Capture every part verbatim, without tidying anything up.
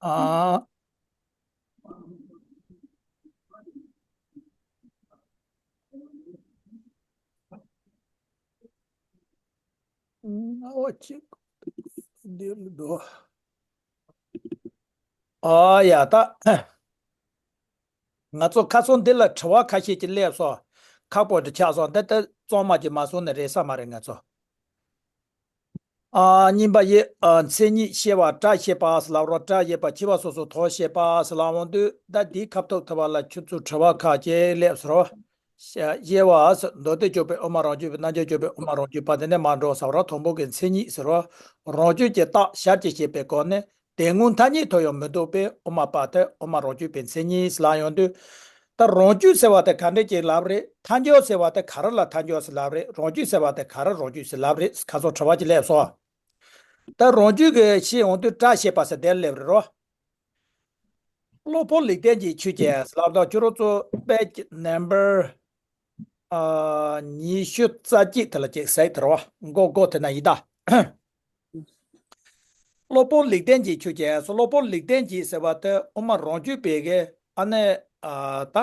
ཨ། ཨ་ཡ་ད། ང་ཚོ་ཁ་སང་འདི་ལ་དྲི་བ་ཁ་ཤས་ཀྱིས་སླེབས་སོང་། ཁག་པོ་འདྲ་ཆགས་སོང་། འདི་ལྟར་གཙང་མ་ཅིག་མ་བཟོས་ན་རེད་ས་མ་རེད་ང་ཚོ། ཨ། གཉིས་པ་ཡི། ཨ། མཚན་ཉིད་ཤེས་པ་སྒྲ་ཤེས་པ་ཟེར་ལབ་རོགས། སྒྲ་ཡོད་པ་ཕྱི་པ་སོ་སོ་དོན་ཤེས་པ་ཟེར་ལབ་འོང་དུས། ད་འདིའི་ཁ་ཐུག་ཐུབ་པ་ལ་ཁྱོད་ཚོ་དྲི་བ་ཁ་ཅིག་སླེབས་སོང་། ཤེས་པ་ཟེར་མདོ་སྡེ་སྐྱོབ་པའི་དབུ་མ་རང་རྒྱུད་པའི། རྣལ་འབྱོར་སྐྱོབ་པའི་དབུ་མ་རང་རྒྱུད་པ། དེ་ནས་མར་འགྲོ་ཟེར་རོགས། དང་པོ་གི་མཚན་ཉིད་ཟེར་རོགས། རང་རྒྱུད་ཀྱི་རྟགས་ཞལ་གྱིས་བཞེས་པའི་སྒོ་ནས། དེ་སྔོན་ཐ་སྙད་དུ་ཡང་མི་འདོགས་པའི་དབུ་མ་པ་དེ་དབུ་མ་རང་རྒྱུད་པའི་མཚན་ཉིད་ཟེར་ལབ་ཡོང་དུས། ད་རང་རྒྱུད་ཟེར་བ་དེ་ག་འདྲས་ཅིག་ལབ་རེད། ཐལ་འགྱུར་ཟེར་བ་དེ་ག་རེ་ལ་ཐལ་འགྱུར་ཟེར་ལབ་རེད། རང་རྒྱུད་ཟེར་བ་དེ་ག་རེ་རང་རྒྱུད་ཟེར་ལབ་རེད། ཁ་སང་དྲི་བ་ཅིག་སླེབས་སོང་། ད་རང་རྒྱུད་ཀྱི་ཤེས་ཡོང་དུས་སྒྲ་ཤེས་པ་ཟེར་དེར་སླེབས་རེད་རོ། གློ་བུར་ལུགས་ལྡན་གྱི་ཆོས་ཅན་ལབ་དང་། ཁྱོད་རང་ཚོ་དཔེ་ནམ་བར། ཨ། ཉི་ཤུ་རྩ་གཅིག་དེ་ལ་ཅིག་ཟེར་དེ་རོ། མགོ་མགོ་དེ་ན་ཡིན་ད། གློ་བུར་ལུགས་ལྡན་གྱི་ཆོས་ཅན་སོ། གློ་བུར་ལུགས་ལྡན་གྱི་ཟེར་བ་དེ་དབུ་མ་རང་རྒྱུད་པའི་གི། ཨ་ནི། ཨ། ད།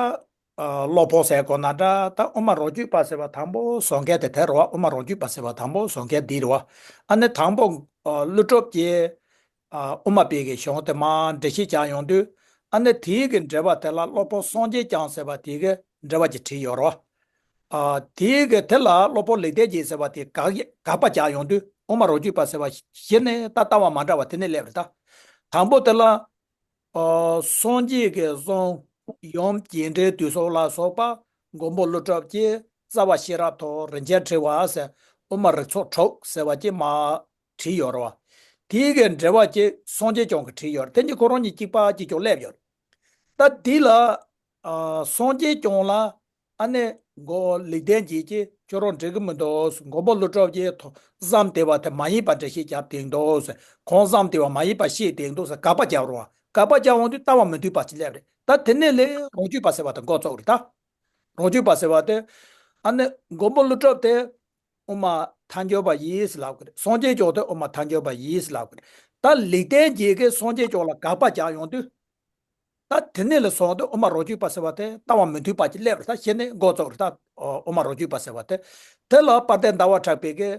ཨ། གློ་བུར་ཟེར་དགོས་ན་འདྲ། ད་དབུ་མ་རང་རྒྱུད་པ་ཟེར་བ་དང་པོ་བཟོ་མཁན་དེ་དེ་རེད་བ། དབུ་མ་རང་རྒྱུད་པ་ཟེར་བ་དང་པོ་བཟོ་མཁན་འདི་རེད་བ། ཨ་ནི་དང་པོ། ཨ། ཀླུ་སྒྲུབ་ཀྱིས། ཨ། དབུ་མ་པའི་གི་གཞུང་དེ་མར་འགྲེལ་བཤད་རྒྱག་ཡོང་དུས། ཨ་ནི་དེའི་གི་འགྲེལ་པ་དེ་ལ་གློ་བུར་སངས་རྒྱས་བསྐྱངས་ཟེར་བ་དེའི་གི་འགྲེལ་པ་ཅིག་བྲིས་ཡོད་རེད་བ། ཨ། དེའི་གི་དེ་ལ་གློ་བུར་ལུགས་ལྡན་གྱི་ཟེར་བ་དེ་དགག་དགག་པ་རྒྱག་ཡོང་དུས། དབུ་མ་རང་རྒྱུད་པ་ཟེར་བ་གཞི་ནས་ད་ལྟ་བ་མ་འདྲ་བ་དེ་ནས་སླེབས་རེད་ད། དང་པོ་དེ་ལ། ཨ། སངས་རྒྱས་ཀྱི་གསུང་ཡུམ་རྒྱས་འབྲིང་བསྡུས་གསུམ་ལ་སོགས་པ། མགོན་པོ་ཀླུ་སྒྲུབ་ཀྱིས་རྩ་བ་ཤེས་རབ་ཏུ་རིན་ཆེན་ཕྲེང་བ་ཟེར། དབུ་མ་རིགས་ཚོགས་དྲུག་ཟེར་བ་ཅིག་མར་བྲིས་ཡོད་རེད་བ། དེའི་གི་འགྲེལ་པ་ཅིག་སངས་རྒྱས་བསྐྱངས་ཀྱིས་བྲིས་ཡོད་རེད། དེ་གཉིས་ཁོ་རང་གཉིས་གཅིག་པ་གཅིག་རྐྱང་སླེབས་ཡོད་རེད། ད་འདི་ལ། ཨ། སངས་རྒྱས་བསྐྱངས་ལ། ཨ་ནི་མགོན་པོ་ལུགས་ལྡན་གྱིས་ཀྱིས་ཁྱོད་རང་འགྲིག་གི་མི་འདུག་མགོན་པོ་ཀླུ་སྒྲུབ་ཀྱིས་ཐོ་བསམ་བསྡད་པ་དེ་མ་ཡིན་པ་འགྲེལ་བཤད་རྒྱབ་བསྡད་འདུག་ཟེར། ཁོང་བསམ་བསྡད་པ་མ་ཡིན་པ་བཤད་བསྡད་འདུག་ཟེར་དགག་པ་རྒྱག་རུང་། དགག་པ་རྒྱག་འོང་དུས་ལྟ་བ་མི་མཐུན་པ་ཅིག་སླེབས་རེད། ད་དེ་ནས་ལས་རང་རྒྱུད་པ་ཟེར་བ་དེ་འགོ་བཙུགས་རེད་ད། རང་རྒྱུད་པ་ཟེར་བ་དེ། ཨ་ནི་མགོན་པོ་ཀླུ་སྒྲུབ་དེ་དབུ་མ་ཐལ་འགྱུར་བ་ཡིན་ཟེར་ལབ་གི་རེད། སངས་རྒྱས་བསྐྱངས་དེ་དབུ་མ་ཐལ་འགྱུར་བ་ཡིན་ཟེར་ལབ་གི་རེད། ད་ལུགས་ལྡན་གྱིས་གི་སངས་རྒྱས་བསྐྱངས་ལ་དགག་པ་རྒྱག་ཡོང་དུས། ད་དེ་ནས་ལ་སོང་སྟེ་དབུ་མ་རང་རྒྱུད་པ་ཟེར་བ་དེ་ལྟ་བ་མི་མཐུན་པ་ཅིག་སླེབས་རེད། ད་གཞི་ནས་འགོ་བཙུགས་རེད་ད། དབུ་མ་རང་རྒྱུད་པ་ཟེར་བ་དེ། དེ་ལ་དཔལ་ལྡན་ཟླ་བ་གྲགས་པས་ཀྱི་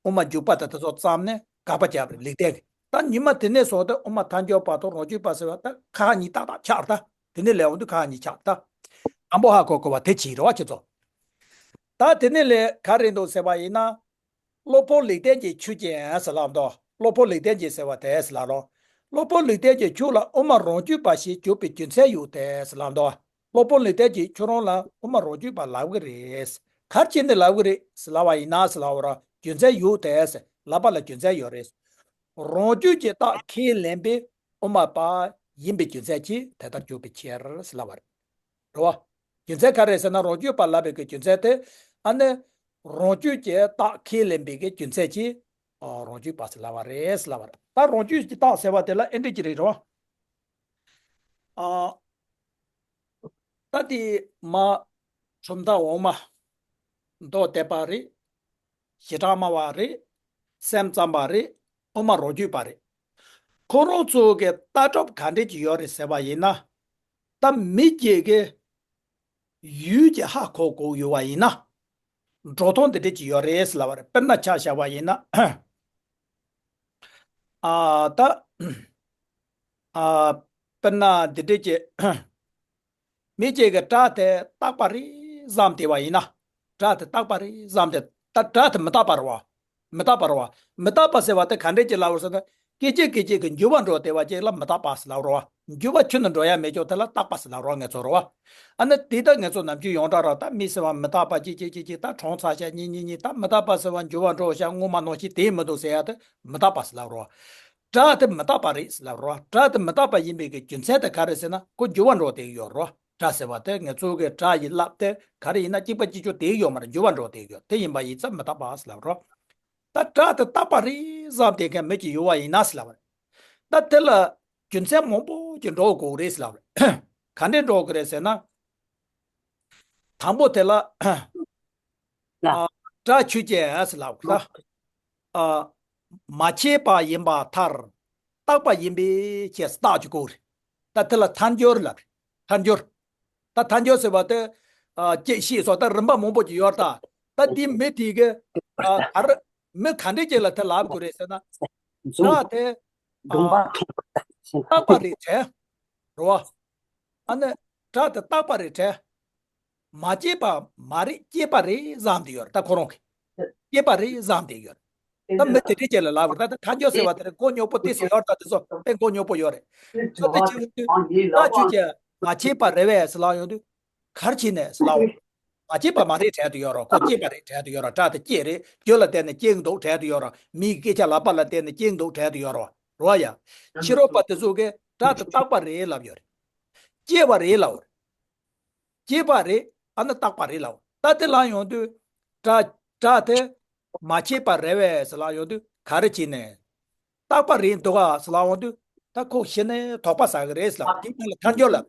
དབུ་མ་འཇུག་པ་དང་དེ་ཚོ་བརྩམས་ནས་དགག་པ་བརྒྱབ་རེད་ལུགས་ལྡན་གྱིས། ད་ཉི་མ་དེ་ནས་སོང་སྟེ་དབུ་མ་ཐལ་འགྱུར་བ་དང་རང་རྒྱུད་པ་ཟེར་བ་ད་ཁག་གཉིས་ཏག་ཏག་ཆགས་རེད་ད། དེ་ནས་ལས་འོང་དུས་ཁག་གཉིས་ཆགས་རེད་ད། དང་པོ་ཧ་གོ་དགོས་པ་དེ་གཅིག་རེད་བ་ཁྱེད་ཚོ། ད་དེ་ནས་ལས་ག་རེ་འདུག་ཟེར་བ་ཡིན་ན། གློ་བུར་ལུགས་ལྡན་གྱི་ཆོས་ཅན་ཟེར་ལབ་འདུག་གློ་བུར་ལུགས་ལྡན་གྱི་ཟེར་བ་དེ་ཟེར་ལབ་རོ། གློ་བུར་ལུགས་ལྡན་གྱི་ཆོས་ལ་དབུ་མ་རང་རྒྱུད་པ་ཞེས་བརྗོད་པའི་རྒྱུ་མཚན་ཡོད་དེ་ཟེར་ལབ་འདུག་གློ་བུར་ལུགས་ལྡན་གྱིས་ཁྱོད་རང་ལ་དབུ་མ་རང་རྒྱུད་པ་ལབ་ཀྱི་རེད། ག་རེ་བྱས་ནས་ལབ་ཀྱི་རེད་ཟེར་ལབ་པ་ཡིན་ན་ཟེར་ལབ་རོ། རྒྱུ་མཚན་ཡོད་དེ་ཟེར་ལབ་པ་ལ་རྒྱུ་མཚན་ཡོད་རེད། རང་རྒྱུད་ཀྱི་རྟགས་ཁས་ལེན་པའི་དབུ་མ་པ་ཡིན་པའི་རྒྱུ་མཚན་གྱིས་དེ་ལྟར་གྱུར་པའི་ཕྱིར་ཟེར་ལབ་པ་རེད། རེད་བ། རྒྱུ་མཚན་ག་རེ་ཟེར་ན། རང་རྒྱུད་པ་ལབ་པའི་གི་རྒྱུ་མཚན་དེ། ཨ་ནི། རང་རྒྱུད་ཀྱི་རྟགས་ཁས་ལེན་པའི་གི་རྒྱུ་མཚན་གྱིས། ཨ། རང་རྒྱུད་པ་ཟེར་ལབ་པ་རེད་ཟེར་ལབ་པ་རེད། ད་རང་རྒྱུད་ཀྱི་རྟགས་ཟེར་བ་དེ་ལ་ཨེ་འདྲ་ཅིག་རེད་རོ། ཨ། ད་དེ་མ། གྲུབ་མཐའ་འོག་མ། མདོ་སྡེ་པ་རེད། བྱེ་བྲག་སྨྲ་བ་རེད། སེམས་ཙམ་པ་རེད། དབུ་མ་རང་རྒྱུད་པ་རེད། ཁོ་རང་ཚོ་གི་ལྟ་གྲུབ་ག་འདྲས་ཀྱི་ཡོད་རེད་ཟེར་བ་ཡིན་ན། ད་མི་སྒེར་གྱི་ཡུལ་གྱི་ཧ་གོ་དགོས་ཡོད་པ་ཡིན་ན། འགྲོ་སྟངས་འདི་འདྲས་ཀྱི་ཡོད་རེད་ཟེར་ལབ་པ་རེད། དཔེར་ན་ཆ་བཞག་པ་ཡིན་ན། ཨ། ད། ཨ། དཔེར་ན་འདི་འདྲས་ཀྱི། མི་གཅིག་གིས་སྒྲ་དེ་རྟག་པ་རེད་བསམ་བསྡད་པ་ཡིན་ན། སྒྲ་དེ་རྟག་པ་རེད་བསམ་སྟེ། ད་སྒྲ་དེ་མི་རྟག་པ་རེད་བ། མི་རྟག་པ་རེད་བ། མི་རྟག་པ་ཟེར་བ་དེ་ག་འདྲས་ཀྱི་ལབ་པ་ཟེར་ན། སྐད་ཅིག་སྐད་ཅིག་གི་འགྱུར་བ་འགྲོ་བསྡད་པ་ཅིག་ལ་མི་རྟག་པ་ཟེར་ལབ་རེད་བ། འགྱུར་བ་ཁྱོན་ནས་འགྲོ་ཡ་མེད་ཀྱང་དེ་ལ་རྟག་པ་ཟེར་ལབ་རེད་བ། ང་ཚོ་ནམ་རྒྱུན་ཡོངས་གྲགས་ར། ད་མི་ཟེར་བ་མི་རྟག་པ་ཅིག་ཅིག་ཅིག་ཅིག་ད་གྲོངས་ཚར་ཤག་གཉིས་གཉིས་གཉིས། ད་མི་རྟག་པ་ཟེར་བ་འགྱུར་བ་འགྲོ་ཤག་སྔོན་མ་ནང་བཞིན་དེ་མི་འདུག་ཟེར་ཡ་དེ་མི་རྟག་པ་ཟེར་ལབ་རེད་བ། སྒྲ་དེ་མི་རྟག་པ་རེད་ཟེར་ལབ་རེད་བ། སྒྲ་དེ་མི་རྟག་པ་ཡིན་པའི་གི་རྒྱུ་མཚན་དེ་ག་རེ་ཟེར་ན། ཁོ་འགྱུར་བ་འགྲོ་བསྡད་ཀྱི་ཡོད་རེད་བ། སྒྲ་ཟེར་བ་དེ་ང་ཚོ་གི་སྒྲ་ཡི་རླབས་དེ་ག་རེ་ཡིན་ན་གཅིག་པ་གཅིག་རྐྱང་བསྡད་ཀྱི་ཡོད་མ་རེད། འགྱུར་བ་འགྲོ་བསྡད་ཀྱི་ཡོད། དེ་ཡིན་པ་ཡིན་ཙང་མི་རྟག་པ་ཟེར་ལབ་རེད་བ། ད་སྒྲ་དེ་རྟག་པ་རེད་བསམ་བསྡད་མཁན་མི་གཅིག་ཡོད་པ་ཡིན་ན་ཟེར་ལབ་རེད། ད་དེ་ལ་རྒྱུ་མཚན་མང་པོ་ཅིག་འགྲོ་དགོས་རེད་ཟེར་ལབ་རེད། ག་འདྲས་འགྲོ་དགོས་རེད་ཟེར་ན། དང་པོ་དེ་ལ། ལ། ཨ། སྒྲ་ཆོས་ཅན་ཟེར་ལབ་དགོས་ལ། ཨ། མ་སྐྱེས་པ་ཡིན་པར་ཐལ། རྟག་པ་ཡིན་པའི་ཕྱིར་རྟགས་ཀྱི་སྐོར་རེད། ད་དེ་ལ་ཐལ་འགྱུར་ལབ་རེད། ཐལ་འགྱུར། ད་ཐལ་འགྱུར་ཟེར་བ་དེ། ཨ། ཅེས་ཤེས་སོགས་ད་རིམ་པ་མང་པོ་ཅིག་ཡོད་རེད་ད། ད་དེ་མི་དེ་གི། ཨ། ག་རེ། མི་ག་འདྲས་ཅིག་ལ་དེ་ལབ་དགོས་རེད་ཟེར་ན། སྒྲ་དེ། ཨ། རྟག་པ་རེད་དྲན། རེད་བ། ཨ་ནི། སྒྲ་དེ་རྟག་པ་རེད་དྲན། མ་སྐྱེས་པ་མ་རེད། སྐྱེས་པ་རེད་བསམ་བསྡད་ཡོད་རེད། ད་ཁོ་རང་གིས་སྐྱེས་པ་རེད་བསམ་བསྡད་ཡོད་རེད། ད་མི་དེ་འདྲས་ཅིག་ལ་ལབ་དགོས། ད་ད་ཐལ་འགྱུར་ཟེར་བ་དེ་རེད། མགོ་རྙོག་པོ་ཏོག་ཙམ་ཡོད་རེད། ད་དེ་ཚོ་དཔེ་མགོ་རྙོག་པོ་ཡོད་རེད། ད་དེ་བྱེད་དུས་ད་ཁྱོད་ཀྱིས་མ་སྐྱེས་པ་རེད་པས་ཟེར་ལབ་ཡོང་དུས། ག་རེ་བྱས་ནས་ཟེར་ལབ་པ། མ་སྐྱེས་པ་མ་རེད་དྲན་དུ་ཡོད་རེད། ཁོ་སྐྱེས་པ་རེད་དྲན་དུ་ཡོད་རེད། སྒྲ་དེ་སྐྱེས་རེད། རྒྱུ་ལ་བརྟེན་ནས་སྐྱེ་གི་འདུག་དྲན་དུ་ཡོད་རེད། མིའི་སྐད་ཆ་ལབ་པ་ལ་བརྟེན་ནས་སྐྱེ་གི་འདུག་དྲན་དུ་ཡོད་རེད། རེད་བ་ཡ། ཕྱི་རོལ་པ་དེ་ཚོ་གིས་སྒྲ་དེ་རྟག་པ་རེད་ལབ་ཡོད་རེད། སྐྱེས་པ་རེད་ལབ་པ་རེད། སྐྱེས་པ་རེད། ཨ་ནི་རྟག་པ་རེད་ལབ་པ། ད་དེ་ལབ་ཡོང་དུས། སྒྲ། སྒྲ་དེ་མ་སྐྱེས་པ་རེད་པས་ཟེར་ལབ་ཡོང་དུས་ག་རེ་བྱས་ནས། རྟག་པ་རེད་འདུག་ག་ཟེར་ལབ་ཡོང་དུས། ད་ཁོ་གཞི་ནས་དོགས་པ་ཟ་གི་རེད་ཟེར་ལབ་པ། དེའི་མིང་ལ་ཐལ་འགྱུར་ལབ།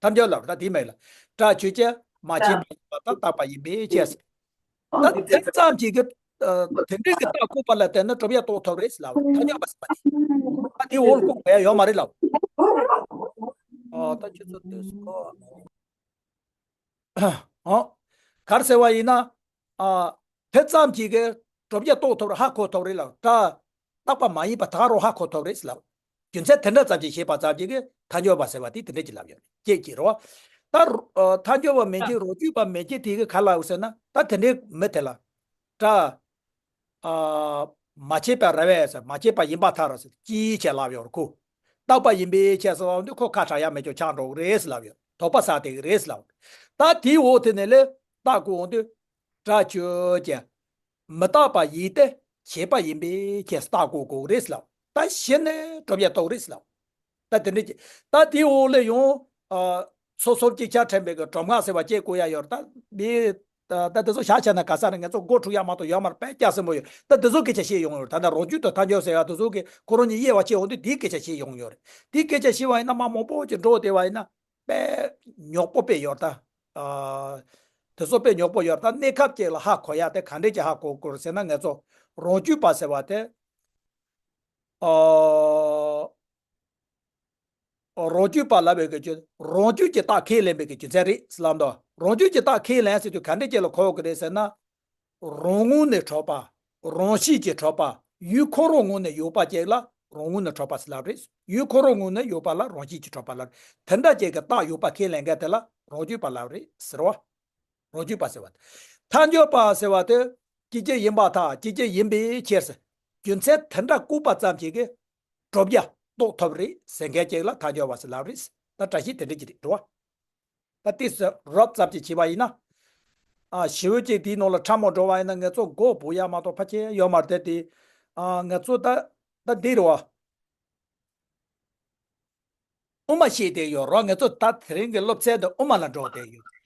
ཐལ་འགྱུར་ལབ། ད་དེའི་མིང་ལ། སྒྲ་ཆོས་ཅན། མ་སྐྱེས་པ་ཡིན་པ་དང་རྟག་པ་ཡིན་པའི་ཕྱིར་ཟེར། ད་དེ་ཙམ་གྱིས་ཀྱི། ཨ། དེ་འདྲའི་གི་རྟགས་བཀོད་པ་ལ་བརྟེན་ནས་གྲུབ་ཡ་རྟོགས་ཐུབ་རེད་ཟེར་ལབ་པ། ཐལ་འགྱུར་བ་ཟེར་བ་དེ། ད་དེའི་འོག་ལ་བཀོད་དགོས་ཡ་ཡོད་མ་རེད་ལབ། ཨ། ད་ཁྱོད་ཚོ་དུས་སུ་གོ། ཨ། ག་རེ་ཟེར་བ་ཡིན་ན། ཨ། དེ་ཙམ་གྱིས་ཀྱི་གྲུབ་ཡ་རྟོགས་ཐུབ་རེད། ཧ་གོ་ཐུབ་རེད་ལབ། སྒྲ་རྟག་པ་མ་ཡིན་པ་ད་རུང་ཧ་གོ་ཐུབ་རེད་ཟེར་ལབ། རྒྱུ་མཚན་དེ་འདྲ་ཙམ་ཞིག་ཤེས་པ་ཙམ་གྱིས་ཀྱི་ཐལ་འགྱུར་བ་ཟེར་བ་དེ་དེ་འདྲ་ཅིག་ལབ་ཡོད་རེད། ཅེས་ཀྱི་རེད་བ། ད། ཨ། ཐལ་འགྱུར་བ་མན་ཆད། རང་རྒྱུད་པ་མན་ཆད་དེ་གིས་ག་ལབ་ཟེར་ན། ད་དེ་འདྲའི་མི་དེ་ལ། སྒྲ། ཨ། མ་སྐྱེས་པ་རེད་པས་ཟེར། མ་སྐྱེས་པ་ཡིན་པར་ཐལ་ཟེར། ཅིའི་ཕྱིར་ལབ་ཡོད་རེད་ཁོ། རྟག་པ་ཡིན་པའི་ཕྱིར་ཟེར་བ་འདི་ཁོ་ཁ་གྲག་ཡ་མེད་ཀྱང་ཆགས་འགྲོ་གི་རེད་ཟེར་ལབ་ཡོད། དོགས་པ་ཟ་བསྡད་ཀྱི་རེད་ཟེར་ལབ། ད་དེའི་འོག་དེ་ནས་ལས་རྟགས་བཀོད་འོང་དུས། སྒྲ་ཆོས་ཅན། མི་རྟག་པ་ཡིན་ཏེ། བྱས་པ་ཡིན་པའི་ཕྱིར་རྟགས་བཀོད་དགོས་ཀྱི་རེད་ཟེར་ལབ། ད་གཞི་ནས་གྲུབ་ཡ་རྟོགས་རེད་ཟེར་ལབ། ད་དེ་འདྲ་ཅིག་ད་དེའི་འོག་ལ་ཡང་། ཨ། སོ་སོར་གཅིག་ཆར་དྲན་པའི་གི་གྲུབ་ངག་ཟེར་བ་ཅིག་བཀོད་ཡ་ཡོད་རེད། ད་མི། ད་ད་དེ་ཚོ་བཞག་བྱས་ན་ག་ས་རེད། ང་ཚོ་མགོ་འཁྲུག་ཡ་མ་གཏོགས་ཡོད་མ་རེད། དཔེ་སྐྱ་སེམས་པོ་ཡོད། ད་དེ་ཚོ་སྐད་ཆ་བཤད་ཡོང་ཡོད་རེད། ད་ལྟ་རང་རྒྱུད་དང་ཐལ་འགྱུར་ཟེར་ཡ་དེ་ཚོ་གི་ཁོ་རང་གཉིས་དབྱེ་བ་ཕྱེ་འོང་དུས་དེའི་སྐད་ཆ་བཤད་ཡོང་ཡོད་རེད། དེའི་སྐད་ཆ་བཤད་པ་ཡིན་ན་མ་མང་པོ་ཅིག་འགྲོ་བསྡད་པ་ཡིན་ན། དཔེ་རྙོག་པོ་དཔེ་ཡོད་རེད་ད། ཨ། དེ་ཚོ་དཔེ་རྙོག་པོ་ཡོད་རེད། ད་གནས་སྐབས་ཅིག་ལ་ཧ་གོ་ཡ་དེ་ག་འདྲས་ཅིག་ཧ་གོ་དགོས་རེད་ཟེར་ན། ང་ཚོ་རང་རྒྱུད་པ་ཟེར་བ་དེ། ཨ། རང་རྒྱུད་པ་ལབ་པའི་གི་རྒྱུ། རང་རྒྱུད་ཀྱི་རྟགས་ཁས་ལེན་པའི་གི་རྒྱུ་མཚན་རེད་ཟེར་ལབ་འདུག་རང་རྒྱུད་ཀྱི་རྟགས་ཁས་ལེན་ཟེར་དུས་ག་འདྲས་ཅིག་ལ་གོ་དགོས་རེད་ཟེར་ན། རང་ངོས་ནས་གྲུབ་པ། རང་བཞིན་གྱིས་གྲུབ་པ། ཡུལ་ཁོ་རང་ངོས་ནས་ཡོད་པ་ཅིག་ལ་རང་ངོས་ནས་གྲུབ་པ་ཟེར་ལབ་རེད། ཡུལ་ཁོ་རང་ངོས་ནས་ཡོད་པ་ལ་རང་བཞིན་གྱིས་གྲུབ་པ་ལབ་རེད། དེ་འདྲ་ཅིག་གི་རྟགས་ཡོད་པ་ཁས་ལེན་མཁན་དེ་ལ་རང་རྒྱུད་པ་ལབ་རེད་ཟེར་བ། རང་རྒྱུད་པ་ཟེར་བ་དེ། ཐལ་འགྱུར་བ་ཟེར་བ་དེ། སྐྱེ་རྒྱུ་ཡིན་པར་ཐལ། སྐྱེ་རྒྱུ་ཡིན་པའི་ཕྱིར་ཟེར། རྒྱུ་མཚན་དེ་འདྲ་བཀོད་པ་ཙམ་ཞིག་གིས་གྲུབ་ཡ་རྟོགས་ཐུབ་རེད་ཟེར་མཁན་ཅིག་ལ་ཐལ་འགྱུར་བ་ཟེར་ལབ་རེད། ད་བཀྲ་ཤིས་དེ་འདྲ་ཅིག་རེད་འགྲོ་བ། ད་ཏོག་ཙམ་རོབ་ཙམ་ཅིག་བྱས་པ་ཡིན་ན། ཨ། ཞེ་པོ་ཅིག་དེའི་ནང་ལ་ཕྲ་མོ་འགྲོ་བ་ཡིན་ན་ང་ཚོ་མགོ་འབུ་ཡ་མ་གཏོགས་ཕལ་ཆེར་ཡོད་མ་རེད་དེ། ཨ། ང་ཚོ་ད། ད་འདི་རེད་བ། དབུ་མ་བཤད་བསྡད་ཡོད་རེད། ང་ཚོ་ད་དེ་རིང་གི་སློབ་ཚན་འདི་དབུ་མ་ལ་འགྲོ་བསྡད་ཡོད།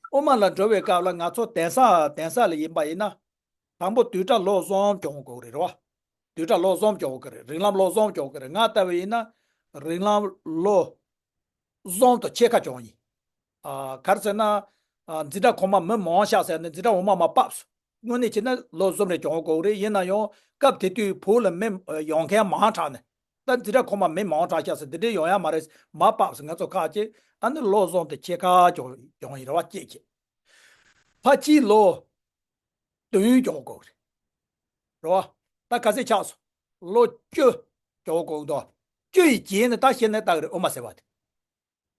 དབུ་མ་ལ་འགྲོ་བའི་སྐབས་ལ་ང་ཚོ་གདན་ས་གདན་ས་ལ་ཡིན་པ་ཡིན་ན། དང་པོ་བསྡུས་གྲྭ་ལོ་གསུམ་སྐྱོང་དགོས་ཀྱི་རེད་བ། བསྡུས་གྲྭ་ལོ་གསུམ་སྐྱོང་དགོས་ཀྱི་རེད། རིགས་ལམ་ལོ་གསུམ་སྐྱོང་དགོས་ཀྱི་རེད། ང་ལྟ་བུ་ཡིན་ན་རིགས་ལམ་ལོ་གསུམ་དང་ཕྱེད་ཀ་སྐྱོང་ཡིན། ཨ། ག་རེ་ཟེར་ན། ཨ། འཛིན་གྲྭ་གོང་མ་མི་མང་ཤག་ཟེར་ནས་འཛིན་གྲྭ་འོག་མ་མར་ཕབ་སོང་། དངོས་གནས་བྱས་ན་ལོ་གསུམ་རེ་སྐྱོང་དགོས་རེད། ཡིན་ན་ཡང་སྐབས་དེ་དུས་བོད་ལ་མི་ཡོང་མཁན་མང་དྲགས་ནས། ད་འཛིན་གྲྭ་གོང་མ་མི་མང་དྲགས་ཤག་ཟེར། འདི་འདྲའི་ཡོང་ཡ་མ་རེད། མར་ཕབ་སོང་། ང་ཚོ་ཁག་ཅིག་ཨ་ནི་ལོ་གསུམ་དང་ཕྱེད་ཀ་སྐྱོང་ཡིན་རེད་བ། སྐྱེས་ཀྱི། ཕལ་ཆེར་ལོ་བདུན་སྐྱོང་དགོས་རེད། རེད་བ། ད་ག་ཚོད་ཆགས་སོང་། ལོ་བཅུ་སྐྱོང་དགོས་འདུག་བཅུ་ཡི་རྗེས་ནས་ད་གཞི་ནས་ལྟ་གི་རེད། དབུ་མ་ཟེར་བ་དེ།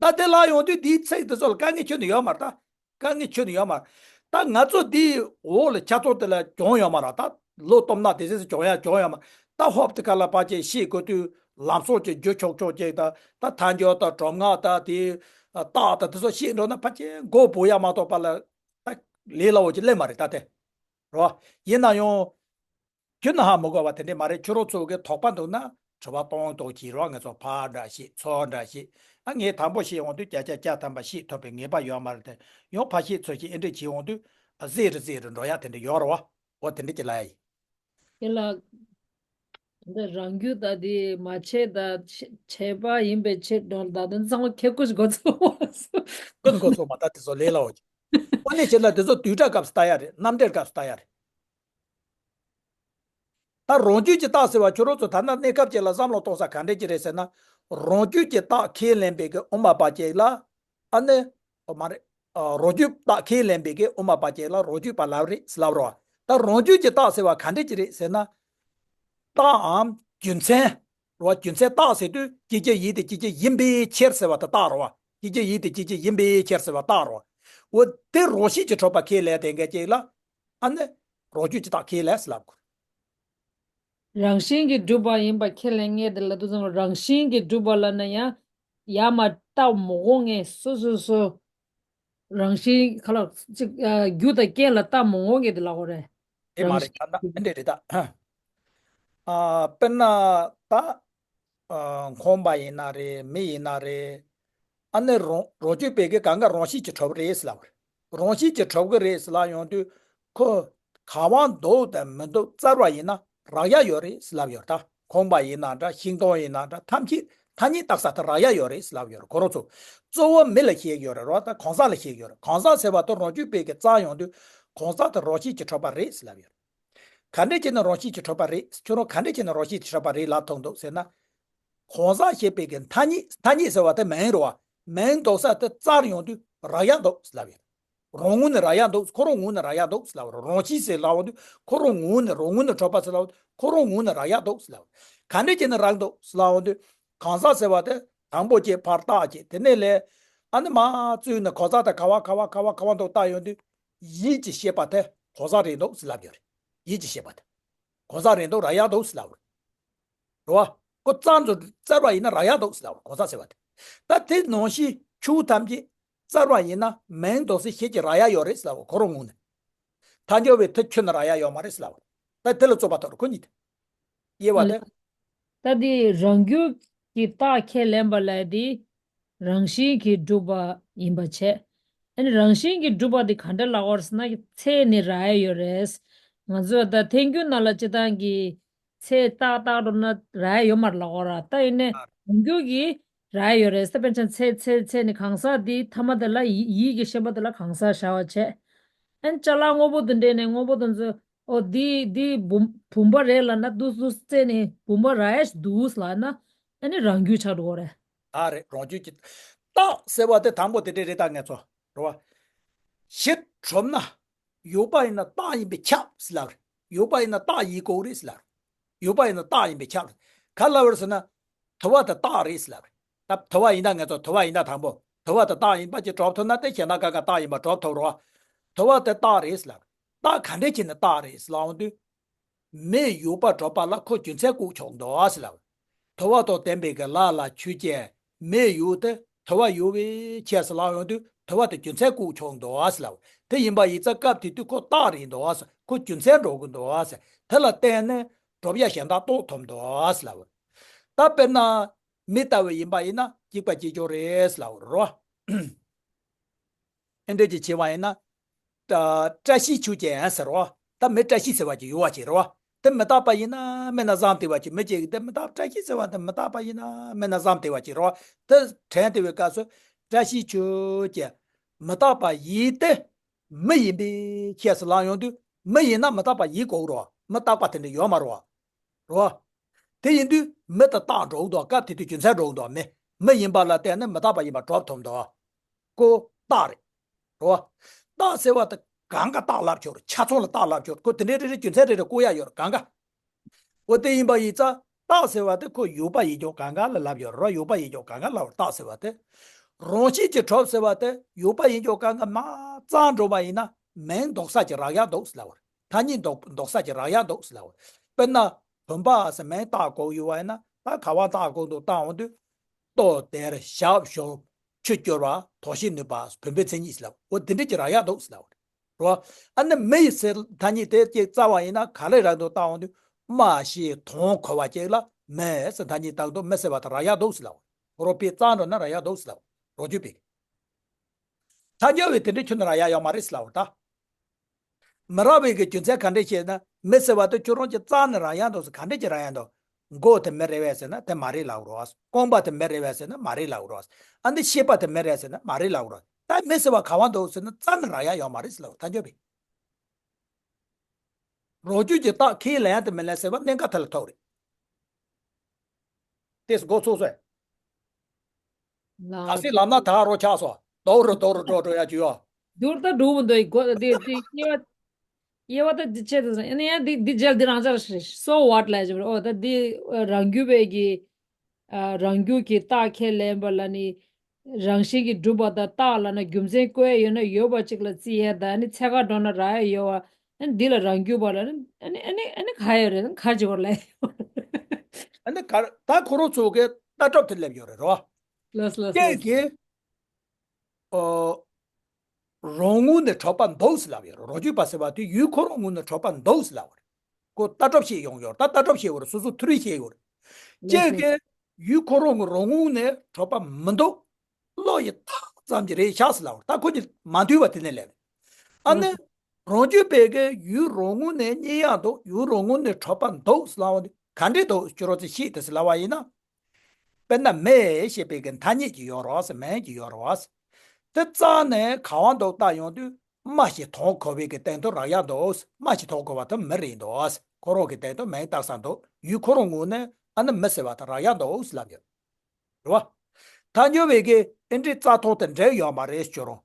ད་དེ་ལ་ཡོང་དུས་འདིའི་ཚིག་དེ་ཚོ་ལ་དཀའ་ངལ་ཁྱོན་ནས་ཡོད་མ་རེད་ད། དཀའ་ངལ་ཁྱོན་ནས་ཡོད་མ་རེད། ད་ང་ཚོ་འདིའི་འོག་ལ་ཆ་ཚང་དེ་ལ་སྦྱོང་ཡོད་མ་རེད། ད་ལོ་སྟོང་ན་དེ་ཚོ་སྦྱོང་ཡ་སྦྱོང་ཡོད་མ་རེད། ད་ཧོབ་དེ་ག་ལ་ཕལ་ཆེར་ཤེས་དགོས་དུས་ལམ་སྲོལ་གྱི་རྒྱུ་ཆོག་ཆོག་ཅིག་ད། ད་ཐལ་འགྱུར་དང་གྲུབ་ངག་ད་དེ། རྟགས་ད་དེ་ཚོ་ཤེས་འགྲོ་ན་ཕལ་ཆེར་མགོ་འབུ་ཡ་མ་གཏོགས་པ་ལ་ད་ལས་སླ་བོ་ཅིག་སླེབས་མ་རེད་ད་དེ། རེད་བ། ཡིན་ན་ཡང་། ཁྱོན་ནས་ཧ་མི་གོ་བ་དེ་འདྲས་མ་རེད། ཁྱོད་རང་ཚོ་གི་དོགས་པ་འདུག་ན་དྲི་བ་གཏོང་རོགས་གྱིས་རོགས། ང་ཚོ་ཕར་འདྲ་བཤད་ཚུར་འདྲ་བཤད། ཨ། ངས་དང་པོ་བཤད་འོང་དུས་བརྒྱ་ཆ་བརྒྱ་ཐམ་པ་བཤད་ཐུབ་པའི་ངེས་པ་ཡོད་མ་རེད་དེ། ཡང་ཕར་བཤད་ཚུར་བཤད་ཨེ་འདྲས་བྱེད་འོང་དུས། ཨ། ཟད་རེ་ཟད་རེ་འགྲོ་ཡ་དེ་འདྲས་ཡོད་རེད་བ། འོ་དེ་འདྲས་ཀྱི་ལ་ཡ་ཡིན། དེ་ལ། འདི་རང་རྒྱུད་ད་དེ་མ་བྱས་ད་བྱས་པ་ཡིན་པའི་ཕྱིར་དོན་ད་དོན་ཚང་མ་ཁེ་ཀོ་ཞིག་གོ་ཚོད་མ་སོང་། ཀུན་གོ་ཚོད་མ། ད་དེ་ཚོ་ལས་སླ་བོ་ཅིག་དངོས་གནས་བྱས་ན་དེ་ཚོ་བསྡུས་གྲྭ་སྐབས་སུ་ལྟ་ཡ་རེད། རྣམ་འགྲེལ་སྐབས་སུ་ལྟ་ཡ་རེད། ད་རང་རྒྱུད་ཀྱི་རྟགས་ཟེར་བ་ཁྱོད་རང་ཚོ་ད་ལྟ་གནས་སྐབས་ཅིག་ལ་བསམ་བློ་གཏོང་ས་ག་འདྲས་ཅིག་རེད་ཟེར་ན། རང་རྒྱུད་ཀྱི་རྟགས་ཁས་ལེན་པའི་གི་དབུ་མ་པ་ཅིག་ལ། ཨ་ནི། ཨོ་མ་རེད། ཨ། རང་རྒྱུད་རྟགས་ཁས་ལེན་པའི་གི་དབུ་མ་པ་ཅིག་ལ་རང་རྒྱུད་པ་ལབ་རེད་ལབ་རོ། ད་རང་རྒྱུད་ཀྱི་རྟགས་ཟེར་བ་ག་འདྲས་ཅིག་རེད་ཟེར་ན། རྟགས་འམ་རྒྱུ་མཚན། རོ། རྒྱུ་མཚན་རྟགས་ཟེར་དུས་སྐྱེ་མཆེད་ཡིད་དེ་སྐྱེ་མཆེད་ཡིན་པའི་ཕྱིར་ཟེར་བ་དེ་རྟགས་རོ། སྐྱེ་མཆེད་ཡིད་དེ་སྐྱེ་མཆེད་ཡིན་པའི་ཕྱིར་ཟེར་བ་རྟགས་རོ། འོ་དེ་རང་བཞིན་གྱིས་གྲུབ་པ་ཁས་ལེན་དེ་འགའ་ཅིག་ལ། ཨ་ནི། རང་རྒྱུད་ཀྱི་རྟགས་ཁས་ལེན་ཟེར་ལབ་དགོས། རང་བཞིན་གྱིས་གྲུབ་པ་ཡིན་པ་ཁས་ལེན་མཁན་དེ་ལ་དུས་ཙམ་རང་བཞིན་གྱིས་གྲུབ་པ་ལབ་ན་ཡང་ཡར་མར་བལྟ་མི་དགོས་ངེས་སོ་སོ་སོ། རང་བཞིན་ག་ལ་ཅིག་ཨ། རྒྱུ་དང་རྐྱེན་ལ་བལྟ་མི་དགོས་ངེས་དེ་ལབ་དགོས་རེད། དེ་མ་རེད། རང་ད་ལྟ་ཨེ་འདྲས་རེད་ད། ཨ། དཔེར་ན་ད། ཨ། ཁང་པ་ཡིན་ན་རེད། མི་ཡིན་ན་རེད། ཨ་ནི་རང་རང་རྒྱུད་པའི་གི་གང་ག་རང་བཞིན་གྱིས་གྲུབ་རེད་ཟེར་ལབ་རེད། རང་བཞིན་གྱིས་གྲུབ་གི་རེད་ཟེར་ལབ་ཡོང་དུས་ཁོ་ག་བ་འདུག་དང་མི་འདུག་བཙལ་བ་ཡིན་ན་རག་ཡ་ཡོད་རེད་ཟེར་ལབ་ཡོད་ད། ཁང་པ་ཡིན་ན་འདྲ། ཤིང་སྡོང་ཡིན་ན་འདྲ། ཐམས་ཅད་ཐ་སྙད་བཏགས་ས་དེ་རག་ཡ་ཡོད་རེད་ཟེར་ལབ་ཡོད་རེད། ཁོ་རང་ཚོ་གཙོ་བོ་མི་ལ་བཤད་ཡོད་རེད་རོ། ད་གང་ཟག་ལ་བཤད་ཡོད་རེད། གང་ཟག་ཟེར་བ་དེ་རང་རྒྱུད་པའི་གི་བཙལ་ཡོང་དུས་གང་ཟག་དེ་རང་བཞིན་གྱིས་གྲུབ་པ་རེད་ཟེར་ལབ་ཡོད་རེད། ག་འདྲས་བྱས་ནས་རང་བཞིན་གྱིས་གྲུབ་པ་རེད། ཁྱོད་རང་ག་འདྲས་བྱས་ནས་རང་བཞིན་གྱིས་གྲུབ་པ་རེད་ལབ་ཐུབ་འདུག་ཟེར་ན། གང་ཟག་ཞེས་པའི་གི་ཐ་སྙད། ཐ་སྙད་ཟེར་བ་དེ་མིང་རེད་བ། མིང་འདོགས་ས་དེ་བཙལ་ཡོང་དུས་རག་ཡ་འདུག་ལབ་ཡོད། རང་ངོས་ནས་རག་ཡ་འདུག་ཁོ་རང་ངོས་ནས་རག་ཡ་འདུག་ལབ་རེད། རང་བཞིན་ཟེར་ལབ་ཡོང་དུས་ཁོ་རང་ངོས་ནས། རང་ངོས་ནས་གྲུབ་པ་ཟེར་ལབ་ཡོང་དུས་ཁོ་རང་ངོས་ནས་རག་ཡ་འདུག་ལབ་རེད། ག་འདྲས་བྱས་ནས་རག་འདུག་ལབ་ཡོང་དུས་གང་ཟག་ཟེར་བ་དེ་དང་པོ་བྱས་ཕར་བརྟགས་བྱས། དེ་ནས་ལས་ཨ་ནི་མར་བཙུད་ནས་གང་ཟག་དེ་ག་བ་ག་བ་ག་བ་ག་བ་འདུག་བལྟ་ཡོང་དུས། ཡིད་ཀྱི་ཤེས་པ་དེ་གང་ཟག་རེད་འདུག་ཟེར་ལབ་ཡོད་རེད། ཡིད་ཀྱི་ཤེས་པ་དེ་གང་ཟག་རེད་འདུག་རག་ཡག་འདུག་ཟེར་ལབ་རེད། རེད་བ། ཁོ་རྩ་འཛུགས་བཙལ་བ་ཡིན་ན་རག་ཡག་འདུག་ཟེར་ལབ་རེད། གང་ཟག་ཟེར་བ་དེ། ད་དེ་ནང་བཞིན་ཆོས་ཐམས་ཅད་བཙལ་བ་ཡིན་ན་མིང་འདོགས་སའི་ཤེས་ཀྱི་རག་ཡག་ཡོད་རེད་ཟེར་ལབ་རེད། ཁོ་རང་ངོས་ནས། ཐལ་འགྱུར་བའི་མཐུ་ཁྱོན་ནས་རག་ཡག་ཡོད་མ་རེད་ཟེར་ལབ་རེད། ད་དེ་ལ་རྩོད་པ་ཐོག་རེད་ཁོ་གཉིས་དེ། དབྱེ་བ་དེ། ད་འདི་རང་རྒྱུད་ཀྱི་རྟགས་ཁས་ལེན་པ་ལས་འདི་རང་བཞིན་གྱིས་གྲུབ་པ་ཡིན་པ་བྱས། ཨ་ནི་རང་བཞིན་གྱིས་གྲུབ་པ་འདི་ག་འདྲ་ལབ་དགོས་རེད་ཟེར་ན། ཚད་ནི་རག་ཡ་ཡོད་རེད། ང་ཚོས་ད་ཐལ་འགྱུར་ནང་ལ་སྤྱིར་བཏང་གི་ཚད་བཏགས་བཏགས་འགྲོ་ན་རག་ཡ་ཡོད་མ་རེད་ལབ་དགོས་རེད། ད་ཡིན་ནའི་རང་རྒྱུད་ཀྱིས་རག་ཡ་ཡོད་རེད། ད་དཔེར་ན་ཚད་ཚད་ཚད་ནི་གང་ཟག་འདི་ཐ་མ་དེ་ལ་ཡིད་ཡིད་ཀྱི་ཤེས་པ་དེ་ལ་གང་ཟག་བཞག་པ་བྱས། ཨ་ནི་ཅ་ལག་དངོས་པོ་དེ་འདྲ་ནས་དངོས་པོ་དེ་ཚོ། ཨོ་འདི་འདི་བུམ་བུམ་པ་རེད་ལབ་ན། འདུག་འདུག་བཙལ་ནས་བུམ་པ་རག་ཡ་ཞིག་འདུག་ལབ་ན། ཨ་ནི་རང་རྒྱུད་ཆགས་འགྲོ་གི་རེད། ཨ་རེད། རང་རྒྱུད་ཀྱི་རྟགས་ཟེར་བ་དེ་དང་པོ་དེ་འདྲས་རེད། ད་ངེད་ཚོ་རེད་བ། གཞི་གྲུབ་ན་ཡོད་པ་ཡིན་ན་རྟགས་ཡིན་པས་ཁྱབ་ཟེར་ལབ་རེད། ཡོད་པ་ཡིན་ན་རྟགས་ཡིན་དགོས་རེད་ཟེར་ལབ་རེད། ཡོད་པ་ཡིན་ན་རྟགས་ཡིན་པས་ཁྱབ་རེད། ག་ལབ་རེད་ཟེར་ན། དུ་བ་དེ་རྟགས་རེད་ཟེར་ལབ་རེད། ད་དུ་བ་ཡིན་ན། ངེད་ཚོ་དུ་བ་ཡིན་ན་དང་པོ་དུ་བ་དེ་རྟགས་ཡིན་པ་ཅིག་སྒྲུབ་ཐུབ་ན། དེ་གཞན་དག་ག་ག་རྟགས་ཡིན་པ་སྒྲུབ་ཐུབ་རེད་བ། དུ་བ་དེ་རྟགས་རེད་ཟེར་ལབ་རེད། རྟགས་ག་འདྲས་བྱས་ནས་རྟགས་རེད་ཟེར་ལབ་ཡོང་དུས། མེ་ཡོད་པ་སྒྲུབ་པ་ལ་ཁོ་རྒྱུ་མཚན་བཀོད་ཆོག་འདུག་ཟེར་ལབ། དུ་བ་དང་ལྡན་པའི་གི་ལ་ལ་ཆོས་ཅན། མེ་ཡོད་དེ་དུ་བ་ཡོད་པའི་ཕྱིར་ཟེར་ལབ་ཡོང་དུས། དུ་བ་དེ་རྒྱུ་མཚན་བཀོད་ཆོག་འདུག་ཟེར་ལབ། དེ་ཡིན་པ་ཡིན་ཙང་སྐབས་དེ་དུས་ཁོ་རྟགས་རེད་འདུག་ཟེར། ཁོ་རྒྱུ་མཚན་འགྲོ་གི་འདུག་ཟེར། དེ་ལ་བརྟེན་ནས་གྲུབ་ཡ་གཞན་དག་རྟོགས་ཐུབ་འདུག་ཟེར་ལབ། ད་དཔེར་ན་མེ་ལྟ་བུ་ཡིན་པ་ཡིན་ན་གཅིག་པ་གཅིག་རྐྱང་རེད་ཟེར་ལབ་རེད་བ། ཨེ་འདྲ་ཅིག་བྱས་པ་ཡིན་ན། ད་བཀྲ་ཤིས་ཆོས་ཅན་ཟེར་རོ། ད་མེ་བཀྲ་ཤིས་ཟེར་བ་ཅིག་ཡོད་པ་ཅིག་རེད་བ། དེ་མི་རྟག་པ་ཡིན་ན་མེད་ན་བཟང་བསྡད་པ་ཅིག་མི་གཅིག་གིས་དེ་མི་རྟག་བཀྲ་ཤིས་ཟེར་བ་དེ་མི་རྟག་པ་ཡིན་ན་མེད་ན་བཟང་བསྡད་པ་ཅིག་རེད་བ། དེ་དྲན་བསྡད་པའི་སྐབས་སུ་བཀྲ་ཤིས་ཆོས་ཅན། མི་རྟག་པ་ཡིན་ཏེ། མི་ཡིན་པའི་ཁྱད་ཟེར་ལབ་ཡོང་དུས། མི་ཡིན་ན་མི་རྟག་པ་ཡིན་དགོས་རེད་བ། མི་རྟག་པ་དེ་འདྲ་ཡོད་མ་རེད་བ། རེད་བ། དེ་ཡིན་དུས་མི་དེ་རྟགས་འགྲོ་གི་འདུག་སྐབས་དེ་དུས་རྒྱུ་མཚན་འགྲོ་གི་འདུག་མི། མི་ཡིན་པ་ལ་བརྟེན་ནས་མི་རྟག་པ་ཡིན་པ་སྒྲུབ་ཐུབ་འདུག་ཁོ་རྟགས་རེད། རེད་བ། རྟགས་ཟེར་བ་དེ་གང་ག་རྟགས་ལབ་ཆོག་རེད། ཆ་ཚང་ལ་རྟགས་ལབ་ཆོག་རེད། ཁོ་དེ་འདྲའི་རེ་རེ་རྒྱུ་མཚན་རེ་རེ་བཀོད་ཡ་ཡོད་རེད། གང་ག་འོ་དེ་ཡིན་པ་ཡིན་ཙང་རྟགས་ཟེར་བ་དེ་ཁོ་ཡོད་པ་ཡིན་ཀྱང་གང་ག་ལ་ལབ་ཡོད་རེད། ཡོད་པ་ཡིན་ཀྱང་གང་ག་ལབ་རེད། རྟགས་ཟེར་བ་དེ། རང་བཞིན་གྱིས་གྲུབ་ཟེར་བ་དེ་ཡོད་པ་ཡིན་ཀྱང་གང་ག་མར་བརྩམས་འགྲོ་བ་ཡིན་ན་མིང་འདོགས་ས་ཅིག་རག་ཡག་འདུག་ཟེར་ལབ་པ་རེད། ཐ་སྙད་འདོགས་འདོགས་ས་ཅིག་རག་ཡག་འདུག་ཟེར་ལབ་པ་རེད། དཔེར་ན་བུམ་པ་ཟེར་མིང་བཏགས་དགོས་ཡོད་པ་ཡིན་ན། ད་ག་བ་བཏགས་དགོས་འདུག་བཏགས་འོང་དུས། ལྟོ་ལྡིར། ཞབས་ཞུམ། ཆུ་སྐྱོར་བ། དོགས་གཞི་ནུས་པ། བུམ་པའི་མཚན་ཉིད་ཟེར་ལབ། འོ་དེ་འདྲ་ཅིག་རག་ཡག་འདུག་ཟེར་ལབ་པ་རེད། རེད་བ། ཨ་ནི་མི་ཡི་ཟེར་ཐ་སྙད་དེ་ཅིག་བཙལ་བ་ཡིན་ན་ག་ལེར་རག་འདུག་བལྟ་འོང་དུས། སྨྲ་ཤེས་དོན་གོ་བ་ཅིག་ལ་མི་ཟེར་ཐ་སྙད་བཏགས་འདུག་མི་ཟེར་བ་དེ་རག་ཡག་འདུག་ཟེར་ལབ། རོ་པས་བཙལ་འགྲོ་ན་རག་ཡག་འདུག་ཟེར་ལབ། རོ་བཅུ་པས། ཐལ་འགྱུར་བའི་དེ་འདྲའི་ཁྱོན་ནས་རག་ཡག་ཡོད་མ་རེད་ཟེར་ལབ་ད། མི་རག་པའི་གི་རྒྱུ་མཚན་ག་འདྲས་ཤེས་ན། མི་ཟེར་བ་དེ་ཁྱོད་རང་གིས་བཙལ་ནས་རག་ཡག་འདུག་ཟེར། ག་འདྲས་ཀྱི་རག་ཡག་འདུག་མགོ་དེ་མི་རེད་པས་ཟེར་ན་དེ་མ་རེད་ལབ་རོ། རྐང་པ་དེ་མི་རེད་པས་ཟེར་ན་མ་རེད་ལབ་རོ། ཨ་འདི་ཤེས་པ་དེ་མི་རེད་ཟེར་ན་མ་རེད་ལབ་རོ། ད་མི་ཟེར་བ་ག་བ་འདུག་ཟེར་ན་བཙལ་ནས་རག་ཡག་ཡོད་མ་རེད་ཟེར་ལབ། ཐལ་འགྱུར་བའི། རོ་བཅུད་ཀྱི་རྟགས་ཁས་ལེན་དང་མི་ལེན་ཟེར་བ་གནད་འགག་དེ་ལ་ཐུག་རེད། དེས་འགོ་ཚུགས་སོང་། ལ་ག་སྲིད་ལབ་ན་ད་རོ་ཆགས་སོང་། དོག་རུ་དོག་རུ་འགྲོ་འགྲོ་ཡ་ཅིག་ཡོད། འདུར་ད་འགྲོ་མི་འདུག་གོ་དེ་དེ་དབྱེ་བ། དབྱེ་བ་ད་འདི་ཆེད་དུ་ཡིན་ན་ཡང་འདི་འདི་རྗེས་འདི་རང་ཅག་རེད། so what ལབ་ཅིག་ཨོ་ད་འདི་རང་རྒྱུད་པའི་གི་རང་རྒྱུད་ཀྱི་རྟགས་ཁས་ལེན་པ་ལ་ནི། རང་བཞིན་གྱིས་གྲུབ་པ་དང་རྟགས་ལ་ན་རྒྱུ་མཚན་བཀོད་ཡོད་ན་ཡོད་པ་ཅིག་ལ་བརྩི་ཡས་དང་ནི་ཚད་ཁ་འགྲོ་ན་རག་ཡས་ཡོད་བ། ཨ་ནི་འདི་ལ་རང་རྒྱུད་པ་ལ་ནི་ཨ་ནི་ཨ་ནི་ཨ་ནི་ག་ཡོད་རེད། ག་ཅིག་བར་ལ་ཡོད། ཨ་ནི་ག་ད་ཁོ་རང་ཚོ་གི་ལྟ་གྲུབ་དེ་སླེབས་ཡོད་རེད་རོ། ལགས་ལགས་ལགས། ཁྱེད་ཀྱིས་ཨོ། རང་ངོས་ནས་གྲུབ་པ་འདུག་ཟེར་ལབ་ཡོད་རེད། རོ་བཅུད་པ་ཟེར་བ་དེ་ཡུལ་ཁོ་རང་ངོས་ནས་གྲུབ་པ་འདུག་ཟེར་ལབ་པ་རེད། ཁོ་ལྟ་གྲུབ་བཤད་ཡོང་ཡོད་རེད། ད་ལྟ་གྲུབ་བཤད་ཡོད་རེད། སོ་སོ་ཐུར་རེ་བཤད་ཡོད་རེད། ཁྱེད་ཀྱིས་ཡུལ་ཁོ་རང་གི་རང་ངོས་ནས་གྲུབ་པ་མི་འདུག་བློ་ཡིས་བཏགས་ཙམ་གྱི་རེད་ཤག་ཟེར་ལབ་པ་རེད། ད་ཁོ་གཉིས་མ་མཐུན་པ་དེ་ནས་སླེབས་རེད། ཨ་ནི་རང་རྒྱུད་པའི་གི་ཡུལ་རང་ངོས་ནས་རྙེད་ཡག་འདུག་ཡུལ་རང་ངོས་ནས་གྲུབ་པ་འདུག་ཟེར་ལབ་པ་དེ་ག་འདྲས་འདུག་ཁྱོད་རང་ཚོས་ཤེས་དེ་ཟེར་ལབ་པ་ཡིན་ན། དཔེར་ན་མེ་ཞེས་པའི་གི་ཐ་སྙད་ཅིག་ཡོད་རེད་ཟེར། མིང་ཅིག་ཡོད་རེད་ཟེར། དེ་རྩ་ནས་ག་བ་འདུག་བལྟ་ཡོང་དུས་རྨ་ཞེས་དོན་གོ་བའི་གི་སྟེང་དུ་རག་ཡག་འདུག་རྨ་ཞེས་དོན་གོ་བ་དེ་མི་རེད་འདུག་ཁོ་རང་གི་སྟེང་དུ་མིང་བཏགས་ས་འདུག་ཡུལ་ཁོ་རང་ངོས་ནས་ཨ་ནི་མི་ཟེར་བ་དེ་རག་ཡག་འདུག་ལབ་ཡོད་རེད་བ། ཐལ་འགྱུར་བའི་གི་ཨེ་འདྲའི་རྩ་ཐོག་དེ་འབྲེལ་ཡོད་མ་རེད་ཁྱོད་རང་།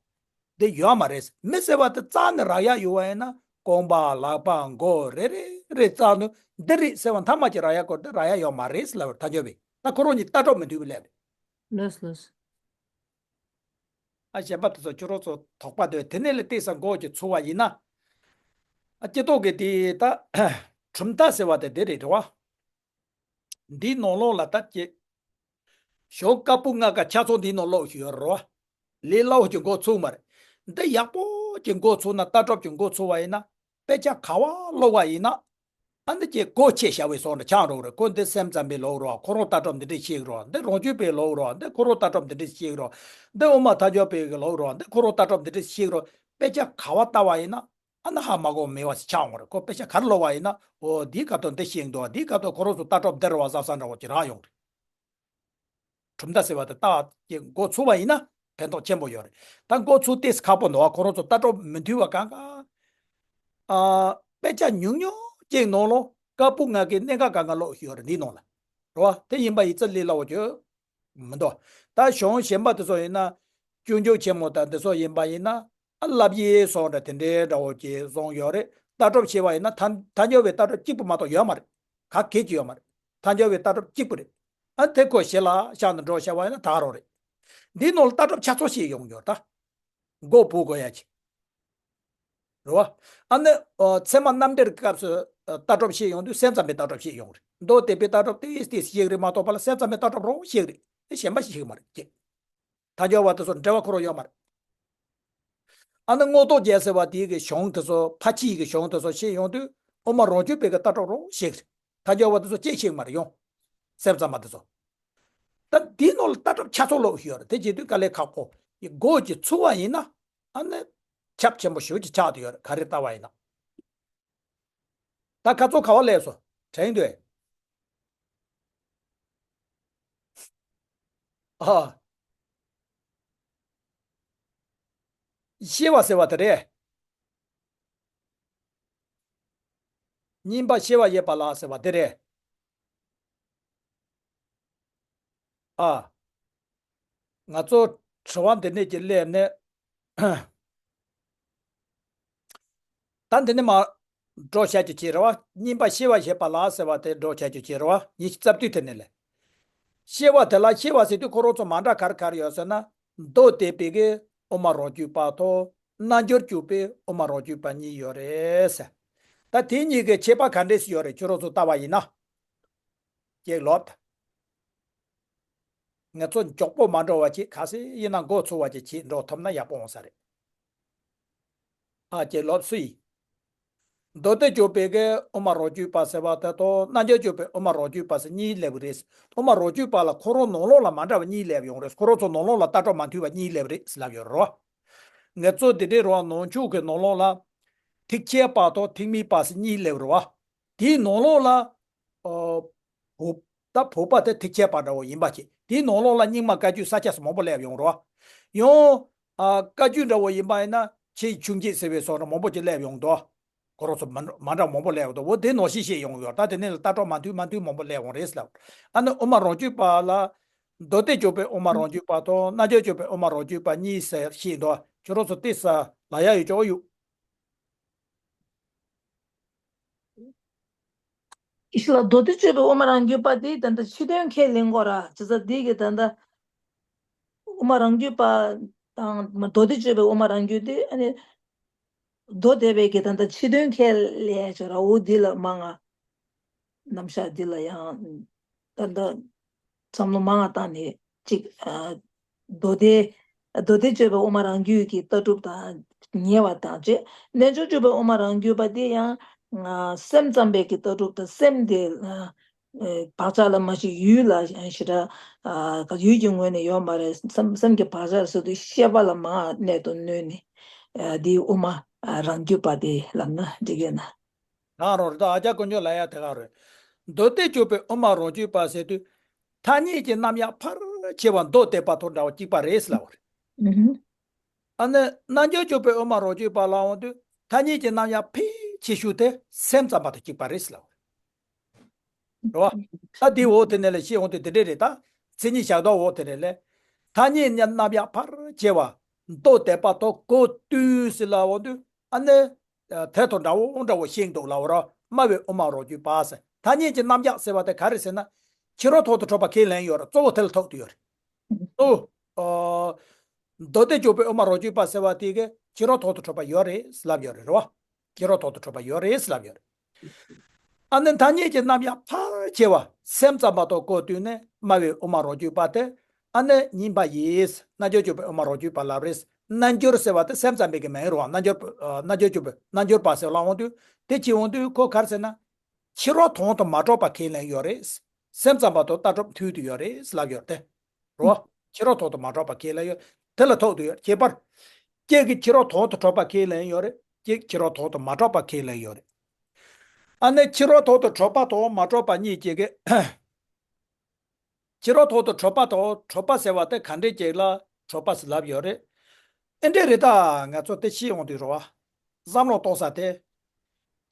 འདི་ཡོད་མ་རེད། མི་ཟེར་བ་དེ་རྩ་ནས་རག་ཡག་ཡོད་པ་ཡིན་ན་རྐང་པ་ལག་པ་མགོ་རེ་རེ་རེ་རྩ་ནས་འདི་རེད་ཟེར་བ་མཐའ་མ་ཅིག་རག་ཡག་སྐོར་དེ་རག་ཡག་ཡོད་མ་རེད་ལབ་པར་ཐལ་འགྱུར་བས་ད་ཁོ་རང་གཉིས་ལྟ་གྲུབ་མི་མཐུན་པའི་ལས་རེད། ལགས་ལགས། ཨ་གཞན་པ་དེ་ཚོ་ཁྱོད་རང་ཚོ་དོགས་པ་འདོད་དེ་ནས་ལ་བལྟས་ས་མགོ་ཅིག་ཚུགས་པ་ཡིན་ན། ཨ་སྤྱི་ཚོགས་ཀྱི་དེ་ད་གྲུབ་མཐའ་ཟེར་བ་དེ་འདི་རེད་རེད་བ། འདིའི་ནང་ལོགས་ལ་ད་ཀྱེ། ཞོགས་ཀ་པོ་ལྔ་ཀ་ཆ་ཚང་འདིའི་ནང་ལོགས་ཤིག་ཡོད་རེད་བ། ལས་སླ་བོ་ཅིག་འགོ་ཚུགས་མ་རེད། འདི་ཡག་པོ་ཅིག་འགོ་ཚུགས་ན་ལྟ་གྲུབ་ཅིག་འགོ་ཚུགས་པ་ཡིན་ན། དཔེ་ཆ་ག་བ་ཀློག་པ་ཡིན་ན། ཨ་འདི་ཀྱེ་གོ་ཆེ་བྱ་བའི་སོང་རེད་ཆགས་འགྲོ་གི་རེད། ཁོ་འདི་སེམས་ཙམ་པའི་ལོག་རོགས་ཁོ་རང་ལྟ་གྲུབ་འདི་འདྲས་ཤེས་ཀྱི་རོགས། འདི་རང་རྒྱུད་པའི་ལོག་རོགས་འདི་ཁོ་རང་ལྟ་གྲུབ་འདི་འདྲས་ཤེས་ཀྱི་རོགས། འདི་དབུ་མ་ཐལ་འགྱུར་བའི་གི་ལོག་རོགས་འདི་ཁོ་རང་ལྟ་གྲུབ་འདི་འདྲས་ཤེས་ཀྱི་རོགས། དཔེ་ཆ་ག་བ་ལྟ་བ་ཡིན་ན། ཨ་ན་ཧ་མ་གོ་མེད་པ་ཞིག་ཆགས་འོང་རེད། ཁོ་དཔེ་ཆ་ག་རེ་ཀློག་པ་ཡིན་ན། འོ་འདིའི་སྐབས་དུ་འདི་ཤེས་འདུག་འདིའི་སྐབས་དུ་ཁོ་རང་ཚོ་ལྟ་གྲུབ་འདི་རེད་བ་བསམ་བསམ་འདྲ་བོ་ཅིག་རག་ཡོང་རེད། གྲུབ་མཐའ་ཟེར་བ་དེ་ལྟ་བ་ཅིག་འགོ་ཚུགས་པ་ཡིན་ན་ཕན་ཐོགས་ཆེན་པོ་ཡོད་རེད། ད་འགོ་ཚུགས་ཏེ་ཁག་པོ་འདུག་བ། ཁོ་རང་ཚོ་ལྟ་གྲུབ་མི་མཐུན་པ་གང་ག་ཨ་དཔེ་ཆ་ཉུང་ཉུང་ཅིག་ནང་ལོགས་ཀ་པོ་ལྔ་གི་གནད་འགག་གང་ག་ཀློག་ཡོད་རེད་འདིའི་ནང་ལ། རེད་བ། དེ་ཡིན་པ་ཡིན་ཙང་ལས་སླ་བོ་ཅིག་མི་འདུག་ད་གཞུང་གཞན་པ་དེ་ཚོ་ཡིན་ན། སྤྱོད་འཇུག་ཆེན་མོ་དང་དེ་ཚོ་ཡིན་པ་ཡིན་ན། ཨ་བསླབ་གཞི་སོགས་འདྲ་དེ་འདྲའི་འདྲ་བོ་ཅིག་བཟུང་ཡོད་རེད། ལྟ་གྲུབ་ཤེས་པ་ཡིན་ན་ཐལ་ཐལ་འགྱུར་བའི་ལྟ་གྲུབ་གཅིག་པུ་མ་གཏོགས་ཡོད་མ་རེད། ག་གེ་ཅིག་ཡོད་མ་རེད། ཐལ་འགྱུར་བའི་ལྟ་གྲུབ་གཅིག་པུ་རེད། ཨ་དེ་ཁོ་ཞེ་ལ་ཤག་ནས་འགྲོ་བྱ་བ་ཡིན་ན་ད་རོ་རེད། འདིའི་ནང་ལ་ལྟ་གྲུབ་ཆ་ཚང་ཤེས་ཡོང་ཡོད་ད། མགོ་བོ་དགོས་ཡ་ཅིག་རེད་བ། ཨ་ནི་ཨོ་ཚད་མ་རྣམ་འགྲེལ་གྱི་སྐབས་སུ་ཨ་ལྟ་གྲུབ་ཤེས་ཡོང་དུས་སེམས་ཙམ་པའི་ལྟ་གྲུབ་ཤེས་ཡོང་རེད། མདོ་སྡེ་པའི་ལྟ་གྲུབ་ཏིས་ཏིས་ཤེས་ཀྱི་རེད་མ་གཏོགས་པ་ལ་སེམས་ཙམ་པའི་ལྟ་གྲུབ་རང་ཤེས་ཀྱི་རེད། དེ་གཞན་པ་ཞིག་ཤེས་ཀྱི་མ་རེད་ཅེས། ཐལ་འགྱུར་བ་དེ་ཚོ་འབྲེལ་བ་ཁོ་རང་ཡོད་མ་རེད། ཨ་ནི་མངོན་རྟོགས་རྒྱལ་ཟེར་བ་དེའི་གི་གཞུང་དེ་ཚོ་ཕལ་ཆེར་གྱི་གཞུང་དེ་ཚོ་ཤེས་ཡོང་དུས་དབུ་མ་རང་རྒྱུད་པའི་གི་ལྟ་གྲུབ་རང་ཤེས་ཀྱི་རེད། ཐལ་འགྱུར་བ་དེ་ཚོ་ཅིག་ཤེས་ཀྱི་མ་རེད་ཡོང་། སེམས་ཙམ་པ་དེ་ཚོ། ད་འདིའི་ནང་ལ་ལྟ་གྲུབ་ཆ་ཚང་ཀློག་ཡོད་རེད། དེ་བྱེད་དུས་དཀའ་ལས་ཁག་པོ་ཡི་སྒོ་ཅིག་ཚུགས་པ་ཡིན་ན། ཨ་ནི་ཁྱབ་ཆེན་པོ་ཞེ་པོ་ཅིག་ཆགས་བསྡད་ཡོད་རེད། ག་རེ་ལྟ་བ་ཡིན་ན། ད་ཁ་ཚོ་ག་བ་སླེབས་སོང་དྲན་འདུག་ཨ། ཤེས་པ་ཟེར་བ་དེ་རེད། གཉིས་པ་ཤེས་པ་ཡོད་པ་ལ་ཟེར་བ་དེ་རེད། ཨ། ང་ཚོ་དྲི་བ་འདི་ནས་ཀྱི་སླེབས་ནས། ད་འདི་ནས་མར་འགྲོ་བྱ་རྒྱུ་བྱེད་རེད་བ། གཉིས་པ་ཤེས་པ་ཞེས་པ་ལ་ཟེར་བ་དེ་འགྲོ་བྱ་རྒྱུ་བྱེད་རེད་བ། ཉི་ཤུ་རྩ་བདུན་དེ་ནས་ལས། ཤེས་པ་དེ་ལ་ཤེས་པ་ཟེར་དུས་ཁོ་རང་ཚོ་མ་འདྲ་ག་རེ་ག་རེ་ཡོད་ཟེར་ན། མདོ་སྡེ་པའི་གི་དབུ་མ་རང་རྒྱུད་པ་དང་རྣལ་འབྱོར་སྤྱོད་པའི་དབུ་མ་རང་རྒྱུད་པ་གཉིས་ཡོད་རེད་ཟེར། ད་དེ་གཉིས་ཀྱི་ཁྱད་པར་ག་འདྲས་སུ་ཡོད་རེད་ཁྱོད་རང་ཚོ་ལྟ་བ་ཡིན་ན། ཅེས་ལབ། ང་ཚོ་མགྱོགས་པོ་མ་འགྲོ་བ་ཅིག་ག་སེ་ཡིན་ན་འགོ་ཚུགས་པ་ཅིག་བྱེད་འགྲོ་ཐུབ་ན་ཡག་པོ་འོང་ས་རེད། ཨ་ཅེས་ལབ་སུ་ཡིན། མདོ་སྡེ་སྤྱོད་པའི་གི་དབུ་མ་རང་རྒྱུད་པ་ཟེར་བ་དེ་དང་རྣལ་འབྱོར་སྤྱོད་པའི་དབུ་མ་རང་རྒྱུད་པ་ཟེར་གཉིས་སླེབས་རེད། དབུ་མ་རང་རྒྱུད་པ་ལ་ཁོ་རང་ནང་ལོགས་ལ་མ་འདྲ་བ་གཉིས་སླེབས་ཡོང་རེད། ཁོ་རང་ཚོ་ནང་ལོགས་ལ་ལྟ་གྲུབ་མ་མཐུན་པ་གཉིས་སླེབས་རེད་ཟེར་ལབ་ཡོད་རེད། ང་ཚོ་འདི་འདྲའི་རོ་ནང་ཆོས་ཀྱི་ནང་ལོགས་ལ་ཐེག་ཆེན་པ་དང་ཐེག་དམན་པ་ཟེར་གཉིས་སླེབས་རེད་བ། དེའི་ནང་ལོགས་ལ། ཨོ། བོད། ད་བོད་པ་དེ་ཐེག་ཆེན་པ་འདྲ་བོ་ཡིན་པ་བྱས། དེའི་ནང་ལོགས་ལ་རྙིང་མ་བཀའ་བརྒྱུད་ས་སྐྱ་སོགས་མང་པོ་སླེབས་ཡོང་རོ། ཡང་། ཨ། བཀའ་བརྒྱུད་འདྲ་བོ་ཡིན་པ་ཡིན་ན་ཆོས་ཆུང་བརྒྱད་ཟེར་བའི་སོགས་འདྲ་མང་པོ་ཅིག་སླེབས་ཡོང་འདུག་ཁོ་རང་ཚོ་མ་མ་འདྲ་མང་པོ་སླེབས་ཡོང་འདུག་འོ་དེ་ནང་བཞིན་བཤད་ཡོང་ཡོད། ད་དེ་ནས་ལ་ལྟ་གྲུབ་མ་མཐུན་མ་མཐུན་མང་པོ་སླེབས་ཡོང་རེད་ལབ། ཨ་ནི་དབུ་མ་རང་རྒྱུད་པ་ལ། མདོ་སྡེ་སྐྱོབ་པའི་དབུ་མ་རང་རྒྱུད་པ་དང་རྣལ་འབྱོར་སྐྱོབ་པའི་དབུ་མ་རང་རྒྱུད་པ་གཉིས་ཟེར་བཤད་འདུག་ཁྱོད་རང་ཚོ་ཏོག་ཙམ་ལབ་ཡག་ཡོད་ཅོག་ཡོད། ཨི་ཤི་ལ་མདོ་སྡེ་སྐྱོབ་པའི་དབུ་མ་རང་རྒྱུད་པ་དེ་ད་ལྟ་ཕྱི་དོན་ཁས་ལེན་དགོས་ར། ཇི་ཙམ་འདི་གི་ད་ལྟ་དབུ་མ་རང་རྒྱུད་པ་དང་མདོ་སྡེ་སྐྱོབ་པའི་དབུ་མ་རང་རྒྱུད་དེ་ཨ་ནི་མདོ་སྡེ་པའི་གི་ད་ལྟ་ཕྱི་དོན་ཁས་ལེན་བྱས་ར། འོ་འདི་ལ་མང་ང་རྣམ་གཞག་འདི་ལ་ཡང་ད་ལྟ་བསམ་བློ་མང་ང་བཏང་ནས་ཅིག་ཨ་མདོ་སྡེ་མདོ་སྡེ་སྐྱོབ་པའི་དབུ་མ་རང་རྒྱུད་ཀྱི་ལྟ་གྲུབ་དང་ཉེ་བ་དང་བཅས། རྣལ་འབྱོར་སྐྱོབ་པའི་དབུ་མ་རང་རྒྱུད་པ་དེ་ཡང་ཨ་སེམས་ཙམ་པའི་གི་ལྟ་གྲུབ་དང་སེམས་དེ་ཨ་ཨེ་བག་ཆགས་ལ་མ་ཞིག་ཡུལ་ལ་ཞེ་དྲག་ཨ་ཡུལ་གྱི་ངོས་ནས་ཡོད་མ་རེད། སེམས་སེམས་ཀྱི་བག་ཆགས་ཟེར་དུས་ཤེས་པ་ལ་མ་གནད་དུ་བསྣུན་ནས་ཨ་དེའི་དབུ་མ་ཨ་རང་རྒྱུད་པ་དེ་ལབ་ན་འགྲིག་གི་ན། གང་རུང་རེད། ད་ཨ་ཅག་དཀོན་མཆོག་ལབ་ཡག་དེ་ག་རེད། མདོ་སྡེ་སྐྱོབ་པའི་དབུ་མ་རང་རྒྱུད་པ་ཟེར་དུས། ཐ་སྙད་ཀྱི་རྣམ་གཞག་ཕལ་ཆེ་བ་མདོ་སྡེ་པ་དང་འདྲ་བ་གཅིག་པ་རེད་ཟེར་ལབ་པ་རེད། ཨ་ནི་རྣལ་འབྱོར་སྐྱོབ་པའི་དབུ་མ་རང་རྒྱུད་པ་ལབ་ཡོང་དུས་ཐ་སྙད་ཀྱི་རྣམ་གཞག་ཕལ་ཆེ་ཤོས་དེ་སེམས་ཙམ་པ་དང་གཅིག་པ་རེད་ཟེར་ལབ་པ་རེད། རེད་བ། ད་དེའི་འོག་དེ་ནས་ལ་བཤད་ཡོང་དུས་དེ་འདྲས་རེད། ད་མཚན་ཉིད་བཞག་དོགས་འོག་དེ་ནས་ལས། ཐ་སྙད་རྣམ་གཞག་ཕལ་ཆེ་བ་མདོ་སྡེ་པ་དང་གོ་བསྟུན་ཟེར་ལབ་ཡོང་དུས་ཨ་ནི། དེ་དང་འདྲ་བོ་འདྲ་བོ་ཤེས་འདུག་ལབ་ར། སྨྲ་བའི་དབུ་མ་རང་རྒྱུད་པ་ཟེར། ཐ་སྙད་ཀྱི་རྣམ་གཞག་ཟེར་བ་དེ་ག་རེ་ཟེར་ན། ཕྱི་རོལ་ཐོག་ཏུ་གྲུབ་པ་ཁས་ལེན་ཡོད་ར། གཙོ་བོ་དེ་ལ་ཐུག་ཏུ་ཡོད་རེད། གཙོ་བོ། མདོ་སྡེ་སྐྱོབ་པའི་དབུ་མ་རང་རྒྱུད་པ་ཟེར་བ་དེ་གི་ཕྱི་རོལ་ཐོག་ཏུ་གྲུབ་པ་ཡོད་རེད་ལབ་ཡོད་རེད། རེད་བ། ཕྱི་རོལ་ཐོག་ཏུ་གྲུབ་པ་ཡོད་རེད་ལབ་ཡོད་རེད། ཨ་ནི་ཐ་སྙད་ཀྱི་རྣམ་གཞག་ཕལ་ཆེ་བ་སེམས་ཙམ་པ་དང་གོ་བསྟུན་ནས་སྨྲ་བའི་དབུ་མ་རང་རྒྱུད་པ་དེ་ཨ་ནི་ཉན་པ་ཡིན། རྣལ་འབྱོར་སྐྱོབ་པའི་དབུ་མ་རང་རྒྱུད་པ་ལབ་རེད། རྣལ་འབྱོར་ཟེར་བ་དེ་སེམས་ཙམ་པའི་གི་མིང་རེད་བ། རྣལ་འབྱོར་རྣལ་འབྱོར་སྐྱོབ་པའི་རྣལ་འབྱོར་པ་ཟེར་ལབ་འོང་དུས་དེ་ཅི་འོང་དུས་ཁོ་ག་རེ་ཟེར་ན། ཕྱི་རོལ་དོན་དུ་མ་གྲུབ་པ་ཁས་ལེན་ཡོད་རེད། སེམས་ཙམ་པ་དང་ལྟ་གྲུབ་མཐུན་དུ་ཡོད་རེད་ལབ་ཡོད་དེ། རོ། ཕྱི་རོལ་ཐོག་ཏུ་མ་གྲུབ་པ་ཁས་ལེན་ཡོད། དེ་ལ་ཐུག་ཏུ་ཡོད། ཁྱད་པར། གཅིག་གིས་ཕྱི་རོལ་ཐོག་ཏུ་གྲུབ་པ་ཁས་ལེན་ཡོད་རེད། གཅིག་ཕྱི་རོལ་ཐོག་ཏུ་མ་གྲུབ་པ་ཁས་ལེན་ཡོད་རེད། ཨ་ནི་ཕྱི་རོལ་ཐོག་ཏུ་གྲུབ་པ་དང་མ་གྲུབ་པ་གཉིས་ཀྱི་གི། ཕྱི་རོལ་ཐོག་ཏུ་གྲུབ་པ་དང་གྲུབ་པ་ཟེར་བ་དེ་ག་འདྲས་ཅིག་ལ་གྲུབ་པ་ཟེར་ལབ་ཡོད་རེད། ཨེ་འདྲས་རེད། ད་ང་ཚོ་དེ་ཤེས་ཡོང་དུས་རོ། བསམ་བློ་གཏོང་ས་དེ།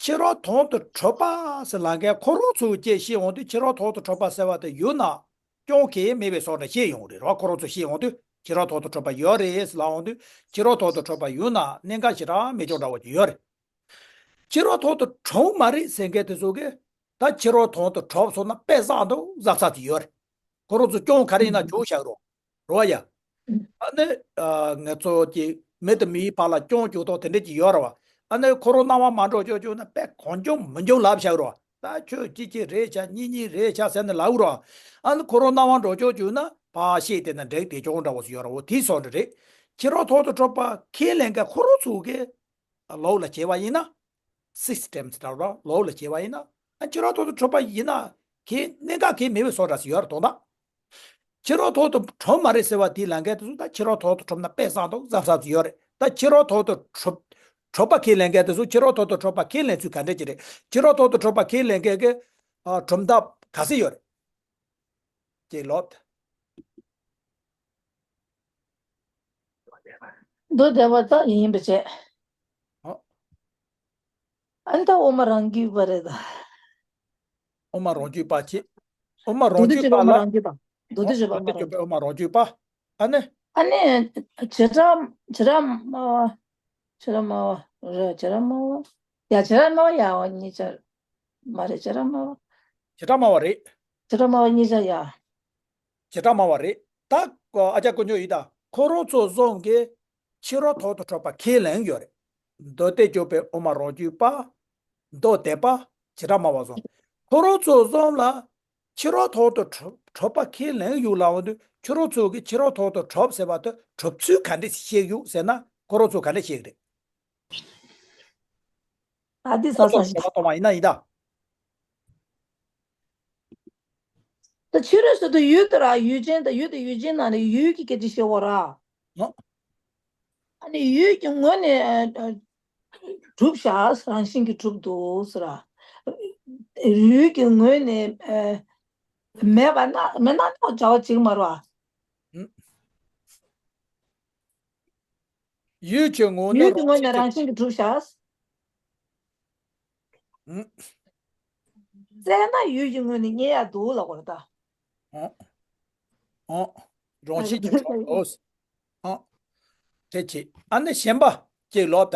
ཕྱི་རོལ་ཐོག་ཏུ་གྲུབ་པ་ཟེར་ལབ་མཁན་ཁོ་རང་ཚོའི་སྐད་བཤད་ཡོང་དུས་ཕྱི་རོལ་ཐོག་ཏུ་གྲུབ་པ་ཟེར་བ་དེ་ཡོད་ན་སྐྱོན་གང་ཡང་མེད་པའི་བཟོ་འདྲ་བཤད་ཡོང་རེད་རོ། ཁོ་རང་ཚོ་བཤད་ཡོང་དུས་ཕྱི་རོལ་ཐོག་ཏུ་གྲུབ་པ་ཡོད་རེད་ཟེར་ལབ་ཡོང་དུས་ཕྱི་རོལ་ཐོག་ཏུ་གྲུབ་པ་ཡོད་ན་གནད་འགག་ཞེ་དྲག་མེད་ཀྱང་འདྲ་བོ་ཅིག་ཡོད་རེད། ཕྱི་རོལ་ཐོག་ཏུ་གྲུབ་མ་རེད་ཟེར་མཁན་དེ་ཚོ་གིས་ད་ཕྱི་རོལ་ཐོག་ཏུ་གྲུབ་སོང་ན་དཔེ་བསགས་འདུག་བསགས་ཚར་གྱི་ཡོད་རེད། ཁོ་རང་ཚོ་སྐྱོན་ག་རེ་ཡིན་ན་བྱུང་བཞག་རོགས། རོ་ཡ། ཨ་ནི། ཨ་ང་ཚོ་གི་མི་དང་མིའི་བར་ལ་སྐྱོན་བྱུང་ཐོག་དེ་འདྲས་ཀྱི་ཡོད་རེད་བ། ཨ་ནི་ཁོ་རང་སྣང་བ་མ་འགྲོ་ཆོག་བྱུང་ན་དཔེ་གང་བྱུང་མི་འགྱུར་ལབ་བཞག་རོགས། ད་ཁྱོད་གཅིག་གཅིག་རེད་ཤག་གཉིས་གཉིས་རེད་ཤག་ཟེར་ནས་ལབ་རོགས། ཨ་ནི་ཁོ་རང་སྣང་བ་འགྲོ་ཆོག་བྱུང་ན་ཕར་བཤད་དེ་ན་འགྲིག་དེ་སྐྱོན་འདྲ་བོ་ཞིག་ཡོད་རེད་བ། དེ་སོགས་འདྲ་རེད། ཕྱི་རོལ་ཐོག་ཏུ་གྲུབ་པ་ཁས་ལེན་མཁན་ཁོ་རང་ཚོ་གིས། ལོག་ལ་བྱས་པ་ཡིན་ན། སིས་ཊེམ་ལྟར་ལ་ལོག་ལ་བྱས་པ་ཡིན་ན། ཨ་ཕྱི་རོལ་ཐོག་ཏུ་གྲུབ་པ་ཡིན་ན། གལ་གནད་འགག་གལ་མེད་པའི་བཟོ་འདྲ་ཞིག་ཡོད་རེད་དོ་ད། ཕྱི་རོལ་ཐོག་ཏུ་གྲུབ་མ་རེད་ཟེར་བ་དེའི་ལམ་ཁ་དེ་ཚོ་ད་ཕྱི་རོལ་ཐོག་ཏུ་གྲུབ་ན་དཔེ་བཟང་དང་བཟང་ས་ཚོ་ཡོད་རེད། ད་ཕྱི་རོལ་ཐོག་ཏུ་གྲུབ། གྲུབ་པ་ཁས་ལེན་མཁན་དེ་ཚོ་ཕྱི་རོལ་ཐོག་ཏུ་གྲུབ་པ་ཁས་ལེན་ཚུལ་ག་འདྲ་ཅིག་རེད། ཕྱི་རོལ་ཐོག་ཏུ་གྲུབ་པ་ཁས་ལེན་མཁན་གྱི། ཨ་གྲུབ་མཐའ་ག་ཚོད་ཡོད་རེད། ཅེས་ལོབ། མདོ་སྡེ་པ་དག་ཡིན་པ་བྱས། ཨོ། ཨ་ནི་ད་དབུ་མ་རང་རྒྱུད་པ་རེད་ད། དབུ་མ་རང་རྒྱུད་པ་བྱས། དབུ་མ་རང་མདོ་སྡེ་རྒྱུད་པ་ལ། སྤྱོད་པའི་དབུ་མ་རང་རྒྱུད་པ། མདོ་སྡེ་ཨོ་སྤྱོད་པའི་དབུ་མ་རང་རྒྱུད་པ། ཨ་ནི། ཨ་ནི། བྱེ་བྲག་བྱེ་བྲག་སྨྲ་བ། བྱེ་བྲག་སྨྲ་བ་རེད། བྱེ་བྲག་སྨྲ་བ། ཡ་བྱེ་བྲག་སྨྲ་བ་ཡ་འོ་གཉིས་ཆར། མ་རེད། བྱེ་བྲག་སྨྲ་བ། བྱེ་བྲག་སྨྲ་བ་རེད། བྱེ་བྲག་སྨྲ་བ་གཉིས་ཆར་ཡ། བྱེ་བྲག་སྨྲ་བ་རེད། ད་ཨ་ཅག་དཀོན་མཆོག་ཡིན་ད། ཁོ་རང་ཚོ་གསུམ་གྱིས་ཕྱི་རོལ་ཐོག་ཏུ་གྲུབ་པ་ཁས་ལེན་ཡོད་རེད། མདོ་སྡེ་སྐྱོབ་པའི་དབུ་མ་རང་རྒྱུད་པ། མདོ་སྡེ་པ། བྱེ་བྲག་སྨྲ་བ་གསུམ། ཁོ་རང་ཚོ་གསུམ་ལ་ཕྱི་རོལ་ཐོག་ཏུ་གྲུབ་གྲུབ་པ་ཁས་ལེན་ཡོད་ལབ་འོང་དུས་ཁྱོད་རང་ཚོ་གིས་ཕྱི་རོལ་ཐོག་ཏུ་གྲུབ་ཟེར་བ་དེ་གྲུབ་ཚུལ་ག་འདྲས་ཤེས་ཡོད་ཟེར་ན་ཁོ་རང་ཚོ་ག་འདྲས་ཤེས་ཀྱི་རེད། ད་འདི་ཁོ་ཚོ་ཟ་ས་ཞིག་ལ་གཏོང་བ་ཡིན་ན་ཡིན་ད། ད་ཕྱི་རོལ་ཟེར་དུས་ཡུལ་དེ་ར་ཡུལ་ཅན་དང་ཡུལ་དེ་ཡུལ་ཅན་ནང་ནས་ཡུལ་གྱི་སྐད་ཆ་བཤད་འོ་ར། ཨོ། ཨ་ནི་ཡུལ་གྱི་ངོས་ནས་ཨ་ཨ་གྲུབ་བཞག་རང་བཞིན་གྱིས་གྲུབ་འདུག་ཟེར་ར། ཡུལ་གྱི་ངོས་ནས་ཨ་མེད་པ་ན་མེད་ན་ནི་བྱ་བ་བྱེད་ཀྱི་མ་རེད་བ། ཡུལ་གྱི་ངོས་ནས་ཡུལ་གྱི་ངོས་ནས་རང་བཞིན་གྱིས་གྲུབ་བཞག་ཨུམ། བཙལ་ན་ཡུལ་གྱི་ངོས་ནས་རྙེད་ཡག་འདུག་ལབ་དགོས་རེད་ད། ཨོ། ཨོ། རང་བཞིན་གྱིས་གྲུབ་འགྲོ། ཨོ། དེ་བྱེད། ཨ་ནི་གཞན་པ་ཅིག་ལབ་ད།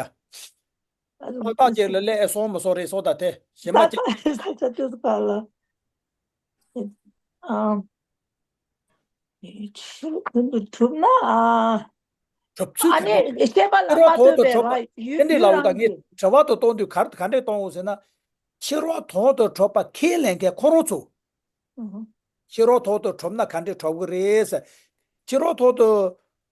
ཨ་ནི་ཏག་ཏག་ཅིག་ལ་སླེབས་སོང་མ་སོང་རེད་སོང་ད་དེ་གཞན་པ་ཅིག་ད་ད་ད་ད་ད་ལ། ཨ། ཕྱི་རོལ་དོན་དུ་གྲུབ་ན། ཨ། གྲུབ་ཚུལ་ཨ་དེ་ནི་བཤད་པ་ལ་ཕྱི་རོལ་མ་ཐོག་ཏུ་ལྟོས་པའི་གྲུབ་པ་ར་ཡུལ་དེ་འདྲའི་ཡུལ་ལ་འོ་ད་རང་ངས་གི་དྲི་བ་དུ་གཏོང་དུས་ག་ག་འདྲས་གཏོང་འོང་ཟེར་ན། ཕྱི་རོལ་ཐོག་ཏུ་གྲུབ་པ་ཁས་ལེན་མཁན་ཁོ་རང་ཚོ། ཨུ་ཧུ། ཕྱི་རོལ་ཐོག་ཏུ་གྲུབ་ན་ག་འདྲས་གྲུབ་གི་རེད་ཟེར། ཕྱི་རོལ་ཐོག་ཏུ་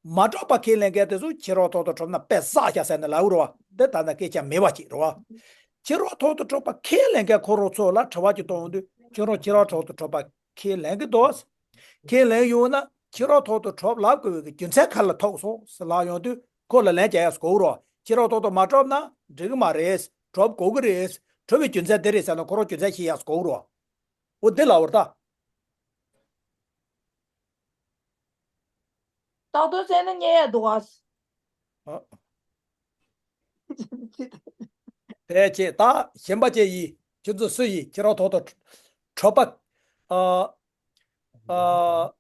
མ་གྲུབ་པ་ཁས་ལེན་མཁན་དེ་ཚོ་ཕྱི་རོལ་ཐོག་ཏུ་གྲུབ་ན་དཔེ་བསགས་བཞག་ཟེར་ནས་ལབ་རོ། འདི་ད་ལྟ་སྐད་ཆ་མེད་པ་ཅིག་རོ། ཕྱི་རོལ་ཐོག་ཏུ་གྲུབ་པ་ཁས་ལེན་མཁན་ཁོ་རང་ཚོ་ལ་དྲི་བ་ཅིག་གཏོང་དུས་ཁྱོད་རང་ཕྱི་རོལ་ཐོག་ཏུ་གྲུབ་པ་ཁས་ལེན་གི་འདུག་ཁས་ལེན་ཡོང་ན་ཕྱི་རོལ་ཐོག་ཏུ་གྲུབ་ལབ་དགོས་པའི་རྒྱུ་མཚན་ག་ལ་ཐུག་སོང་ཟེར་ལབ་ཡོང་དུས་ཁོ་ལ་ལན་རྒྱག་ཡག་དགོས་རོ། ཕྱི་རོལ་ཐོག་ཏུ་མ་གྲུབ་ན་འགྲིག་གི་མ་རེད། གྲུབ་དགོས་ཀྱི་རེད། གྲུབ་པའི་རྒྱུ་མཚན་འདི་རེད་ཟེར་ན་ཁོ་རང་རྒྱུ་མཚན་ཤེས་ཡག་དགོས་རོ། འོ་འདི་ལབ་པ་རེད་ད། རྟག་ཏུ་བཙལ་ན་རྙེད་ཡག་འདུག་ཨ། ཨ། དེ་བྱས་ད་གཞན་པ་ཅིག་ཡིན། ཁྱོད་ཚོ་སུ་ཡིན། ཕྱི་རོལ་ཐོག་ཏུ་གྲུབ་པ། ཨ། ཨ།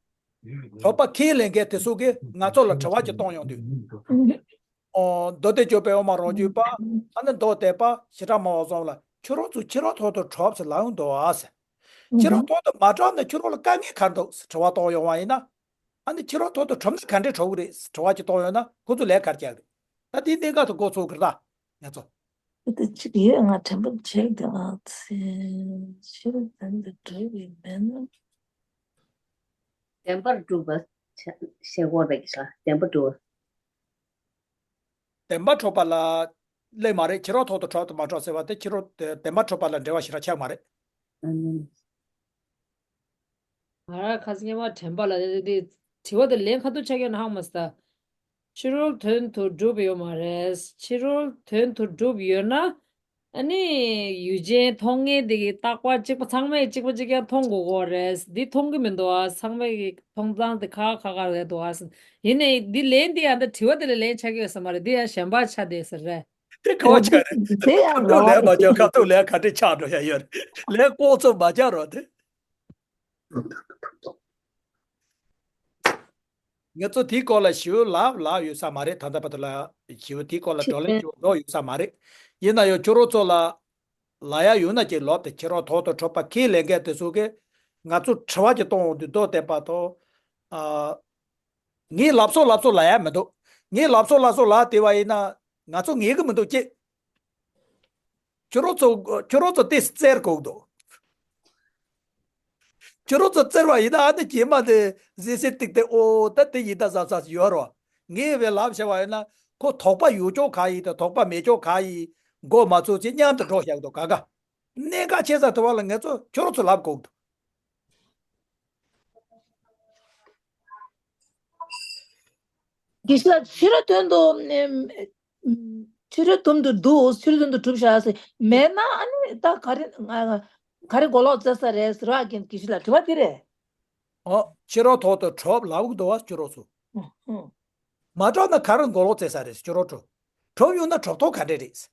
གྲུབ་པ་ཁས་ལེན་མཁན་དེ་ཚོ་གིས་ང་ཚོ་ལ་དྲི་བ་ཅིག་གཏོང་ཡོང་དུས། ཨོ། མདོ་སྡེ་སྤྱོད་པའི་དབུ་མ་རང་རྒྱུད་པ། ཨ་ནི་མདོ་སྡེ་པ་བྱེ་བྲག་སྨྲ་བ་གསུམ་ལ་ཁྱོད་རང་ཚོ་ཕྱི་རོལ་ཐོག་ཏུ་གྲུབ་ཟེར་ལབ་ཡོང་འདུག་ཨ་ཟེར། ཕྱི་རོལ་ཐོག་ཏུ་མ་གྲུབ་ན་ཁྱོད་རང་ལ་དཀའ་ངལ་ག་རེ་འདུག་ཟེར་དྲི་བ་གཏོང་ཡོང་བ་ཡིན་ན། ཨ་ནི་ཕྱི་རོལ་ཐོག་ཏུ་གྲུབ་ན་ག་འདྲས་གྲུབ་ཀྱི་རེད་ཟེར་དྲི་བ་ཅིག་གཏོང་ཡོང་ན་ཁོ་ཚོ་ལན་ག་རེ་རྒྱག་གི་རེད། ད་དེའི་གནད་འགག་ཏུ་འགོ་ཚུགས་ཀྱི་རེད་ད། ང་ཚོ། དེ་གཅིག་ཡོད། ང་དྲན་པ་བརྗེད་ཀྱི་ཨ་ཚེ། ཕྱི་རོལ་དོན་དུ་གྲུབ་པའི་མེད་ན། བདེན་པར་གྲུབ་པ་བྱ་ཞེས་དགོས་པའི་གི་ས་བདེན་པར་གྲུབ་པ། བདེན་པར་གྲུབ་པ་ལ་སླེབས་མ་རེད། ཕྱི་རོལ་ཐོག་ཏུ་གྲུབ་དང་མ་གྲུབ་ཟེར་བ་དེ་ཕྱི་རོལ་དེ་བདེན་པར་གྲུབ་པ་ལ་འབྲེལ་བ་ཞེ་དྲག་ཆགས་མ་རེད། ཨ་ནི། ང་རང་ཁ་སང་སྔོན་མ་དྲན་པ་ལ་དེ་དེ་དྲི་བ་དེ་ལན་ཁ་ཐུག་ཆགས་ཀྱི་ཡོད་ན་ཧ་གོ་མ་སོང་ད། ཕྱི་རོལ་དོན་དུ་གྲུབ་ཡོད་མ་རེད། ཕྱི་རོལ་དོན་དུ་གྲུབ་ཡོད་ན། ཨ་ནི་ཡུལ་ཅན་མཐོང་མཁན་དེ་གི་རྟག་པ་གཅིག་པ་ཚང་མས་གཅིག་པ་གཅིག་རྐྱང་མཐོང་དགོས་ཀྱི་རེད། འདི་མཐོང་གི་མི་འདུག་ཨ། ཚང་མས་གི་མཐོང་སྟངས་དེ་ཁ་ཁ་ཁ་རེད་འདུག་ཨ། ཡིན་ནའི་འདི་ལན་འདི་ཨ་ད་དྲི་བ་དེ་ལ་ལན་ཆགས་ཀྱི་ཡོད་ས་མ་རེད། འདི་ཡང་གཞན་པ་ཆགས་བསྡད་ས་རེད། དེ་ག་བ་ཆགས་རེད། དེ་ཡང་ཁ་ཐུག་ལན་མ་ཆགས། ཁ་ཐུག་ལན་ག་འདྲས་ཆགས་འགྲོ་ཡ་ཡོད་རེད། ལན་ལྐོག་ཚོད་མ་རྒྱག་རོགས་དེ། ང་ཚོ་དེའི་སྐོར་ལ་ཞིབ་ལབ་ལབ་ཡོད་ས་མ་རེད། ད་ལྟ་བར་དུ་ལ་ཞིབ་དེའི་སྐོར་ལ་བགྲོ་གླེང་ཞིབ་འགྲོ་ཡོད་ས་མ་རེད། ཡིན་ན་ཡང་ཁྱོད་རང་ཚོ་ལ་ལབ་ཡ་ཡོད་ན་ཅིག་ལབ་དེ། ཕྱི་རོལ་ཐོག་ཏུ་གྲུབ་པ་ཁས་ལེན་མཁན་དེ་ཚོ་གིས་ང་ཚོ་དྲི་བ་ཅིག་གཏོང་འོང་དུས་མདོ་སྡེ་པ་དང་། ཨ། ངས་ལབ་སོང་ལབ་སོང་ལབ་ཡ་མི་འདུག་ངས་ལབ་སོང་ལབ་སོང་ལབ་བསྡད་པ་ཡིན་ན་ང་ཚོ་ངེས་གི་མི་འདུག་ཅེས། ཁྱོད་རང་ཚོ་ཁྱོད་རང་ཚོ་ཏོག་ཙམ་བཙལ་དགོས་འདུག་ཁྱོད་རང་ཚོ་བཙལ་བ་ཡིན་ན་ཨ་ནི་རྗེས་མ་དེ་གཟིགས་གཟིགས་ཏིག་ཏིག་ཨོ་ད་དེ་ཡིན་ད་བསམ་བསམ་ཡོད་རོ། ངས་བས་ལབ་བྱས་པ་ཡིན་ན་ཁོ་དོགས་པ་ཡོད་ཅོག་ག་ཡིན་དང་དོགས་པ་མེད་ཅོག་ག་ཡིན་མགོ་མ་ཚོས་ཅེས་མཉམ་དུ་འགྲོ་བཞག་འདུག་ག་ག་གནད་འགག་ཆེ་ས་དུ་བ་ལ་ང་ཚོ་ཁྱོད་རང་ཚོ་ལབ་དགོས་འདུག་དེ་ཕྱི་ཕྱི་རོལ་དོན་དུ་ཨེམ། ཕྱི་རོལ་དོན་དུ་འདུག་ཕྱི་རོལ་དོན་དུ་གྲུབ་བཞག་ཟེར་མེད་ན་ཨ་ནི་ད་ག་རེ་ང་ག་རེ་མགོ་ལོག་བཙལ་ས་རེད་ཟེར་བ་གི་གི་ཤི་ལ་དྲི་བ་དེ་རེད། ཨོ། ཕྱི་རོལ་ཐོག་ཏུ་གྲུབ་ལབ་གི་འདུག་བ་ཕྱི་རོལ་ཚོ། ཨུ་ཨུ། མ་གྲུབ་ན་ག་རེ་མགོ་ལོག་བཙལ་ས་རེད་ཕྱི་རོལ་གྲུབ། གྲུབ་ཡོང་ན་གྲུབ་ཐོག་ག་འདྲས་རེད།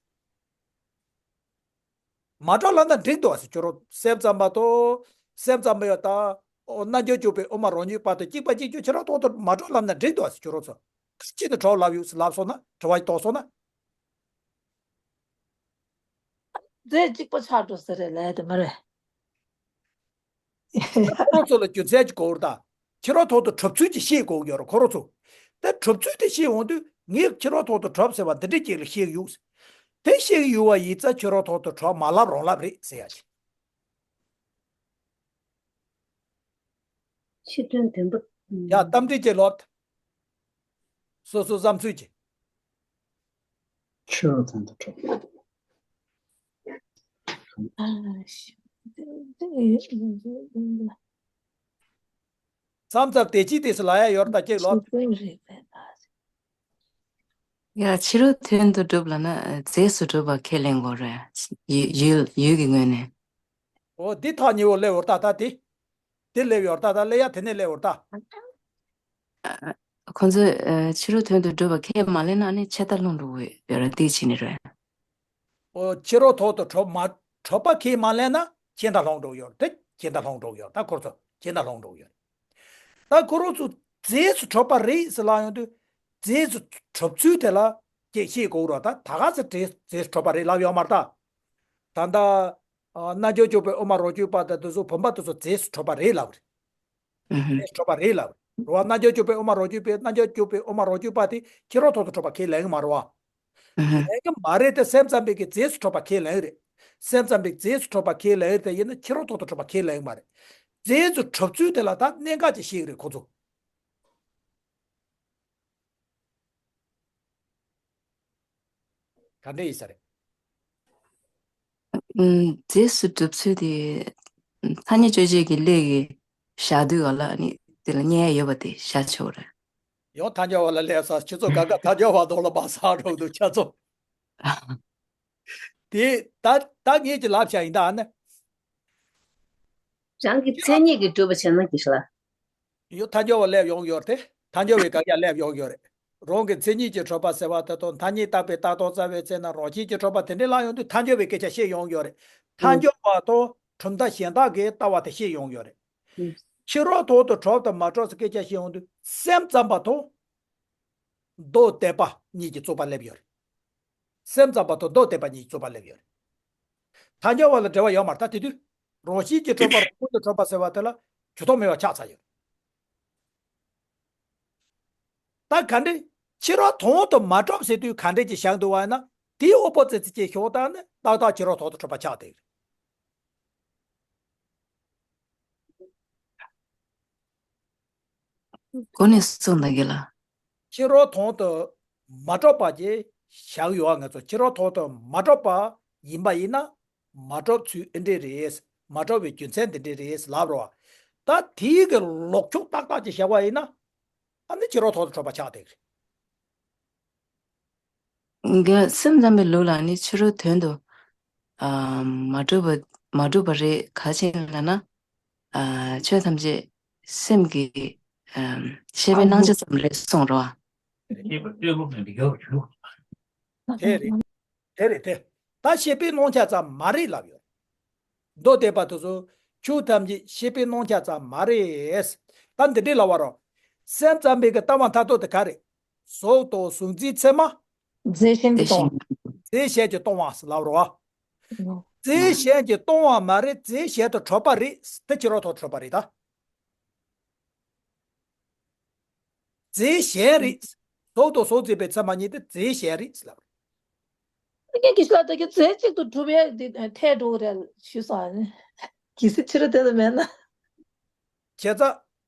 མ་གྲུབ་ལབ་ན་འགྲིག་འདུག་ཟེར། ཁྱོད་རང་སེམས་ཙམ་པ་དང་སེམས་ཙམ་པ་ཡོད་ད། ཨོ། རྣལ་འབྱོར་སྤྱོད་པའི་དབུ་མ་རང་རྒྱུད་པ་དང་གཅིག་པ་གཅིག་གྱུར་ཕྱི་རོལ་ཐོག་ཏུ་མ་གྲུབ་ལབ་ན་འགྲིག་འདུག་ཟེར། ཁྱོད་རང་ཚོ་ག་ཅི་ནས་གྲུབ་ལབ་ཡོད་ཟེར་ལབ་སོང་ན་དྲི་བ་ཞིག་གཏོང་སོང་ན། རྫས་གཅིག་པ་ཆགས་འགྲོ་ས་རེད་ལབ་ཡ་དེ་མ་རེད། ཁོ་རང་ཚོ་ལ་རྒྱུ་མཚན་གྱི་གོ་བར་ད། ཕྱི་རོལ་ཐོག་ཏུ་གྲུབ་ཚུལ་གྱི་ཤེས་དགོས་ཀྱི་ཡོད་རེད་ཁོ་རང་ཚོ། དེ་གྲུབ་ཚུལ་དེ་ཤེས་འོང་དུས་ངས་ཕྱི་རོལ་ཐོག་ཏུ་གྲུབ་ཟེར་བ་འདི་འདྲའི་ཅིག་ལ་ཤེས་ཀྱི་ཡོད། དེ་ཤེས་ཀྱི་ཡོད་པ་ཡིན་ཙང་ཕྱི་རོལ་ཐོག་ཏུ་གྲུབ་མ་ལབ་རང་ལབ་རེད་ཟེར་ཡ་ཅིག་ཕྱི་དོན་བདེན་པ། ཡ་གཏམ་འདྲི་ཅིག་ལོབས། སོ་སོའི་བསམ་ཚུལ་གྱིས། ཕྱི་རོལ་དོན་དུ་གྲུབ། མཚམས་མཚམས་དེ་ཅི་དེ་སུ་ལ་ཡ་ཡོར་ད་ཅེས་ལོ། ཡ་ཕྱི་རོལ་དོན་དུ་གྲུབ་ལབ་ན་རྫས་སུ་གྲུབ་པ་ཁས་ལེན་དགོས་རེད། ཡུལ་ཡུལ་ཡུལ་གྱི་ངོས་ནས། འོ་འདི་ཐག་ཉེ་བོ་སླེབས་ཡོར་ད་ད་དེ། དེ་སླེབས་ཡོར་ད་ད་སླེབས་ཡ་དེ་ནས་སླེབས་ཡོར་ད། ཁོང་ཚོས་ཕྱི་རོལ་དོན་དུ་གྲུབ་པ་ཁས་མ་ལེན་ན་ནི་ཆད་ལྟ་ལྷུང་འགྲོ་གི་ཡོད་རེད་དེ་ཕྱི་ནས་རེད། འོ་ཕྱི་རོལ་ཐོག་ཏུ་གྲུབ་མ། གྲུབ་པ་ཁས་མ་ལེན་ན་ཁྱེད་ད་ལྷུང་འགྲོ་ཡོད་རེད། ཁྱེད་ད་ལྷུང་འགྲོ་ཡོད་རེད། ད་ཁོ་ཚོ་ཁྱེད་ད་ལྷུང་འགྲོ་ཡོད་རེད། ད་ཁོ་རང་ཚོ་རྫས་སུ་གྲུབ་པ་རེད་ཟེར་ལབ་ཡོང་དུས་རྫས་སུ་གྲུབ་ཚུལ་དེ་ལ་ཁྱེད་ཤེས་དགོས་རེད། ད་ད་ག་ཚོད་རྫས་རྫས་སུ་གྲུབ་པ་རེད་ལབ་ཡོད་མ་རེད་ད། ད་ལྟ་ཨ་རྣལ་འབྱོར་སྤྱོད་པའི་དབུ་མ་རང་རྒྱུད་པ་དང་དེ་ཚོ་བུམ་པ་དེ་ཚོ་རྫས་སུ་གྲུབ་པ་རེད་ལབ་རེད། ཨུ་ཧུ། རྫས་སུ་གྲུབ་པ་རེད་ལབ་རེད་བ། རྣལ་འབྱོར་སྤྱོད་པའི་དབུ་མ་རང་རྒྱུད་པས་རྣལ་འབྱོར་སྤྱོད་པའི་དབུ་མ་རང་རྒྱུད་པ་དེ་ཕྱི་རོལ་ཐོག་ཏུ་གྲུབ་པ་ཁས་ལེན་གྱི་མ་རེད་བ། ཨུ་ཧུ། ལེན་གྱི་མ་རེད་དེ། སེམས་ཙམ་པའི་གི་རྫས་སུ་གྲུབ་པ་ཁས་ལེན་རེད། སེམས་ཙམ་པའི་རྫས་སུ་གྲུབ་པ་ཁས་ལེན་རེད་དེ། ཡིན་ན་ཕྱི་རོལ་ཐོག་ཏུ་གྲུབ་པ་ཁས་ལེན་གྱི་མ་རེད། རྫས་སུ་གྲུབ་ཚུལ་དེ་ལ་ད་གནད་འགག་ཅིག་ཤེས་ཀྱི་རེད་ཁོ་ཚོ། ག་འདྲ་ཡིན་ས་རེད། ཨུམ། རྫས་སུ་གྲུབ་ཚུལ་དེ་ཐ་སྙད་དཔྱོད་བྱེད་ཀྱི་སླད་ཀྱི་བཞག་དུས་ག་ལ་ནི་དེ་ལ་རྙེད་ཡ་ཡོད་པ་དེ་བཞག་ཆོག་རེད། ཡང་ཐལ་འགྱུར་བ་ལ་སླེབས་ས། ཁྱེད་ཚོ་ག་ག་ཐལ་འགྱུར་བ་དོག་ལ་མ་ས་འགྲོ་འདུག་ཁྱེད་ཚོ། དེ་ད་ད་ངེད་ཀྱི་ལབ་བྱ་ཡིན་ད་ཨ་ནི། རང་གི་མཚན་ཉིད་ཀྱིས་གྲུབ་པ་བྱས་ན་གྱི་ཤ་ལ། ཡོད། ཐལ་འགྱུར་བ་སླེབས་ཡོང་ཡོད་རེད་དེ། ཐལ་འགྱུར་བའི་དགག་བྱ་སླེབས་ཡོང་ཡོད་རེད། རང་གི་མཚན་ཉིད་ཀྱིས་གྲུབ་པ་ཟེར་བ་དེ་དང་ཐ་སྙད་བཏགས་པའི་བཏགས་དོན་རྩ་བའི་ཚེ་ན་རང་བཞིན་གྱིས་གྲུབ་པ་དེ་འདྲ་ལབ་ཡོང་དུས་ཐལ་འགྱུར་བའི་སྐད་ཆ་བཤད་ཡོང་ཡོད་རེད། ཐལ་འགྱུར་བ་དང་གྲུབ་མཐའ་གཞན་དག་གིས་ལྟ་བ་དེ་བཤད་ཡོང་ཡོད་རེད། ཕྱི་རོལ་ཐོག་ཏུ་གྲུབ་དང་མ་གྲུབ་ཟེར་སྐད་ཆ་བཤད་ཡོང་དུས་སེམས་ཙམ་པ་དང་མདོ་སྡེ་པ་གཉིས་ཀྱི་རྩོད་པ་སླེབས་ཡོད་རེད། སེམས་ཙམ་པ་དང་མདོ་སྡེ་པ་གཉིས་ཀྱི་རྩོད་པ་སླེབས་ཡོད་རེད། ཐལ་འགྱུར་བ་ལ་འབྲེལ་བ་ཡོད་མ་རེད་ད། དེ་དུས་རང་བཞིན་གྱིས་གྲུབ་པ་རང་ངོས་ནས་གྲུབ་པ་ཟེར་བ་དེ་ལ་ཇུས་གཏོགས་མེད་པ་ཆགས་ཚར་ཡོད་རེད། ད་ག་འདྲ་ཕྱི་རོལ་ཐོག་ཏུ་མ་གྲུབ་ཟེར་དུས་ག་འདྲ་ཅིག་བཞག་འདུག་བ་ཡིན་ན། དེའི་ཨོ་པོ་ཛིཊ་ཅིག་ཤོག་ད་ནི་ཏག་ཏག་ཕྱི་རོལ་ཐོག་ཏུ་གྲུབ་པ་ཆགས་བསྡད་ཀྱི་རེད། གོ་ནས་གསུངས་དང་གི་ལ། ཕྱི་རོལ་ཐོག་ཏུ་མ་གྲུབ་པ་ཅེས་བཞག་ཡོད། ང་ཚོ་ཕྱི་རོལ་ཐོག་ཏུ་མ་གྲུབ་པ་ཡིན་པ་ཡིན་ན་མ་གྲུབ་ཚུལ་འདི་འདྲས་རེད། མ་གྲུབ་པའི་རྒྱུ་མཚན་འདི་འདྲས་རེད་ལབ་རོགས། ད་དེའི་གི་ལོག་ཕྱོགས་ཏག་ཏག་ཅིག་བཞག་པ་ཡིན་ན་ཨ་ནི་ཕྱི་རོལ་ཐོག་ཏུ་གྲུབ་པ་ཆགས་བསྡད་ཀྱི་རེད། འགའ་སེམས་ཙམ་པའི་ལུགས་ལ་ནི་ཕྱི་རོལ་དོན་དུ་ཨ་མ་གྲུབ་པ་མ་གྲུབ་པ་རེད། ག་ཅི་ལབ་ན་ཨ་ཆོས་ཐམས་ཅད་སེམས་ཀྱི་ཨ་ཤེས་པའི་སྣང་ཆ་ཙམ་རེད་གསུངས་རོགས། དེ་རེད། དེ་རེད་དེ། ད་ཤེས་པའི་སྣང་ཆ་ཙམ་མ་རེད་ལབ་ཡོད། མདོ་སྡེ་པ་དེ་ཚོ་ཆོས་ཐམས་ཅད་ཤེས་པའི་སྣང་ཆ་ཙམ་མ་རེད། ད་འདི་འདྲས་ལབ་པ་རོ། སེམས་ཙམ་པའི་གི་ལྟ་བ་མཐར་ཐུག་དེ་ག་རེད། གཟུགས་དང་གཟུགས་འཛིན་ཚད་མ། རྫས་གཞན་གྱིས་སྟོང་བ། རྫས་གཞན་གྱིས་སྟོང་བ་ལབ་རོ། རྫས་གཞན་གྱིས་སྟོང་བ་མ་རེད། རྫས་གཞན་དུ་གྲུབ་པ་རེད། དེ་ཕྱི་རོལ་ཐོག་གྲུབ་པ་རེད་ད། རྫས་གཞན་རེད། གཟུགས་དང་གཟུགས་འཛིན་པའི་ཚད་མ་གཉིས་དེ་རྫས་གཞན་རེད་ལབ། ངས་ཀྱི་ཤ་ད་གི་རྫས་གཅིག་ཏུ་གྲུབ་ཡས་དེ་ཐལ་འགྲོ་གི་རེད་ཞུས་སོང་། གི་སྲིད་ཕྱི་རོལ་དེ་ལ་མེད་ན། བྱས་ཙང་